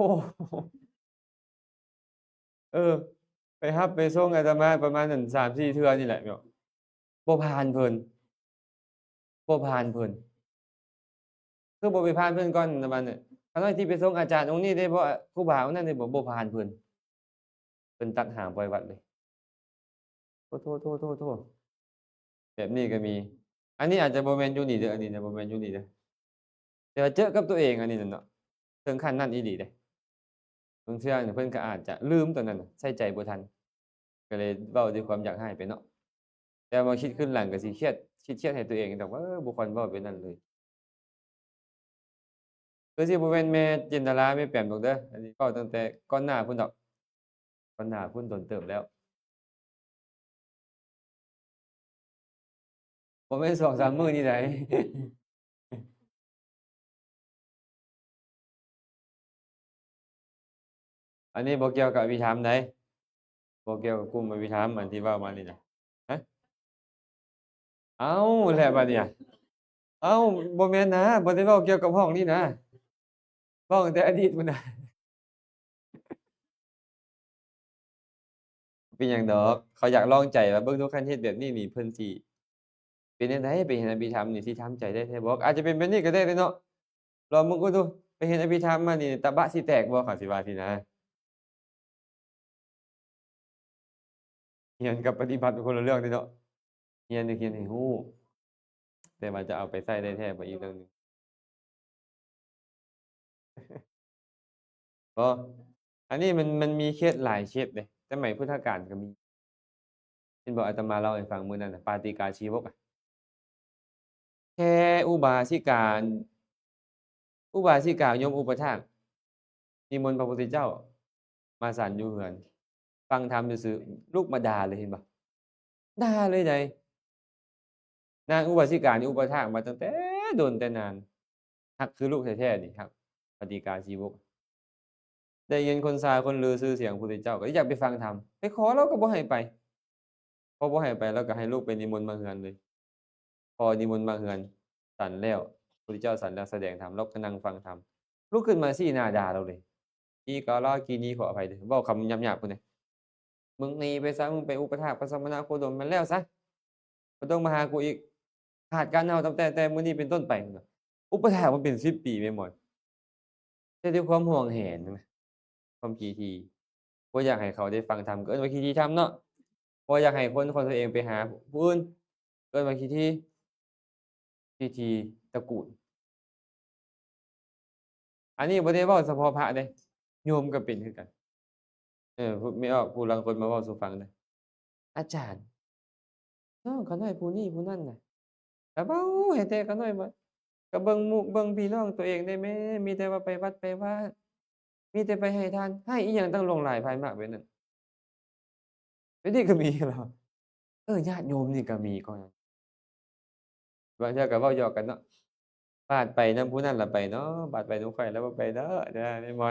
ເອີ ໄປຮັບໄປສົ່ງອາດຕະມາປະມານນັ້ນ ສາມສີ່ເທື່ອນີ້ແຫຼະ ແມ່ນບໍ່? ບໍ່ຜ່ານເພິ່ນ ບໍ່ຜ່ານເພິ່ນ ຄືບໍ່ໄປຜ່ານເພິ່ນກ່ອນ ປະມານນັ້ນ. ຂ້ານ້ອຍຊິໄປສົ່ງອາຈານອົງນີ້ໄດ້ບໍ່? ຄູບາອົງນັ້ນໄດ້ບໍ່? ບໍ່ຜ່ານເພິ່ນ ເພິ່ນຕັດຫາງປ່ອຍວັດເລີຍ. ໂທ້ ໂທ້ ໂທ້ ໂທ້ ແບບນີ້ກະມີ. ອັນນີ້ອາດຈະບໍ່ແມ່ນຢູ່ນີ້ເດີ ອັນນີ້ນະ ບໍ່ແມ່ນຢູ່ນີ້ເດີ ແຕ່ວ່າເຈີກັບໂຕເອງອັນນີ້ນະເນາະ ເຖິງຂັ້ນນັ້ນອີ່ຫຼີເດ້. ບາງເທື່ອເພິ່ນກະອາດຈະລືມໂຕນັ້ນນະ ໃສ່ໃຈບໍ່ທັນ ກະເລີຍເວົ້າດ້ວຍຄວາມຢາກຮ້າຍໄປເນາະ. ແຕ່ວ່າມາຄິດຄືນຫຼັງກະຊິຄຽດ ຄິດຄຽດໃຫ້ໂຕເອງດອກວ່າ ເອີ ບໍ່ຄວນເວົ້າແບບນັ້ນເລີຍ. ຄືຊິບໍ່ແມ່ນແມ່ຈິນດາລາ ແມ່ແປມດອກເດີ ອັນນີ້ເວົ້າຕັ້ງແຕ່ກ່ອນໜ້າພຸ້ນດອກ ກ່ອນໜ້າພຸ້ນດົນເຕີບແລ້ວ ບໍ່ແມ່ນສອງສາມມື້ນີ້ໃດ. ອັນນີ້ບໍ່ກ່ຽວກັບອະພິທຳໃດ ບໍ່ກ່ຽວກັບກຸ່ມອະພິທຳ ອັນທີ່ເວົ້າມານີ້ນະ. ຮະ ເອົ້າ ແລ້ວບາດນີ້ ເອົ້າ ບໍ່ແມ່ນນະ ບໍ່ໄດ້ເວົ້າກ່ຽວກັບຫ້ອງນີ້ນະ ເວົ້າຕັ້ງແຕ່ອະດີດພຸ້ນນະ. ເປັນຫຍັງດອກ ເຂົາຢາກລອງໃຈວ່າ ເບິ່ງດູ ຄັນເຮັດແບບນີ້ນີ້ ເພິ່ນຊິເປັນແນວໃດ ໄປຮຽນອະພິທຳນີ້ ຊິທຳໃຈໄດ້ແທ້ບໍ່? ອາດຈະເປັນແບບນີ້ກະໄດ້ເດເນາະ ລອງເບິ່ງກ່ອນດູ ໄປຮຽນອະພິທຳມານີ້ ຕະບະຊິແຕກບໍ່ ເຂົາຊິວ່າຊີ້ນະ. ຮຽນກັບປະຕິບັດມັນຄົນລະເລື່ອງເດເນາະ ຮຽນນີ້ຮຽນໃຫ້ຮູ້ ແຕ່ວ່າຈະເອົາໄປໃຊ້ໄດ້ແທ້ບໍ່ ອີກເລື່ອງໜຶ່ງ. ບໍ່ ອັນນີ້ມັນ ມັນມີເຄສຫຼາຍເຄສເດ້ ສະໄໝພຸດທະການກະມີ. ເຫັນບໍ່ ອາດຕະມາເລົ່າໃຫ້ຟັງມື້ນັ້ນນະ ປາຕິກາຊີວົກ ແຄ່ອຸບາສິກາ ອຸບາສິກາຍົມອຸປະຖາກ ນິມົນພະພຸດທະເຈົ້າມາສັນຢູ່ເຮືອນ ຟັງທຳຊື່ໆ ລຸກມາດ່າເລີຍ ເຫັນບໍ່ ດ່າເລີຍໃດ. ນາງອຸບາສິການີ້ອຸປະຖາກມາຕັ້ງແຕ່ດົນແຕ່ນານ ຮັກຄືລູກແທ້ໆນີ້ ຮັກ ປາຕິກາຊີວົກ ໄດ້ຍິນຄົນຊ່າຄົນລືຊື່ສຽງພຸດທະເຈົ້າ ກະຢາກໄປຟັງທຳ ໄປຂໍລາວກະບໍ່ໃຫ້ໄປ ພໍບໍ່ໃຫ້ໄປ ລາວກະໃຫ້ລູກໄປນິມົນມາເຮືອນເລີຍ. ພໍນິມົນມາເຮືອນ ສັນແລ້ວ ະເຈົ້າສັນແລ້ວສະແດງທຳ ລາວກໍນັ່ງຟັງທຳ ລຸກຂຶ້ນມາຊີ້ໜ້າດ່າລາວເລີຍ. ອີກາລາກີນີ ຂໍອະໄພເດີ້ ເວົ້າຄຳຫຍາບໆພຸ້ນເດ້. ມຶງໜີໄປຊະ ມຶງໄປອຸປະຖາກພະສະມະນະໂຄດົມ ແມ່ນແລ້ວຊະ ບໍ່ຕ້ອງມາຫາກູອີກ. ຂາດການເຮົາຕັ້ງແຕ່ ແຕ່ມື້ນີ້ເປັນຕົ້ນໄປ. ອຸປະຖາກມາເປັນສິບປີແມ່ນບໍ່? ແຕ່ດ້ວຍຄວາມຫວງແຫນນະ ຄວາມຂີ້ຖີ່ ບໍ່ຢາກໃຫ້ເຂົາໄດ້ຟັງທຳ ກໍເອີ້ນວ່າຂີ້ຖີ່ທຳເນາະ. ບໍ່ຢາກໃຫ້ຄົນຂອງຕົວເອງໄປຫາຜູ້ອື່ນ ເອີ້ນວ່າຂີ້ຖີ່ ຂີ້ຖີ່ຕະກູນ. ອັນນີ້ບໍ່ໄດ້ເວົ້າສະເພາະພະເດ້ ໂຍມກໍເປັນຄືກັນ. ເອີ ຜູ້ ແມ່ອອກ ຜູ້ລາງຄົນມາເວົ້າສູ່ຟັງເດີ້ ອາຈານ ນ້ອງຂ້ານ້ອຍຜູ້ນີ້ຜູ້ນັ້ນນະ ກະເວົ້າໃຫ້ແຕ່ຂ້ານ້ອຍວ່າ ກະເບິ່ງໝູ່ເບິ່ງພີ່ນ້ອງຕົວເອງແດ່ແມ້ ມີແຕ່ວ່າໄປວັດໄປວາ ມີແຕ່ໄປໃຫ້ທານ ໃຫ້ອີ່ຫຍັງຕັ້ງຫຼວງຫຼາຍພາຍມາກແບບນັ້ນ. ດຽວນີ້ກໍມີແລ້ວ ເອີ ຍາດໂຍມນີ້ກໍມີ ກໍ ບາງເທື່ອກໍເວົ້າຫຍອກກັນເນາະ ບາດໄປນຳຜູ້ນັ້ນລະໄປເນາະ ບາດໄປນຳຂ້ອຍລະບໍ່ໄປເນາະ ນະ ແມ່ນບໍ່?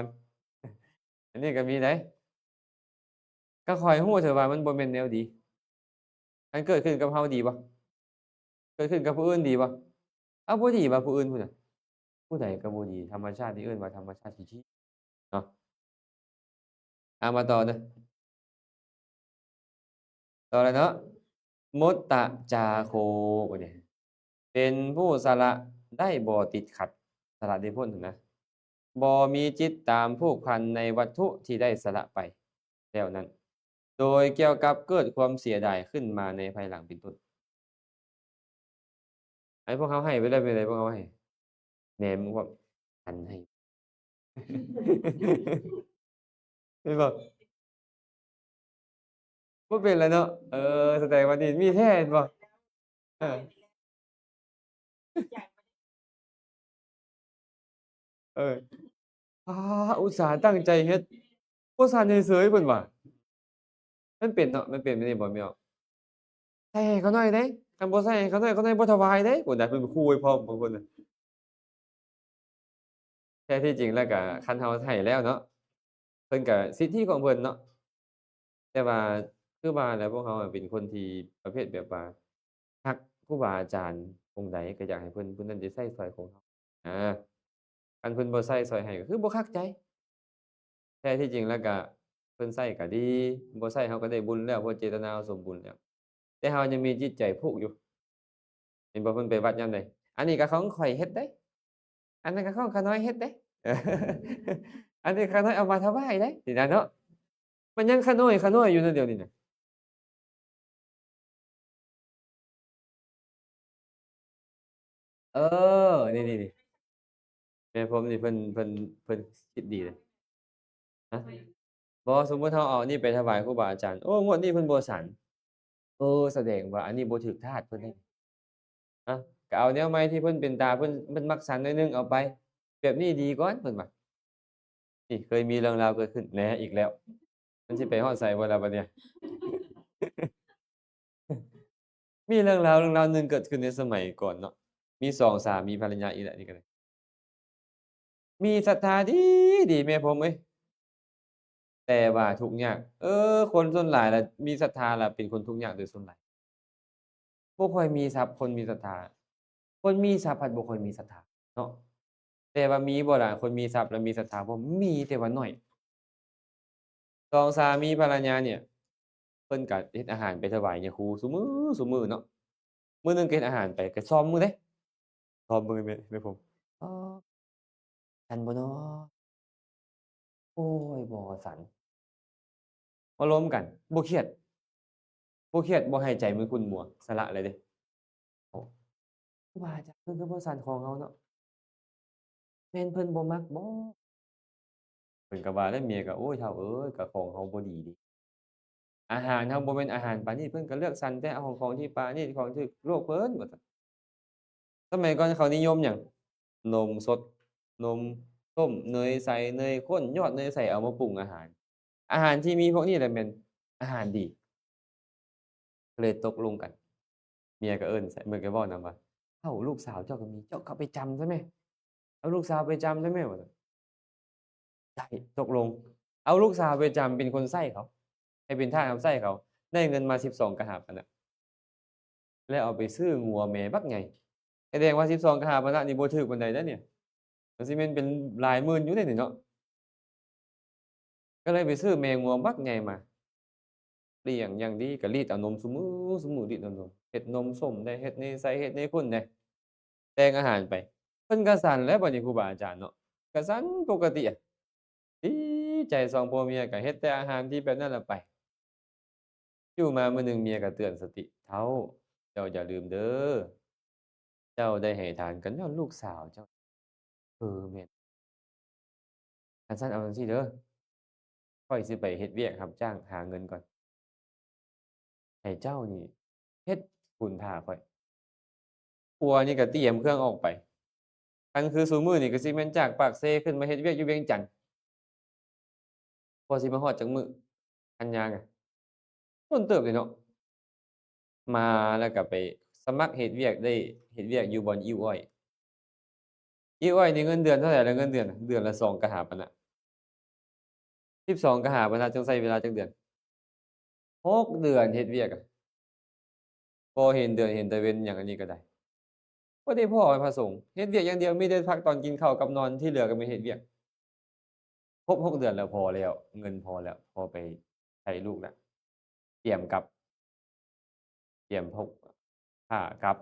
ອັນນີ້ກໍມີໃດ໋. ກໍຂ້ອຍຮູ້ເທື່ອວ່າມັນບໍ່ແມ່ນແນວດີ. ອັນເກີດຂຶ້ນກັບເຮົາດີບໍ່? ເກີດຂຶ້ນກັບຜູ້ອື່ນດີບໍ່? ເອົາ ບໍ່ດີວ່າຜູ້ອື່ນພຸ້ນນະ ຜູ້ໃດກໍບໍ່ດີ. ທຳມະຊາດທີ່ເອີ້ນວ່າທຳມະຊາດທີ່ດີເນາະ. ເອົາ ມາຕໍ່ເດີ້ ຕໍ່ແລ້ວເນາະ ມຸດຕະຈາໂຄ ບັດນີ້ ເປັນຜູ້ສະຫຼະໄດ້ບໍ່ຕິດຂັດ ສະຫຼະໄດ້ພົ້ນຫັ້ນນະ ບໍ່ມີຈິດຕາມຜູກພັນໃນວັດຖຸທີ່ໄດ້ສະຫຼະໄປແລ້ວນັ້ນ ໂດຍກ່ຽວກັບເກີດຄວາມເສຍດາຍຂຶ້ນມາໃນພາຍຫຼັງເປັນຕົ້ນ. ໃຫ້ພວກເຮົາໃຫ້ໄປແລ້ວເປັນໃດ ພວກເຮົາໃຫ້ ແໜມພວກ ຫັນໃຫ້ ແມ່ນບໍ່? ບໍ່ເປັນແລ້ວເນາະ. ເອີ ສະແດງວ່ານີ້ມີແທ້ແມ່ນບໍ່? ເອີ ເອີ ອາ ອຸດສາຕັ້ງໃຈເຮັດ ບໍ່ສັ່ນໃຫ້ເສີຍເພິ່ນວ່າ. ມັນເປັນເນາະ ມັນເປັນແບບນີ້ບໍ່ແມ່ອອກ? ໃສ່ໃຫ້ຂ້ານ້ອຍເດ້ ຄັນບໍ່ໃສ່ໃຫ້ຂ້ານ້ອຍ ຂ້ານ້ອຍບໍ່ຖວາຍເດ້ ພຸ້ນນະ ເພິ່ນຂູ່ໄວ້ພ້ອມບາງຄົນນະ. ແທ້ທີ່ຈິງແລ້ວກະ ຄັນເຮົາໃຫ້ແລ້ວເນາະ ເພິ່ນກະສິດທິຂອງເພິ່ນເນາະ. ແຕ່ວ່າຄືວ່າແຫຼະ ພວກເຮົາເປັນຄົນທີ່ປະເພດແບບວ່າ ຮັກຄູບາອາຈານອົງໃດ ກໍຢາກໃຫ້ເພິ່ນ ຜູ້ນັ້ນໄດ້ໃຊ້ຊ່ອຍຂອງເຮົາ. ອາ ຄັນເພິ່ນບໍ່ໃຊ້ຊ່ອຍໃຫ້ ກໍຄືບໍ່ຄັກໃຈ. ແທ້ທີ່ຈິງແລ້ວກະ ເພິ່ນໃຊ້ກະດີ ບໍ່ໃຊ້ເຮົາກະໄດ້ບຸນແລ້ວ ເພາະເຈດຕະນາເຮົາສົມບູນແລ້ວ. ແຕ່ເຮົາຍັງມີຈິດໃຈຜູກຢູ່ ເຫັນບໍ່? ເພິ່ນໄປວັດຍາມໃດ ອັນນີ້ກະຂອງຂ້ອຍເຮັດເດ້ ອັນນັ້ນກະຂອງຂ້ານ້ອຍເຮັດເດ້ ອັນນີ້ຂ້ານ້ອຍເອົາມາຖວາຍເດ້ ຊີ້ນະເນາະ. ມັນຍັງຂະນ້ອຍ ຂະນ້ອຍຢູ່ນະ ດຽວນີ້ນະ. ເອີ ນີ້ໆໆ ແມ່ນ ແມ່ນຜົມນີ້ ເພິ່ນ ເພິ່ນ ເພິ່ນຄິດດີເດ້. ຮະ? ບໍ່ ສົມມຸດເຮົາເອົາອັນນີ້ໄປຖວາຍຄູບາອາຈານ ໂອ້ ງວດນີ້ເພິ່ນບໍ່ສັນ ເອີ ສະແດງວ່າອັນນີ້ບໍ່ຖືກທາດເພິ່ນເດ້. ອະ ກໍເອົາແນວໃໝ່ທີ່ເພິ່ນເປັນຕາ ເພິ່ນ ເພິ່ນມັກສັນໜ້ອຍໜຶ່ງ ເອົາໄປ ແບບນີ້ດີກ່ອນ ເພິ່ນວ່າ. ນີ້ເຄີຍມີເລື່ອງລາວເກີດຂຶ້ນແນ່ອີກແລ້ວ ມັນຊິໄປຮອດໃສບໍ່ລະບັດນີ້? ມີເລື່ອງລາວ ເລື່ອງລາວໜຶ່ງເກີດຂຶ້ນໃນສະໄໝກ່ອນເນາະ ມີສອງສາມີພັນລະຍາອີກແລ້ວ ນີ້ກໍໄດ້ ມີສັດທາດີໆ ແມ່ຜົມເອີຍ ແຕ່ວ່າທຸກຍາກ. ເອີ ຄົນສ່ວນຫຼາຍລະມີສັດທາລະເປັນຄົນທຸກຍາກໂດຍສ່ວນຫຼາຍ. ບໍ່ຄ່ອຍມີຊັບ ຄົນມີສັດທາ ຄົນມີຊັບພັດບໍ່ຄ່ອຍມີສັດທາເນາະ. ແຕ່ວ່າມີບໍ່ລະ ຄົນມີຊັບລະມີສັດທາບໍ່? ມີ ແຕ່ວ່າໜ້ອຍ. ສອງສາມີພັນລະຍານີ້ ເພິ່ນກະເຮັດອາຫານໄປຖວາຍຍາຄູຊຸມື້ ຊຸມື້ເນາະ. ມື້ໜຶ່ງກະເຮັດອາຫານໄປ ກະຊອມເບິ່ງເດ້ ຊອມເບິ່ງແມ່ ແມ່ຜົມ ອໍ ສັນບໍ່ນໍ? ໂອ້ຍ ບໍ່ສັນ. ມາລົມກັນ ບໍ່ຄຽດ ບໍ່ຄຽດ ບໍ່ຫາຍໃຈ ມືຂຸ້ນມົວ ສະຫຼະເລີຍເດ້. ໂອ້ ຄູບາອາຈານເພິ່ນຄືບໍ່ສັນຂອງເຮົາເນາະ ແມ່ນເພິ່ນບໍ່ມັກບໍ? ເພິ່ນກະວ່າແລ້ວ ເມຍກະ ໂອ້ຍ ເຖົ້າເອີຍ ກະຂອງເຮົາບໍ່ດີເດ. ອາຫານເຮົາບໍ່ແມ່ນອາຫານປານນີ້ ເພິ່ນກະເລືອກສັນແຕ່ເອົາຂອງທີ່ປານນີ້ ຂອງຖືກໂລກເພິ່ນວ່າຊັ້ນ. ສະໄໝກ່ອນເຂົານິຍົມຫຍັງ? ນົມສົດ ນົມຕົ້ມ ເນີຍໃສ ເນີຍຂຸ້ນ ຍອດເນີຍໃສ ເອົາມາປຸງອາຫານ. ອາຫານທີ່ມີພວກນີ້ແຫຼະແມ່ນອາຫານດີ. ເລີຍຕົກລົງກັນ ເມຍກະເອີ້ນໃສ່ ເມຍກະເວົ້ານຳວ່າ ເອົ້າ ລູກສາວເຈົ້າກະມີ ເຈົ້າກະເອົາໄປຈຳຊະແມ້ ເອົາລູກສາວໄປຈຳຊະແມ້ ວ່າຊັ້ນ. ໄດ້ ຕົກລົງ ເອົາລູກສາວໄປຈຳເປັນຄົນໃຊ້ເຂົາ ໃຫ້ເປັນທາດຮັບໃຊ້ເຂົາ. ໄດ້ເງິນມາສິບສອງກະຫາບຫັ້ນນະ ແລ້ວເອົາໄປຊື້ງົວແມ່ບັກໃຫຍ່ ສະແດງວ່າສິບສອງກະຫາປະນະນີ້ບໍ່ຖືກປານໃດເດ້ນີ້ ກໍຊິແມ່ນເປັນຫຼາຍໝື່ນຢູ່ເດ້ນີ້ເນາະ. ກໍເລີຍໄປຊື້ແມ່ງົວບັກໃຫຍ່ມາ ລ້ຽງຢ່າງດີ ກໍລີດເອົານົມຊຸມື້ ຊຸມື້ລີດເອົານົມ ເຮັດນົມສົ້ມແດ່ ເຮັດໃນໃສ່ ເຮັດໃນຂຸ້ນແດ່ ແຕ່ງອາຫານໄປ. ເພິ່ນກໍສັນແລ້ວ ບັດນີ້ຄູບາອາຈານເນາະ ກໍສັນປົກກະຕິອະ ດີໃຈ ສອງຜົວເມຍກໍເຮັດແຕ່ອາຫານທີ່ແບບນັ້ນລະໄປ. ຢູ່ມາມື້ໜຶ່ງເມຍກໍເຕືອນສະຕິ ເຖົ້າ ເຈົ້າຢ່າລືມເດີ ເຈົ້າໄດ້ໃຫ້ທານກັນຍ້ອນລູກສາວເຈົ້າ. ເອີ ແມ່ນ. ຄັນຊັ້ນເອົາຈັ່ງຊີ້ເດີ ຂ້ອຍຊິໄປເຮັດວຽກຮັບຈ້າງຫາເງິນກ່ອນ ໃຫ້ເຈົ້ານີ້ເຮັດບຸນຖ້າຂ້ອຍ. ຜົວນີ້ກໍຕຽມເຄື່ອງອອກໄປ ຄັນຄືຊຸມື້ນີ້ກໍຊິແມ່ນຈາກປາກເຊຂຶ້ນມາເຮັດວຽກຢູ່ວຽງຈັນ ກວ່າຊິມາຮອດຈັກມື້ ຄັນຍ່າງອະ ດົນເຕີບເດເນາະ. ມາແລ້ວກໍໄປສະໝັກເຮັດວຽກ ໄດ້ເຮັດວຽກຢູ່ບ່ອນອີ້ວອ້ອຍ. ອີ້ວອ້ອຍນີ້ເງິນເດືອນເທົ່າໃດລະ? ເງິນເດືອນ ເດືອນລະສອງກະຫາປະນະ ສິບສອງກະຫາປະນະ ຈັ່ງໃຊ້ເວລາຈັກເດືອນ? ຫົກເດືອນເຮັດວຽກ ບໍ່ເຫັນເດືອນເຫັນຕາເວັນຫຍັງ ອັນນີ້ກໍໄດ້ ບໍ່ໄດ້ພໍ້ພະສົງ ເຮັດວຽກຢ່າງດຽວ ມີແຕ່ພັກຕອນກິນເຂົ້າກັບນອນ ທີ່ເຫຼືອກໍແມ່ນເຮັດວຽກ. ຄົບຫົກເດືອນແລ້ວ ພໍແລ້ວ ເງິນພໍແລ້ວ ພໍໄປໃຊ້ລູກແລ້ວ ຕຽມກັບ ຕຽມພົກ ຖ້າກັບ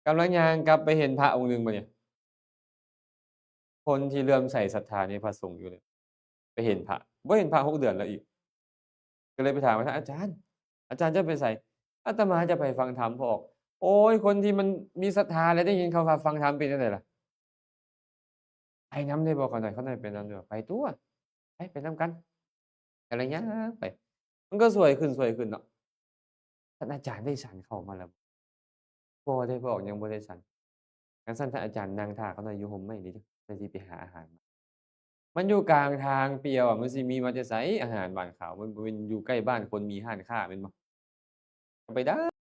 ກຳລັງຍ່າງກັບໄປເຫັນພະອົງໜຶ່ງບັດນີ້ ຄົນທີ່ເຫຼື້ອມໃສສັດທາໃນພະສົງຢູ່ນີ້ ໄປເຫັນພະ ບໍ່ເຫັນພະຫົກເດືອນແລ້ວອີກ ກໍເລີຍໄປຖາມວ່າ ທ່ານອາຈານ ອາຈານເຈົ້າໄປໃສ? ອາດຕະມາຈະໄປຟັງທຳ. ພໍ່ອອກ ໂອ້ຍ ຄົນທີ່ມັນມີສັດທາແລ້ວໄດ້ຍິນເຂົາວ່າຟັງທຳເປັນຈັ່ງໃດລະ? ໄປນຳໄດ້ບໍ່? ຂ້ານ້ອຍ ຂ້ານ້ອຍໄປນຳເດີ. ໄປຕົວະ ໄປ ໄປນຳກັນ. ກໍເລີຍຍ່າງໄປ ມັນກໍສວຍຂຶ້ນ ສວຍຂຶ້ນເນາະ. ທ່ານອາຈານໄດ້ສັນເຂົ້າມາແລ້ວ? ບໍ່ໄດ້ບອກ ຍັງບໍ່ໄດ້ສັນ. ຄັນຊັ້ນ ທ່ານອາຈານນັ່ງຖ້າຂ້ານ້ອຍຢູ່ຮົ່ມໄມ້ນີ້ເດີ ຂ້າຊິໄປຫາອາຫານມາ. ມັນຢູ່ກາງທາງປ່ຽວອະ ມັນຊິມີມາແຕ່ໃສ? ອາຫານບ້ານເຂົາ ມັນບໍ່ແມ່ນຢູ່ໃກ້ບ້ານຄົນ ມີຮ້ານຄ້າແມ່ນບໍ່? ກໍໄປໄດ້.